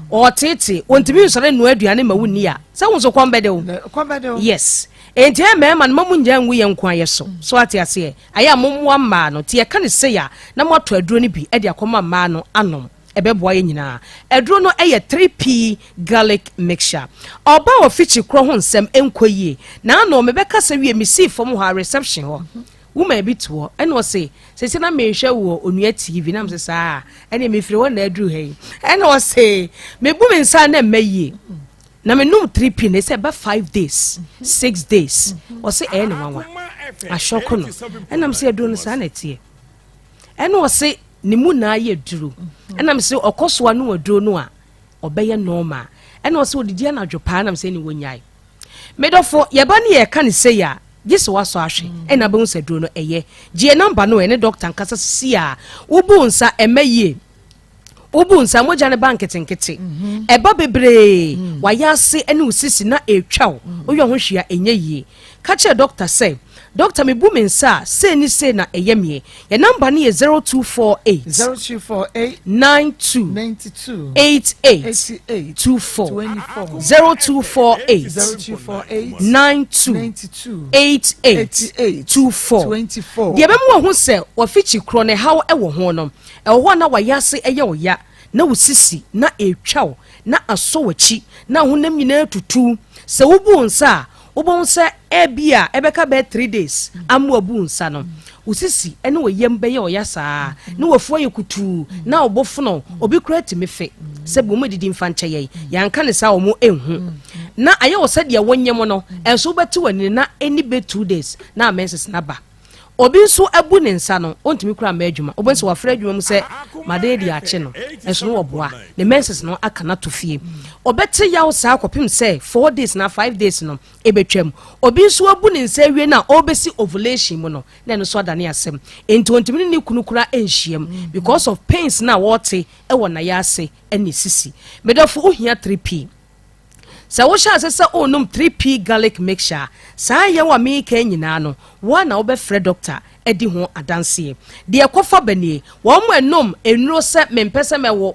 ɔreteetee, ɔntumi nsɔre nnoa aduane ma wonni a, sɛ wo nso kɔm bɛde wo. Yes. Enti ɛyɛ mmarima no ma mo ngyaa ngu yɛn nko ayɛ so. So ate aseɛ? Ayɛ a mommoa mmaa no. Nti yɛka no sei a, na moatɔ aduro no bi de akɔma mmaa no anom. Ɛbɛboa yɛn nyinaa. Aduro no yɛ 3P garlic mixture. Ɔbaa wɔ fikyi korɔ ho nsɛm nkɔ yie. Naano mebɛkasa wie mesii fam hɔ a reception hɔ. Woman bi te hɔ ɛna ɔse sese na mehwɛ wɔ onua TV na mese saa ɛne mefiri hɔ na aduru ha yi ɛna ɔse mebu me nsa na mma yie na menom 3p na ɛsɛ ɛbɛ 5 days 6 days ɔse ɛyɛ ne nwanwa ahyɔko no ɛna mese aduro no saa na ɛteɛ ɛna ɔse ne mu na ayɛ duro ɛna mese ɔkɔ so ano aduro no a ɔbɛyɛ normal ɛna ɔse ɔdidi anadwo paa na mese ne wɔnyae Medɔfo, yɛba ne yɛreka no sei a, gye sɛ woasɔ ahwɛ ɛna wobɛhu sɛ aduro no ɛyɛ. Gye yɛn namba no ɛne dɔkta nkasa sisi a. Wobu wo nsa, ɛmma yie. Wobu wo nsa, mogya no ba nketenkete. Ɛba bebree, w'ayaase ne wo sisi na ɛretwa wo. Woyɛ ho hwee a, ɛnyɛ yie. Ka kyerɛ dɔkta sɛ, Dɔkta, mebu me nsa a, sei ne sei na ɛyɛ meɛ. Yɛn namba no yɛ 0248 0248 92 92 88 88 24 24 0248 0248 92 92 88 88 24 24 Deɛ ɛbɛma wahu sɛ wafikyi korɔ no ɛhaw wɔ ho no, ɛwɔ hɔ a na wayɛ ase ɛyɛ wo ya, na wo sisi na ɛretwa wo, na asɔ w'akyi, na honam nyinaa tutu. Sɛ wobu wo nsa a, Wobɛhu sɛ ebia ɛbɛka bɛyɛ 3 days ama wabu wo nsa no, wo sisi ne wo yam bɛyɛ ɔya saa, na w'afu ayɛ kutuu, na wo bo fono, obi koraa tumi fe sɛ bi wɔn adidi mfa nkyɛ yɛn, yɛanka ne saa wɔn nhu. Na ayɛ wɔ sɛ deɛ wonyem no, ɛnso wobɛte w'ani na ɛni bɛ 2 days na menses no aba. Obi nso abu ne nsa no, ɔntumi koraa mma adwuma. Wobɛhu sɛ wafrɛ adwuma mu sɛ made de akye no, ɛnso no wɔboa. Ne menses no aka no ato fie. Ɔbɛte yaw saa kɔpem sɛ 4 days na 5 days no ɛbɛtwam. Obi nso abu ne nsa awie no a ɔrebɛsi ovulation mu no, na ɛno nso adane asɛm. Enti ɔntumi ne ne kunu koraa nhyiam because of pains no a wɔrete wɔ n'ayaase ne sisi. Medɔfo, wohia 3P. Sɛ wohyɛ ase sɛ worenom 3P garlic mixture a, saa yaw a mereka yi nyinaa no, wo ara na wobɛfrɛ dɔkta adi ho adanseɛ. Deɛ ɛkɔfa ba nie, wɔn a ɛnom nnuro sɛ mempɛ sɛ mɛwo,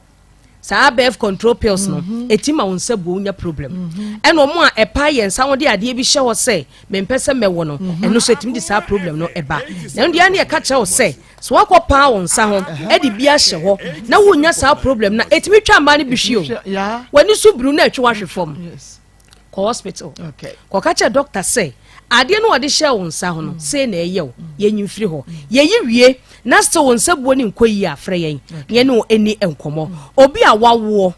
saa birth control pills no, ɛtumi ma wo nsa buo wonya problem. Ɛna wɔn a ɛpae yɛn nsa ho de adeɛ bi hyɛ hɔ sɛ mempɛ sɛ mɛwo no, ɛno nso ɛtumi de saa problem no ba. Na ɛno deɛ ne yɛka kyerɛ wo sɛ, sɛ woakɔpaa wo nsa ho de bi ahyɛ hɔ na wonya saa problem na ɛtumi twa mmaa no bi hwe o, w'ani so biriw na ɛtwe wahwe fam. Kɔ hospital. Kɔka kyerɛ doctor sɛ adeɛ no a ɔde hyɛɛ wo nsa ho no, sei na ɛyɛ wo. Yɛnyi mfiri hɔ. Yɛyi wie na still wo nsa buo no nkɔ yie a, frɛ yɛn na yɛne wo ɛni nkɔmmɔ. Obi a wawoɔ,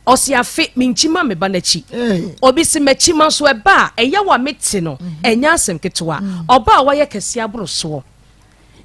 ɔse afe menkyi ma me ba no akyi. Obi se makyi ma nso ɛba a ɛyaw a mete no ɛnyɛ asɛm ketewa. Ɔba a wayɛ kɛseɛ aboro soɔ.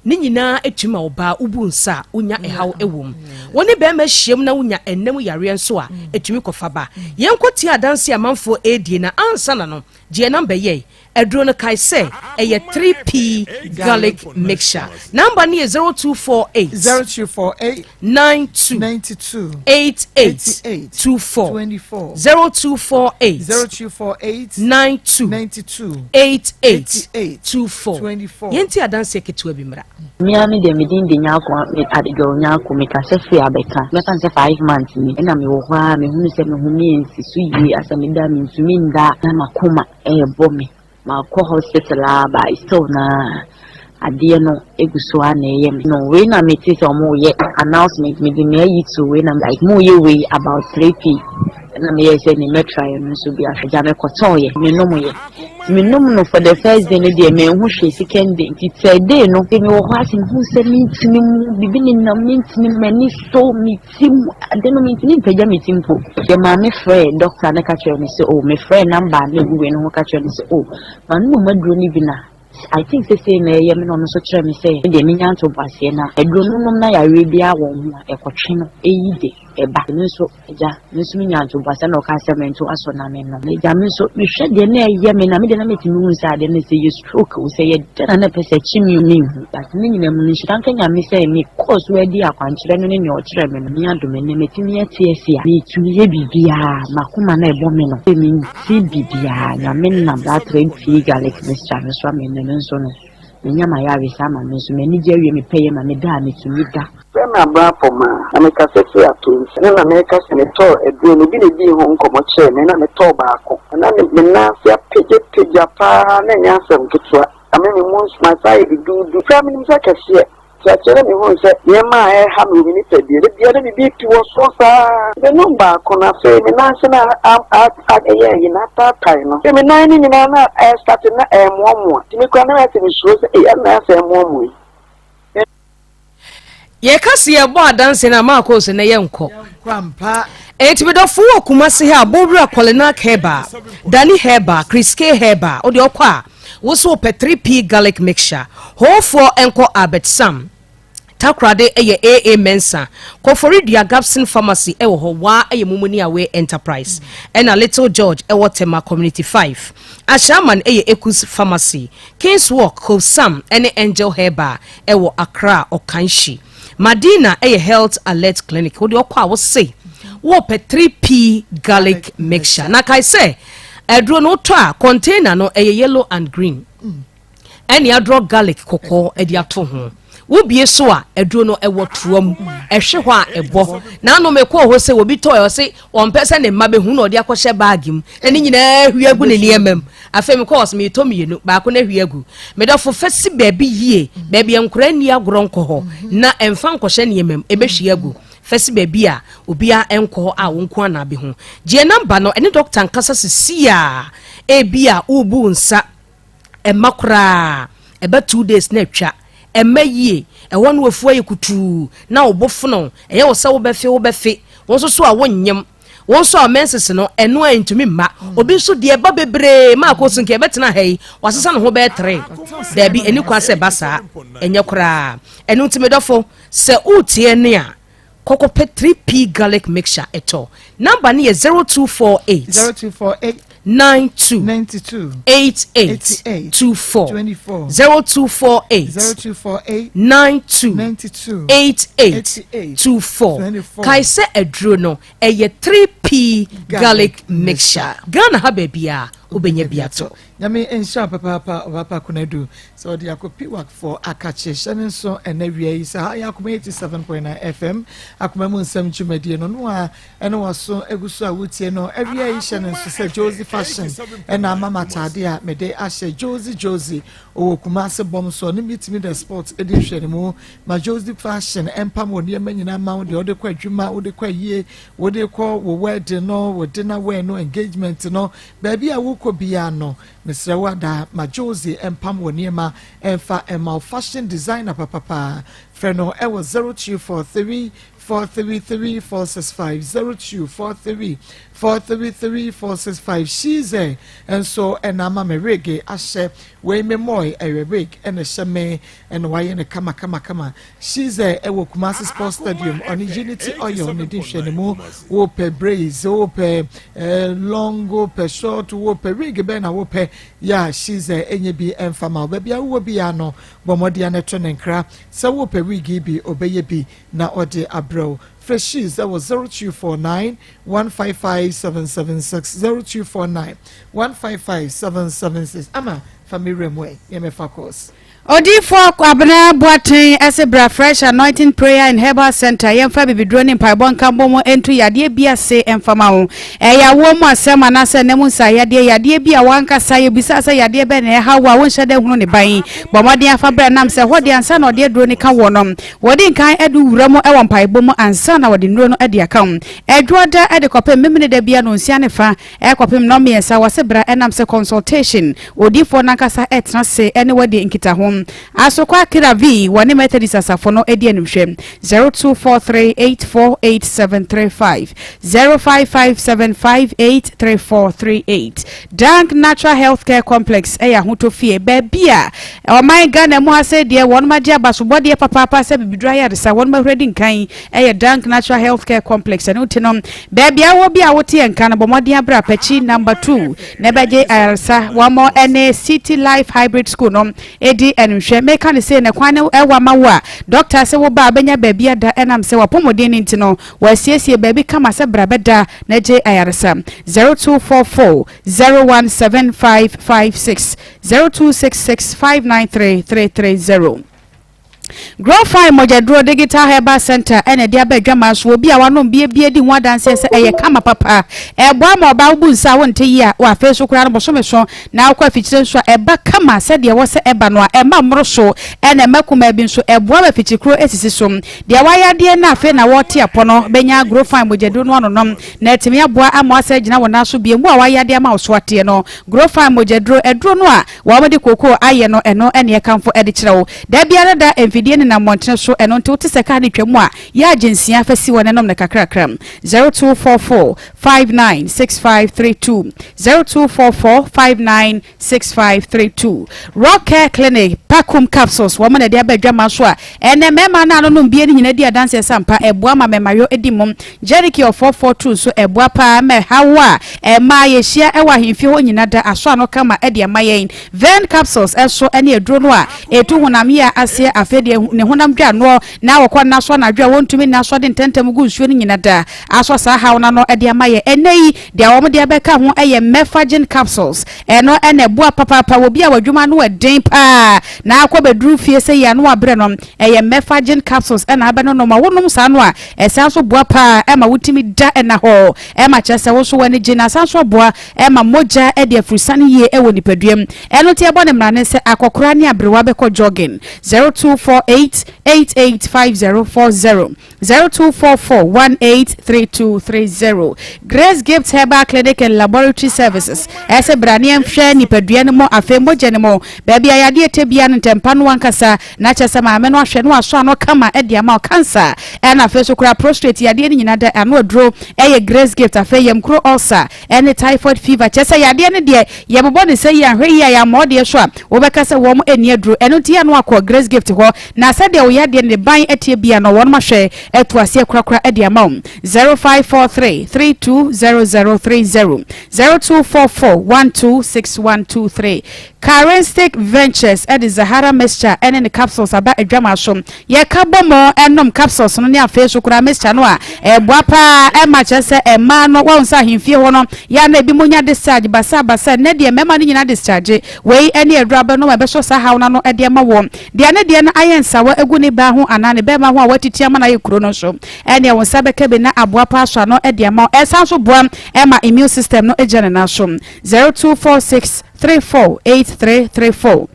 Ne nyinaa tumi ma ɔbaa wobu nsa a wonya ɛhaw wɔ mu. Wo ne barima hyiam na wonya ɛnna mu yareɛ nso a, ɛtumi kɔfa ba. Yɛnkɔ tie adanseɛ a amanfoɔ ɛredie na ansa na no, gye yɛn namba yɛi. Aduro no kae sɛ ɛyɛ 3P garlic mixture. Namba no yɛ 0248 0248 92 92 88 88 24 24 0248 0248 92 92 88 88 24 24. Yɛntie adanseɛ ketewa bi mmra. Me ara me deɛ me din de Nyarko Abigail Nyarko mekasa firi abɛka mɛfa no sɛ 5 months ni ɛna mewɔ hɔ ara mehunu sɛ me home nsi so yie asɛ meda mentumi nda na makoma ɛɛbɔ me Makɔ hospital aa but still naa adeɛ no egu so aa na ɛyɛ me. No wei na me te sɛ ɔmo yɛ announcement me de me ayi to wei na like mo yɛ wei about 3p ɛna me yɛ sɛ ne mɛ try ɛno nso bi ahwɛ gya me kɔ tɔɔ yɛ me nom yɛ nti me nom no for the first day no deɛ me nhu hwee second day nti third day no me wɔ hɔ ase me hu sɛ me ntumi mu bibi ne nam me ntumi m'ani so me ti mu ade no mentumi mpagya me ti mpo. Yɛ maame frɛɛ dɔkta no ka kyerɛɛ no sɛ oh mefrɛɛ namba a na ɛgu wei no ho ka kyerɛɛ no sɛ oh manom aduro no bi na I think sɛ sei na ɛyɛ me na ɔno nso kyerɛɛ me sɛ me deɛ menya ntoboaseɛ na aduro no nom na yareɛ biara wɔ ho a ɛkɔtwe no ɛyi de ɛba. Me nso agya me nso menya ntoboaseɛ na ɔkaa sɛ mento asɔ na menom. Agya me nso mehwɛ deɛ na ɛyɛ me na me deɛ na metumi hu sɛ adeɛ no sɛ yɛ stroke o sɛ yɛ dɛn na na ɛpɛ sɛ ɛkye me o menhu. But ne nyinaa mu no nhyira nka Nyame sɛ me kɔɔ so adi akwankyerɛ no ne nea ɔkyerɛɛ me no, me adom ɛnnɛ matumi ate ase a metumi yɛ biribiara, m'akoma no a ɛbɔ me no sɛ mente biribiara, Nyame nam that 3P garlic mixture no so ama ɛnnɛ me nso no manya m'ayaresa ama me nso m'ani gye awie me pɛyɛ ma meda a metumi da. Sɛ na bra fam a, na mekasa firi ato nsa. Ɛno na meka sɛ metɔɔ aduro no, obi na ɛdii ho nkɔmmɔ kyerɛɛ me, na metɔɔ baako. Na na me nan ase apagyapagya pa ara, na ɛnyɛ asɛm ketewa. Na me me mu nso, masan ayɛ duduudu. Koraa menim sɛ kɛseɛ. Nti akyire na mehuu sɛ nneɛma a ɛreha me wɔ me nipadua, da biara na biribi repi wɔ soro saa. Menom baako no, afei me nan ase no a ɛyɛ ayi no ataatae no. Afei me nan no nyinaa na ɛrestate na ɛremoamoa. Nti me koraa na ayɛ sɛ mesuro sɛ, ei, adɛn na ayɛ sɛ ɛremoamoa yi? Yɛka se yɛbɔ adanse no a maakɔ so na yɛnkɔ. Enti medɔfo wɔ Kumasi ha Bowura Kolinak Herbal, Dani Herbal, Chris K Herbal, wode ɔkɔ a wo so wopɛ 3P garlic mixture. Hoofoɔ nkɔ Albert Sam. Takorade yɛ AA Mensah. Koforidua Gabson Pharmacy wɔ hɔ, Waa yɛ Mumuni Away Enterprise. Ɛna Little George wɔ Tema Community 5. Ashaiman yɛ Ekus Pharmacy. Kings Walk, Kofsam ne Angel Herbal wɔ Accra Ɔkanhyi. Madina yɛ Health Alert Clinic. Wode ɔkɔ a wose wopɛ 3P garlic mixture. Na kae sɛ aduro no wotɔ a container no ɛyɛ yellow and green. Ɛne adrɔ garlic kɔkɔɔ de ato ho. Wobie so a aduro no ɛwɔ toa mu. Ɛhwe hɔ a ɛbɔ. Naano mekɔɔ hɔ sɛ obi tɔɔ ɔse ɔmpɛ sɛ ne mma bɛhu na ɔde akɔhyɛ baage mu na ne nyinaa ahwie agu ne nneɛma mu. Afei mekɔɔ ɔse meretɔ mmienu, baako no ahwie agu. Me dɔfo, fa si baabi yie, baabi a nkwadaa nni agorɔ nkɔ hɔ, na ɛmfa nkɔhyɛ nneɛma mu, ɛbɛhwie agu. Fa si baabi a obiara nkɔ hɔ a wo nko ara na abɛhu. Gye namba no, ɛne dɔkta nkasa seesei ara. Ebia worebu wo nsa, ɛmma koraa, ɛba 2 days na atwa. Ɛmma yie, ɛhɔ no wafu ayɛ kutuu, na wo bo fono, ɛyɛ wo sɛ wobɛfe wobɛfe, wo nso so a wonnyem. Wo nso a menses no, ɛno a ɛntumi mma. Obi nso deɛ ɛba bebree ma akɔ so nka ɛbɛtena ha yi, wasesa ne ho bɛyɛ tere. Daabi, ɛni kwan sɛ ɛba saa. Ɛnyɛ koraa. Ɛno nti medɔfo, sɛ woretie ne a, kɔkɔpɛ 3P garlic mixture ɛtɔ. Number no yɛ 0248 0248 92 92 88 88 24 24 0248 0248 92 92 88 88 24 24. Kae sɛ aduro no ɛyɛ 3P garlic mixture. Ghana ha baabiara. wobɛnya bi atɔ. Nyame nhyira wo papaapa Ɔbaapa Konadu sɛ ɔde akɔ Piwak foɔ akakye hyɛ ne nso ɛnɛ wia yi sɛ ha yɛ Akoma 87.9 FM Akoma mu nsɛm dwumadie no no a ɛne waso egu so a wotie no awia yi hyɛ ne nso sɛ Josie Fashion ɛna ama m'ataade a mede ahyɛ Josie Josie ɔwɔ Kumase bɔm so ɔne metumi the sport ɛdi nhwɛ ne mu ma Josie Fashion ɛmpam wɔ nneɛma nyinaa ma wo deɛ wode kɔ adwuma wode kɔ ayie wode kɔ wo wedding no wo dinner wear no engagement no Baabi a wokɔ biara no, mesrɛ wo ada ma Josie mpam wo nneɛma mfa mma wo. Fashion designer papa paa. Frɛ no wɔ 0243 433 465, 0243 433 465. Shize nso na ama me wig ahyɛ. Wei me mɔe, ɛyɛ wig na ɛhyɛ me na wayɛ no kama kama kama. Shize wɔ Kumasi Sports Stadium, ɔne Unity Oil na ɛdi nhwɛanimu. Wopɛ braids, wopɛ eh, long, wopɛ short, wopɛ wig bɛn na wopɛ yɛ a Shize ɛnyɛ bi ɛmfa ma wo. Baabi a wowɔ biara no, bɔ mmɔden na to ne nkra sɛ wopɛ wig yi bi, ɔbɛyɛ bi na ɔde abrɛ wo. Frɛ Shize wɔ 0249 155 776, 0249 155 776. Ama fa me wura mu ɛ, yɛmɛfa course. Odiyifoɔ Kwabena Boateng se bra Fresh Anointing Prayer and Herbal Centre yɛmfa abibiduro ne mpaebɔ nka mbɔ mu ntu yadeɛ bi ase mfa ma wo. Ɛyɛ awoɔ mu asɛm anaasɛ nna mu nsaayadeɛ, yadeɛ bi a w'ankasa yɛbisaa sɛ yadeɛ bɛn na ɛha wo a wonhyɛ da nhunu ne ban. Bɔ mmɔden afa bra nam sɛ ɛhɔ deɛ ansa na ɔde aduro no ka woɔ no, wɔdi nkan de wo wura mu wɔ mpaebɔ mu ansa na wɔde nnuro no de aka wo. Ɛdwoɔda de kɔpem Memeneda biara nonsia ne fa Ɛkɔpem nnɔnmiɛnsa wɔse bra ɛnam sɛ consultation, odiyifoɔ no ankasa ɛtena se ɛne wo adi nkitaho. Asokwa Akira vii wɔne Methodist asafo no ɛdi animhwɛ, 0243848735, 0557583438. Dank Natural Health Care Complex ɛyɛ ahotɔ fie, baabi a ɔman Ghana mu ha sei deɛ wɔnom agye abasobɔdeɛ papaapa sɛ bibiduro ayaresa wɔnom ahura di nkan Ɛyɛ Dank Natural Health Care Complex, ɛno nti no, baabi a wowɔ bi a wote yɛn nka no, bɔ mmɔden abra Pakyi Number 2 na ɛbɛgye ayaresa. Wɔn ne City Life Hybrid School no di animhwɛ. Meka no sei na kwan no ɛwa ma wo a, dɔkta sɛ woba a wobɛnya baabi ada ɛnam sɛ w'apɔmuden no nti no, wɔasiesie baabi kama sɛ bra bɛda na gye ayaresa. 0244 017556 0266 593 330. Growfine Mogyaduro Digital Herbal Centre na ɛde aba adwaman so. Obi a wanom bi abie di ho adanseɛ sɛ ɛyɛ kama papa. Ɛboa ma ɔbaa wobu nsa a wonte yie a, wɔ afei so koraa no bosome so na wokɔ afikyire nso a ɛba kama sɛdeɛ ɛwɔ sɛ ɛba no a ɛmma mmoro so ɛna ɛmma kumaa bi nso. Ɛboa ma afikyikuro sisi so. Deɛ wayɛ adeɛ na afei na wɔrete apɔ no bɛnya Growfine Mogyaduro no anonom na atumi aboa ama wasan agyina wo nan so bio. Mu a wayɛ adeɛ ama wo so ateɛ no, Growfine Mogyaduro aduro no a Wɔde kookoo ayɛ no, ɛno ne ɛkamfo de kyerɛ wo. Da biara da, mfidie nenam mmɔntene so, ɛno nti wote sɛ kaa no twam a, yɛ agye nsia fa si hɔ na nom no kakrakra. 0244 59 6532 0244 59 6532 Rock Care Clinic, Pakum Capsules, wɔn na ɛde aba adwaman so a ɛnnɛ mmarima no a anonom bie no nyinaa di adanseɛ sɛ ampa ɛboa ma mmarima di mu. Jericho ɔfɔɔfɔɔ turu nso ɛboa paa ma ɛhaw a ɛma yɛhyia wɔ ahemfie hɔ nyina da asɔ ano kama de ama yɛn. Vern capsules nso ne aduro no a ɛtu honam yea aseɛ afei deɛ ne honam dwa noɔ na wɔkɔ nna so anadwo a wɔntumi nna so de ntɛmntɛm gu nsuo no nyina da asɔ saa haw no ano de ama yɛn. Ɛnnɛ yi deɛ wɔde abɛka ho yɛ Mefagin capsules. Ɛno na ɛboa papaapa wɔ bi a w'adwuma ano yɛ den paa na akɔ bɛduru fie sɛ yi ano abrɛ no. Ɛyɛ Mefagin capsules na abɛnonom a wonom saa no a Ɛsan nso boa paa ma wotumi da nna hɔ ma kyerɛ sɛ wo nso w'ani gye na asan nso aboa ma mogya de afurusane yie wɔ nipadua mu. Ɛno nti yɛbɔ no mmrane sɛ akɔkora ne aberewa bɛkɔ jogging. 0248 885040 0244 183230 Grace Gift Herbal Clinic and Laboratory Services ɛsɛ bra ne yɛnhwɛ nipadua no mu afei mogya no mu baabi a yadeɛ tɛ biara no ntɛmpa no ankasa Na kyerɛ sɛ maame no ahwɛ na wasɔ ano kama de ama wo. Cancer ɛna afei nso koraa prostrate yadeɛ no nyinaa da ano aduro ɛyɛ Grace Gift. Afei yamkuro ulcer ɛne typhoid fever kyerɛ sɛ yadeɛ no deɛ yɛbobɔ ne sɛ yie anhwɛ yie a yɛammɔ wo deɛ so a wobɛka sɛ wɔn nni aduro. Ɛno nti yɛ ano akɔ Grace Gift hɔ. Na sɛdeɛ wo yadeɛ no ne ban teɛ biara no, wɔnom ahwɛ atu aseɛ korakora de ama wo. 0543 320030, 0244 126123. Karenstick Ventures de Zahara Mixture ne ne capsules aba adwamaa so. Yɛka bɔ mu nom capsules no ne afei so koraa mixture no a, ɛboa paa ɛma kyerɛ sɛ mmaa no wahu sɛ ahemfie hɔ no yɛ a na ebi mo nya discharge basaa basaa nnɛ deɛ mmarima no nyinaa discharge. Wei ne aduro a wobɛnom a ɛbɛsɔ saa haw no ano de ama woɔ. Deɛ ne deɛ no ayɛ nsawa agu ne baa ho anaa ne barima ho a watiti ama no ayɛ kuro no nso ɛneɛ wo nsa bɛka bi na aboa paa asɔ ano de ama wo. Ɛsan nso boa ma immune system no gyina ne nan so. 0246 34 8334.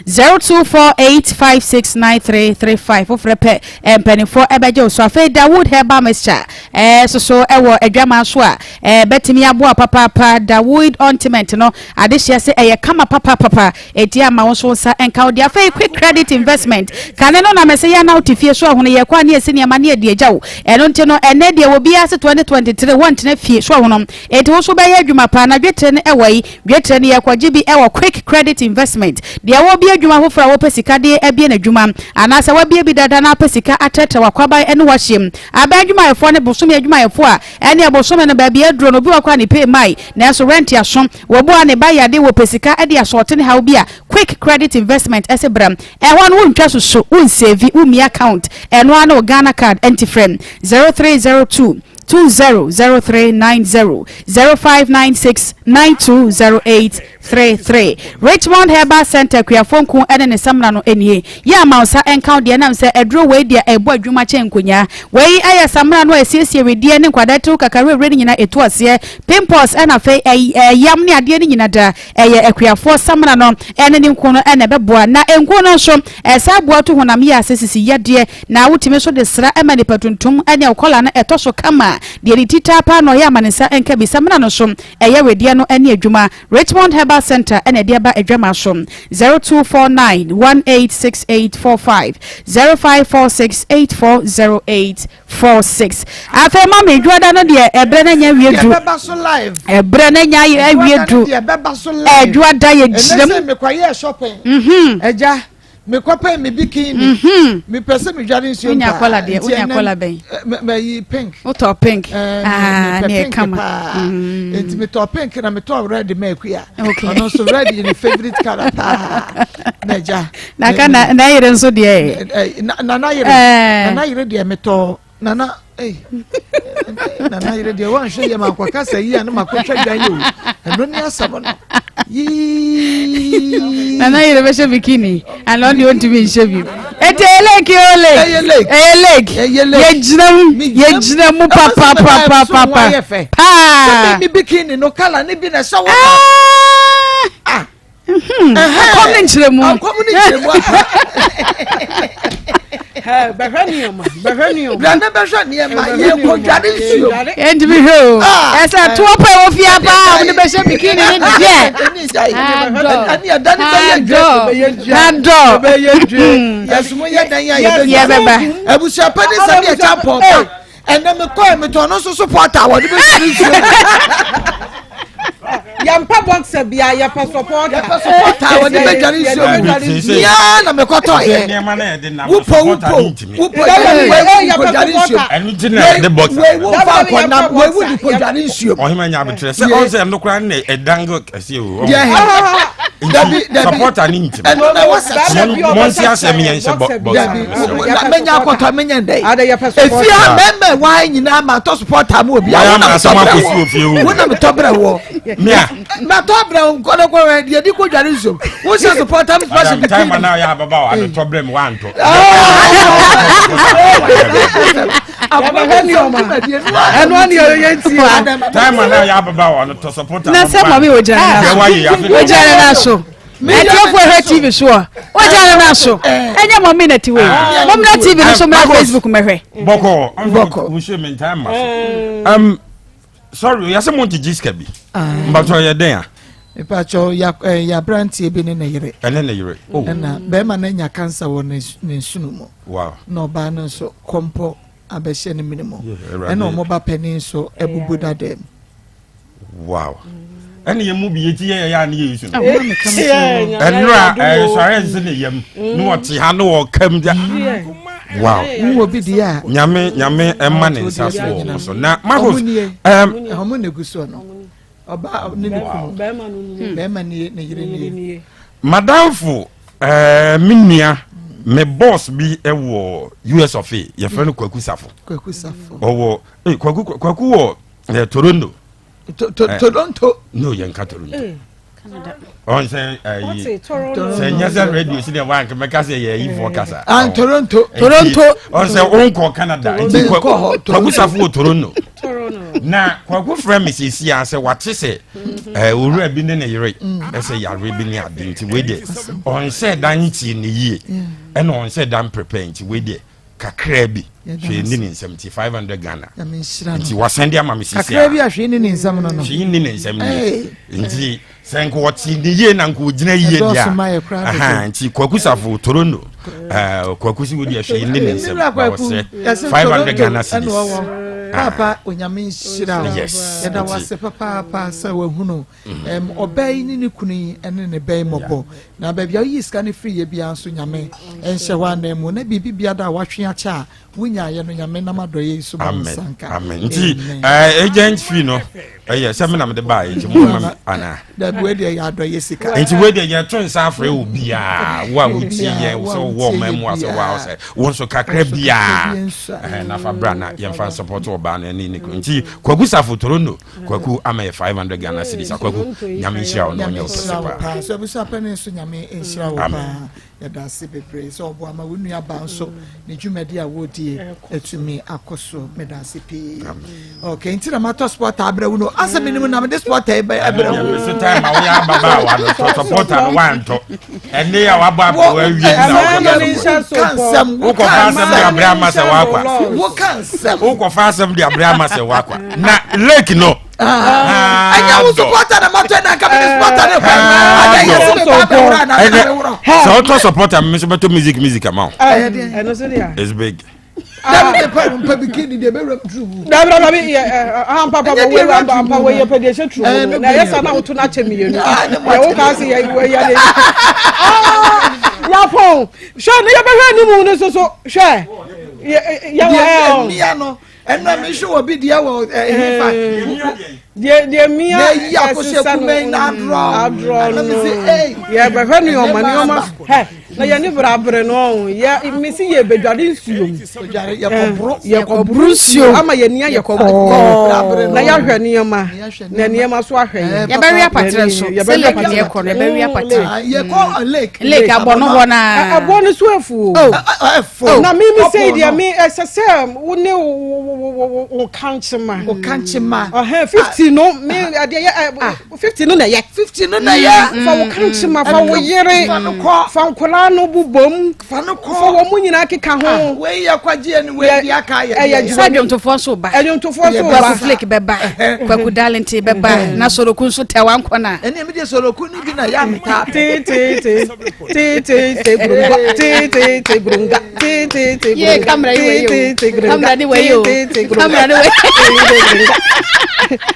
0248569335 wofrɛ pɛ eh, mpanimfoɔ ɛbɛgye wo so. Afei Dawood herbal mixture eh, soso ɛwɔ adwaman so a eh, bɛtumi aboa papaapa. Dawood ointment no adehyeɛ sɛ ɛyɛ kama papapapa, eti ama wo nso nsa nka wo deɛ. Afei quick credit investment kane no na mɛsɛ yɛ na wote fie so ahono yɛkɔ a ne yɛsi nneɛma ne yɛde agya wo. Ɛno nti no ɛnɛ deɛ wɔ biara se 2023 wɔntena fie so ahono, enti wo nso bɛyɛ adwuma paa. Na dwetire no ɛwɔ yi Dwetire no yɛkɔgye bi wɔ Quick Credit Investment. Deɛ wɔrebue adwuma foforɔ a wopɛ sika de abue n'adwuma, anaasɛ woabue bi dada na wopɛ sika atrɛtrɛ w'akwaban ne w'ahyɛm. Aban adwumayɛfoɔ ne bosome adwumayɛfoɔ a ɛneɛ bosome no baabi aduro no, obi wɔ hɔ koraa a ne pay mmae nanso rent aso, wɔbu a ne ba yade, wɔpɛ sika de asɔɔte ne haw bi a, Quick Credit Investment se bra. Ɛhɔ no wontwa susu, wonseevi, wommie account, ɛno ara ne wo Ghana card, ɛnti frɛ 0302 200390 0596 920833. Richmond Herbal Centre Akuafoɔ Nku ne ne samina no nie. Yɛ ama wo nsa nka wo deɛ ɛnam sɛ aduro wei deɛ ɛbɔ adwuma kyɛn nkonyaa. Wei yɛ samina no a ɛsiesie wedeɛ ne nkwadaa tiriw kakawerɛwerɛ no nyinaa ɛtu aseɛ, pimples ɛna afei ɛyam ne adeɛ no nyina da. Ɛyɛ akuafoɔ samina no ne ne nku no na ɛbɛboa. Na nku no nso ɛsan boa tu honam yea ase sisi yadeɛ. Na wotumi nso de sra ma nipa tuntum ne ɔkɔla no ɛtɔ so kama. Deɛ ne ti taa paa na ɔyɛ ama ne nsa nka bi. Samina no nso ɛyɛ wedeɛ no ne adwuma. Richmond Herbal Centre na ɛde aba adwamaa so. 0249 186845, 0546 840846. Afei ma me dwoada no deɛ ɛberɛ no anya awie du. Yɛbɛba so live. Ɛberɛ no anya awie du. Yɛbɛba so live. Ɛdwoada yɛ gyina mu. Ɛnɛ sɛ mekɔyɛɛ shopping. Ɛgya. Mekɔpɛ me bikini. Mhm. Mepɛ sɛ medware nsuo Wonya kɔla deɛ, wonya kɔla bɛn? Mayi pink. Wotɔ pink. Ah, ne ɛkama. Mm. Nti metɔ pink na metɔ red ma akua. Okay. Ɔno nso red yɛ ne favourite colour paa. Na gya. Na ka na na yere nso deɛ. Na na yere. Na na yere deɛ metɔ Nana, ei, Nana yere deɛ wanhwɛ yɛ ma akɔkasa yi a ne makɔtwa dwan yi o. Ɛno ne asɛm no. Yii. Nana yere bɛhyɛ bikini ana ɔne ɔntumi nhyɛ bi. Eti ɛyɛ lake o lake. Ɛyɛ lake. Ɛyɛ lake. Ɛyɛ lake. Yɛgyina mu. Yɛgyina mu papapapapa. Paa. Sɛ mi bikini no kala ne bi na ɛhyɛ wɔ. Ah. Akɔm ne nkyerɛmu. Akɔm ne nkyerɛmu apa. Bɛhwɛ nneɛma. Bɛhwɛ nneɛma. Brane bɛhwɛ nneɛma. Yɛ kɔ dware nsuo. Ɛntumi hwɛ o. Ɛsɛ toɔ pɛ wɔ fie apa a wɔde bɛhyɛ bikini ne deɛ. Ɛne ɛda ne bɛyɛ dwe. Adɔ. Bɛyɛ dwe. Yɛsomo yɛ dan a yɛbɛba. Abusuapɛ ne sɛ deɛ kyɛ pɔn Ɛnɛ mekɔɛ metɔ no nso so pɔta a wɔde bɛsi ne nsuo. Yɛmpɛ boxer bia yɛpɛ supporter. Yɛpɛ supporter a wɔde bɛdware nsuo mu. Nea na mekɔtɔ yɛ. Wopɔ wopɔ wopɔ wei wo kɔdware nsuo. Ɛno ti na yɛde boxer. Wei wo fa nkɔnam wei wo de kɔdware nsuo. Ɔhema nya abetrɛ sɛ ɔn sɛ ɛno koraa ne ɛdan kɛseɛ o. Deɛ hɛ. Dabi dabi. Supporter ne ntimi. Ɛno na ɛwɔ sɛ. Mo nsi asɛm yɛn hyɛ bɔ boxer. Dabi menya akɔtɔ menya ndɛ. Efi ha mɛmɛ waa nyinaa ma tɔ supporter mu obi a wo na metɔ brɛ wɔ. Wo na metɔ brɛ wɔ. Mia. Matɔ brɛ wo nkɔdɔ kɔ wɛ deɛ di ko dware nsuom. Wo sɛ supporter mi special bikini. Time na yɛ ababa wa no tɔ brɛ mi wa ntɔ. Ɛno ani yɛ nti. Time na yɛ ababa wa no tɔ supporter. Na sɛ mami o gyina na so. O gyina na so. Atiefo ɛhwɛ TV so a wagya ne na so ɛnyɛ mɔmi na ti wei mɔmi na TV no so mɛ Facebook mɛhwɛ. Bɔkɔ bɔkɔ wusu mi ntaa ma so. Um, sorry yɛsɛ mo ngyegye sika bi. Mbatɔ yɛ dɛn a. Mepatwɔ ya eh, ya aberanteɛ bi ne ne yere. Ɛne ne yere. Oh. Ɛna bɛrima no anya kansa wɔ ne ne nsono mu. Wow. Na ɔbaa no nso kɔmpɔ abɛhyɛ ne mene mu. Ɛna wɔn ba panin nso abubu dada mu. Wow. Ɛne yɛn mu bi yɛti yɛ yɛyɛ a ne yɛ yi so no. Ɛnora ɛsɔre nse ne yam ne wɔte ha ne wɔka mu gya. Wow. Wowɔ bi deɛ a. Nyame nyame ɛma ne nsa so wɔ mo so na Marcos. Ɔmo na egu soɔ no. Ɔbaa ne ne kunu. Bɛrima nie ne yere nie. Madamfo ɛɛ me nua me boss bi ɛwɔ US of A yɛfrɛ no Kwaku Safo. Kwaku Safo. Ɔwɔ ee Kwaku Kwaku wɔ ɛɛ Toronto. Toronto. No yɛn ka Toronto. Eh, ɔn sɛ ɛyi sɛ nyɛ sɛ radio si deɛ wanka mɛka sɛ yɛ ayifoɔ kasa. Ah Toronto. Toronto. Ɔn sɛ ɔnkɔ Canada nti Kwaku Safo wɔ Toronto. Na Kwaku frɛ mi sisi a sɛ wate sɛ ɛɛ owura bi ne ne yere ɛsɛ yare bi ne ade nti wei deɛ ɔnhyɛ dan ntie ne yie ɛna ɔnhyɛ dan prepare nti wei deɛ. kakraa bi hwee nni ne nsam nti 500 Ghana nti wasan de ama me sisi a kakraa bi a hwee nni ne nsam no no hwee nni ne nsam nie nti sɛ nka ɔte ne yie na nka ɔgyina yie deɛ a nti Kwaku Safo Toronto eh, Kwaku si wo deɛ hwee nni ne nsam na wɔsrɛ 500 Ghana cedis papa onyame nhyira wo yes yɛda wase papaapa sɛ wahunu ɔbaa yi ne ne kunu yi ne ne bɛn mmɔbɔ na baabi a woyi sika no firi yɛ biara nso nyame nhyɛ hɔ anan mu na biribi biara a watwe akyɛ a wonyaayɛ no nyame nam adɔyɛ yi so ma wo nsa nka amen nti eh, agent fee no ɛyɛ sɛ me na mede baa nti mo ma me anaa dabi wei deɛ yɛ adɔyɛ sika nti wei deɛ yɛto nsa afrɛ wo biaa wo a wotie yɛn sɛ wowɔ ɔma mu a sɛ woa sɛ wo nso kakra biaa eh, na fa bra na yɛmfa support ɔbaa no ne ne kunu nti Kwaku Safo Toronto Kwaku ama yɛ 500 Ghana cedis akwaku nyame nhyira wo na ɔnyɛ wo kɛse paa. So abusua panin nso nyame nhyira wo paa yɛda ase bebree sɛ ɔboa ma wo nua ba nso ne dwumadi a wɔredie atumi akɔ so meda ase pii ok nti na matɔ sport abrɛ wo no asɛ menim na mede sport ɛbrɛ wo so time a woyɛ ababaawa no tɔ supporter no woantɔ ɛnne a wabɔ abɛwɔ awie na wokɔfa asɛm de abrɛ ama sɛ woakwa wokɔfa asɛm de abrɛ ama sɛ woakwa na lake no ɛnyɛ wo supporter na matɔ na nka mede supporter ne kɔ ada yɛ sɛ meba bɛworɔ na mebɛworɔ sɛ wotɔ supporter me nso bɛtɔ music music ama wo it's big dabi de pa mpa bikini de bɛwura mu turu mu. Dabi dabi yɛ ɛ ah mpa pa wɔ wura mpa mpa wɔ yɛ pɛ deɛ ɛhyɛ turu mu na yɛ sa na woto n'akyɛ mmienu yɛ wo kaa se yɛ wɔ yɛ de ah yapɔn hwɛ ne yɛ bɛhwɛ anim ne soso hwɛ yɛ yɛ wɔ ɛ ɔ. Deɛ mmea no ɛnna mi hwɛ wɔ bi deɛ wɔ ɛhefa. Deɛ deɛ mmea ɛsesa no adrɔ no yɛ bɛhwɛ nneɛma nneɛma hɛ. Na yɛn ani bere abere no ɔn yɛ mesi yɛ bedware nsuo mu yɛkɔboro nsuo ama yɛn ani ayɛ kɔkɔɔ na yɛahwɛ nneɛma na nneɛma so ahwɛ yɛn. Yɛbɛwe apatrɛ nso sɛ lake deɛ kɔ no yɛbɛwe apatrɛ. Yɛkɔ lake. Lake abɔ no hɔ naa. Ɛbɔ no so afu o. Na mi mi sɛ deɛ mi ɛsɛ sɛ wo ne wo wo kankyema. Wo kankyema. Ɔhɛn 50 no mi ɛdeɛ yɛ. 50 no na ɛyɛ. 50 no na ɛyɛ. Mm, fa wo kankyema fa wo yere fa no kɔ fa nkwadaa no bobom fa no kɔ fa wɔn mu nyinaa keka ho. Ah, wei yɛ kwagye ɛni wei di aka yɛ. Ɛyɛ sɛ adwomtofoɔ nso ba. Adwomtofoɔ nso ba. Kwaku Flake bɛba Kwaku Darlington bɛba na Soroku nso tɛ wankɔ na. Ɛni emi de Soroku ni bi na yɛ amita. Tee tee tee tee tee tee burunga tee tee tee burunga tee tee tee burunga tee tee tee burunga kamera ni wei o kamera ni wei.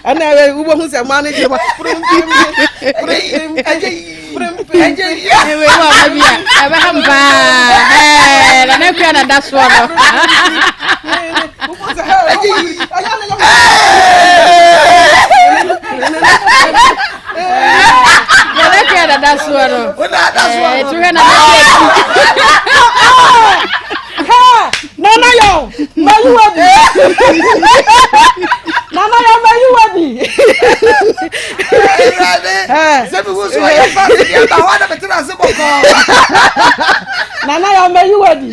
Ɛna wobɛhu sɛ mmaa no gyina hɔ wei wɔ ama bi a ɛbɛha m paa ɛɛ nana akua na da soɔ no nana akua na da soɔ no ɛɛ tuhwɛ nana akua Nana yɛ mayi wa bi. Nana yɛ mayi wa bi. Awurade sɛ mi wusu ɔyɛ fa si deɛ ba hɔ na mi tena ase bɔkɔɔ. Nana yɛ mayi wa bi.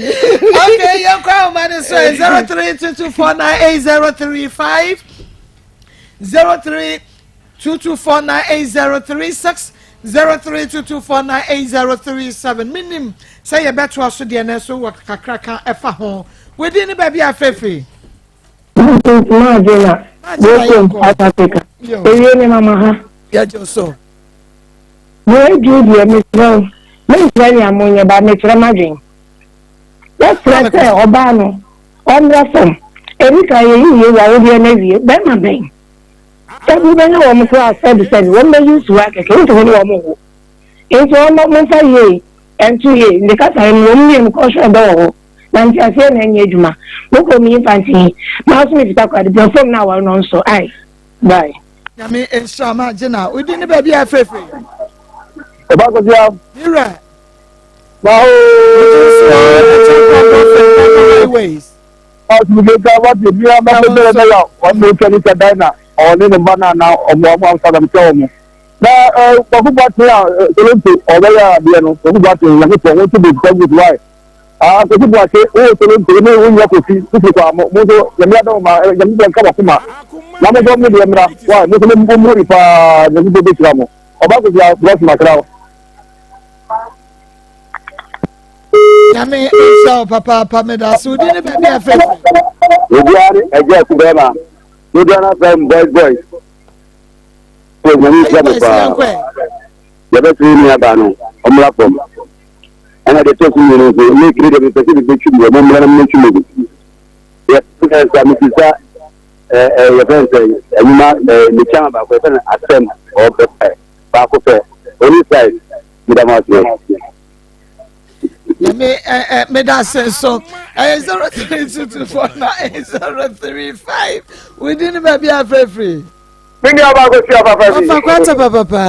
Okay, yɛn kɔ ahoma ne so yɛ 0322498035 0322498036 0322498037 menim sɛ yɛbɛtoa so deɛ no so wɔ kakraka ɛfa ho wadi ne baabi afefe. Maadwena, Bokum, South Africa. Ewie ne mama ha. Yɛgye so. Mo adwiri deɛ mesrɛ wo, menkyerɛ nea monyɛ ba mekyerɛ m'adwene. Yɛsrɛ sɛ ɔbaa no ɔmmra fam. Ɛdi kan yɛyi yei wɔ awodeɛ no awie. Bɛrima bɛn? Sɛbi wobɛnya wɔn koraa sɛbi sɛbi wɔn bɛ use wo akɛkɛ wontumi ne wɔn nwo. Nti wɔn momfa yie nto yie nti kasa yi no wɔn mmienu kɔhwɛ ɔdɔ wɔ hɔ na nteaseɛ na ɛnyɛ adwuma. Mo kurom yi mfa nte yi. Maa so mefita kɔ ade brɛ na aware no nso ai. Bye. Nyame nhyira ma gyina wodi ne baabi a afeefee. Ɔba kɔsia. Mira. Ɔne ne ba no ana ɔmo ɔmo amsterdam kyɛ ɔmo na ɛɛ kwaku boateng a toronto ɔbɛyɛ adeɛ no kwaku boateng nyankopɔn wɔn nso bɛ sika good why ah kwaku boateng wowɔ toronto ne wo nua kofi kofi kɔ amo mo nso nyame adɔm ma nyame bɛ nka wakoma na mo nso mo deɛ mmra why mo nso mo mo paa nyankopɔn bɛhyira mo ɔba kofi a bless makra. Nyame nhyira wo papaapa meda so wodi ne baabi a fɛfɛ. Obiara ne ɛgya aku bɛrima dodoɔ no afrɛ m boys boys so nyame nhyira mo paa yɛbɛsere nua baa no ɔmmra fam ɛna deɛ ɛtɔ so mmienu nso ne kiri deɛ mepɛ sɛ mebɛtwi mu ɔmo mmra na mebɛtwi mu bi yɛfrɛ sɛ mesisa yɛfrɛ sɛ anwuma mekyama baako yɛfrɛ no asɛm ɔpɛ baako pɛ ɔni size meda mo ase Nyame ɛ ɛ meda ase nso ɛyɛ 0322498035 wodi ne baabi a frɛfiri. Me nua baa kosi apapa bi. Ɔfa kwata papapa.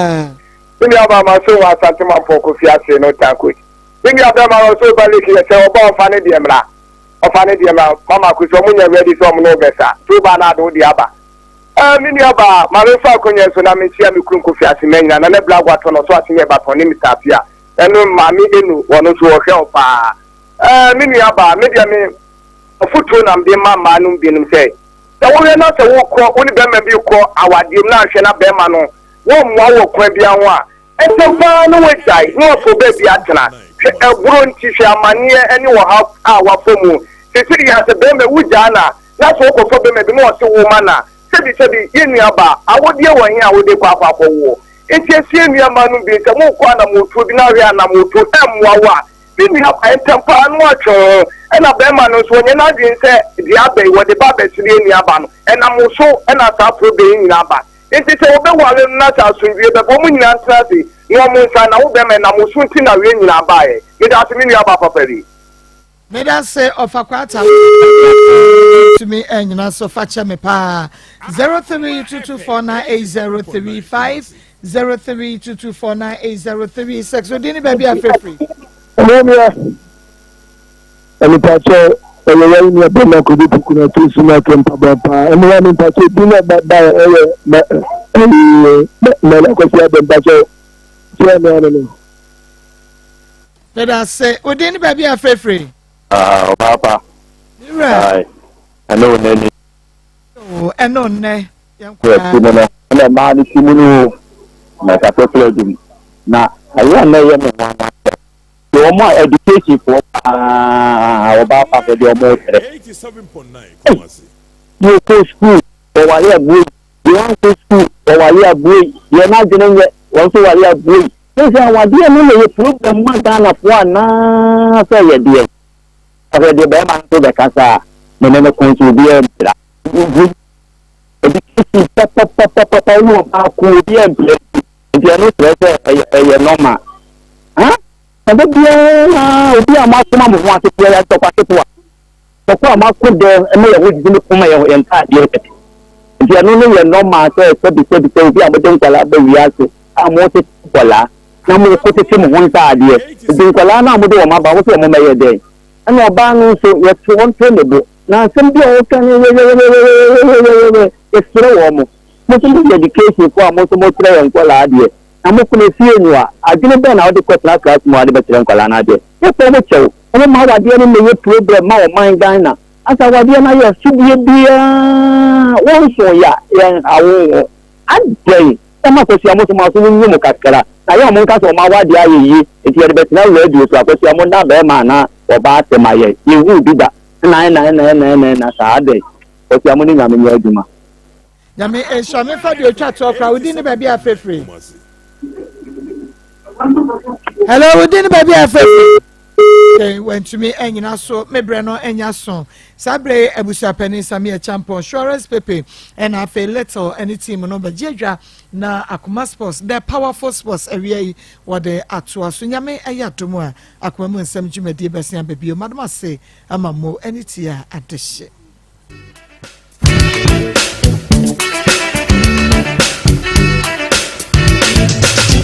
Me nua baa ma so wɔ asante mampɔn kofi ase no tan coach. Me nua bɛrima no ɔsɛ ɔba lake yɛ sɛ ɔba ɔfa ne deɛ mmra. Ɔfa ne deɛ mmra mama kosi ɔmo nyɛ ready sɛ ɔmo ne wo bɛsa. Nti wo ba no ade wo deɛ aba. Ɛɛ me nua baa ma me nfa akonya yi so na me nkyia me kunu kofi ase manyina na ne bla agwatɔ no ɔso ase nyɛ batɔn ne Mister Apia. Ɛno maame Enu wɔno nso wɔhwɛ wo paa. Ɛɛ me nua baa, me deɛ me afotuo na mede ma mmaa nom binom sɛ, sɛ wohwɛ na sɛ wokɔ wo ne bɛrima bi rekɔ awadeɛ mu na ahwɛ na bɛrima no wɔmmoa wo wɔ kwan biara ho a, ntɛm paa na woagyae na wapɛ baabi atena. Hwɛ ɛborɔ nti, hwɛ amaneɛ ne ɔhaw a wafa mu. Seesei yi ara sɛ bɛrima wogyaa no a, na sɛ wokɔfa bɛrima bi na ɔse wo ma no a, Sɛbisɛbi, yɛn nua baa, awodeɛ wɔ he a wode kɔ akɔ akɔwoɔ? Enti ɛsɛ yɛn nua mmaa nom bi sɛ mookɔ anamootuo bi na ahwɛ anamootuo ɛmmoa wo a, me nua baa, ntɛm pa ara na woatwe wo ho. Ɛna barima no nso ɔnyɛ n'adwene sɛ deɛ aba yi wɔde ba abɛsere yɛn nua baa no, ɛnam wo so na saa problem yi nyinaa ba. Enti sɛ wɔbɛware no na sɛ asomdwie bɛba, wɔn nyinaa ntena ase na wɔn nsa, na wo barima ɛnam wo so nti na wei nyinaa baeɛ. Medaase me nua baa papa bi. Meda se ɔfa kwata tumi anyina so fa kyɛ me paa 0322498035 0322498036 odi ne baabi afrɛfiri. Ɛnɛneɛ ɛnipakyɛ ɛyɛ yɛn nua bɛma kobi puku na to si na kɛ mpaboa paa ɛne wa nipakyɛ bi na ba ba ɛyɛ mɛ ɛyɛ mɛ akɔsi abɛ mpakyɛ sɛ ɛne ano no. Meda ase. Wo din ne baabi a frɛfiri? Ah, ɔbaa pa. Me wura. Ɛne wo nani. Oo, ɛne wo nnɛ. Yɛn kɔ. Ti mu no, ɛna mmaa no ti mu no o. Na ɛkasa firi adum. Na ɛyɛ a na ɛyɛ me nwanwa sɛ, deɛ wɔn a education foɔ paa, ɔbaa pa sɛ deɛ wɔn rekyerɛ. Ei, deɛ ɔkɔ sukuu, ɔware abuo yi. Deɛ wankɔ sukuu, ɔware abuo yi. Deɛ n'adwene nyɛ, wɔn nso ware abuo yi. Wohu sɛ awadeɛ no na ɛyɛ problem ma Ghanafoɔ anaa sɛ ɛyɛ deɛn? Ɔhwɛ deɛ bɛrima no nso bɛkasa a, me ne no ko nso obiara mpira. Education papapapapa wo ne ɔbaa ko obiara mpira nti ɛno kyerɛ sɛ ɛyɛ ɛyɛ normal. Ha? Na da biara obi a moakoma mo ho ase teɛ yɛ ntɔkwa ketewa. Tɔkwa a moako dɛ ma yɛn ho gyegye ne koma yɛn yɛn ntaadeɛ kɛkɛ. Nti ɛno no yɛ normal sɛ sɛbi sɛbi sɛ obi a mode nkwadaa ba wiase a motete nkwadaa na moko tete mo ho ntaadeɛ. Nti nkwadaa no a mode wɔn aba wose wɔn mmɛyɛ dɛn? Ɛna ɔbaa no nso yɛto ɔnto ne bo na asɛm bi a ɔka no yɛyɛyɛyɛyɛyɛyɛyɛyɛ yɛsrɛ wɔn mo nso moyɛ education foɔ a mo nso mokyerɛ yɛn nkwadaa adeɛ na mo kunu fie no a adwene bɛn na wode kɔtena class mu a wode bɛkyerɛ nkwadaa no adeɛ yɛpɛ wɔn kyɛw Ɔmo ma awadeɛ no mmɛyɛ problem ma ɔman Ghana. Asɛ awadeɛ no ayɛ asodie biaa wo nso ya yɛnha wo ho. Adɛn na Akosua mo nso mo aso no nwu mo kakra na yɛ ɔmo nka sɛ ɔmo awadeɛ ayɛ yie nti yɛde bɛtena radio so Akosua mo nna bɛɛma anaa ɔbaa ase ma yɛn yɛnhuu bi da ɛna ɛna ɛna ɛna ɛna ɛna saa adɛn Akosua mo ne Nyame nyɛ adwuma. Nyame nhyira me fa deɛ otwa toɔ koraa wodin ne baabi a frɛfiri. Hello wodin ne baabi a frɛfiri. Okay, wantumi anyina so, me berɛ no anya so. Saa berɛ yi abusuapanin Sammy Acheampong, Suarez Pepe ɛna afei Little ɛne team no bɛgye adwa na Akoma Sports, the powerful sports awia yi wɔde atoa so. Nyame ɛyɛ adom a akoma mu nsɛm dwumadie bɛsen aba bio. Madom ase ama mo ɛne tie a adehye.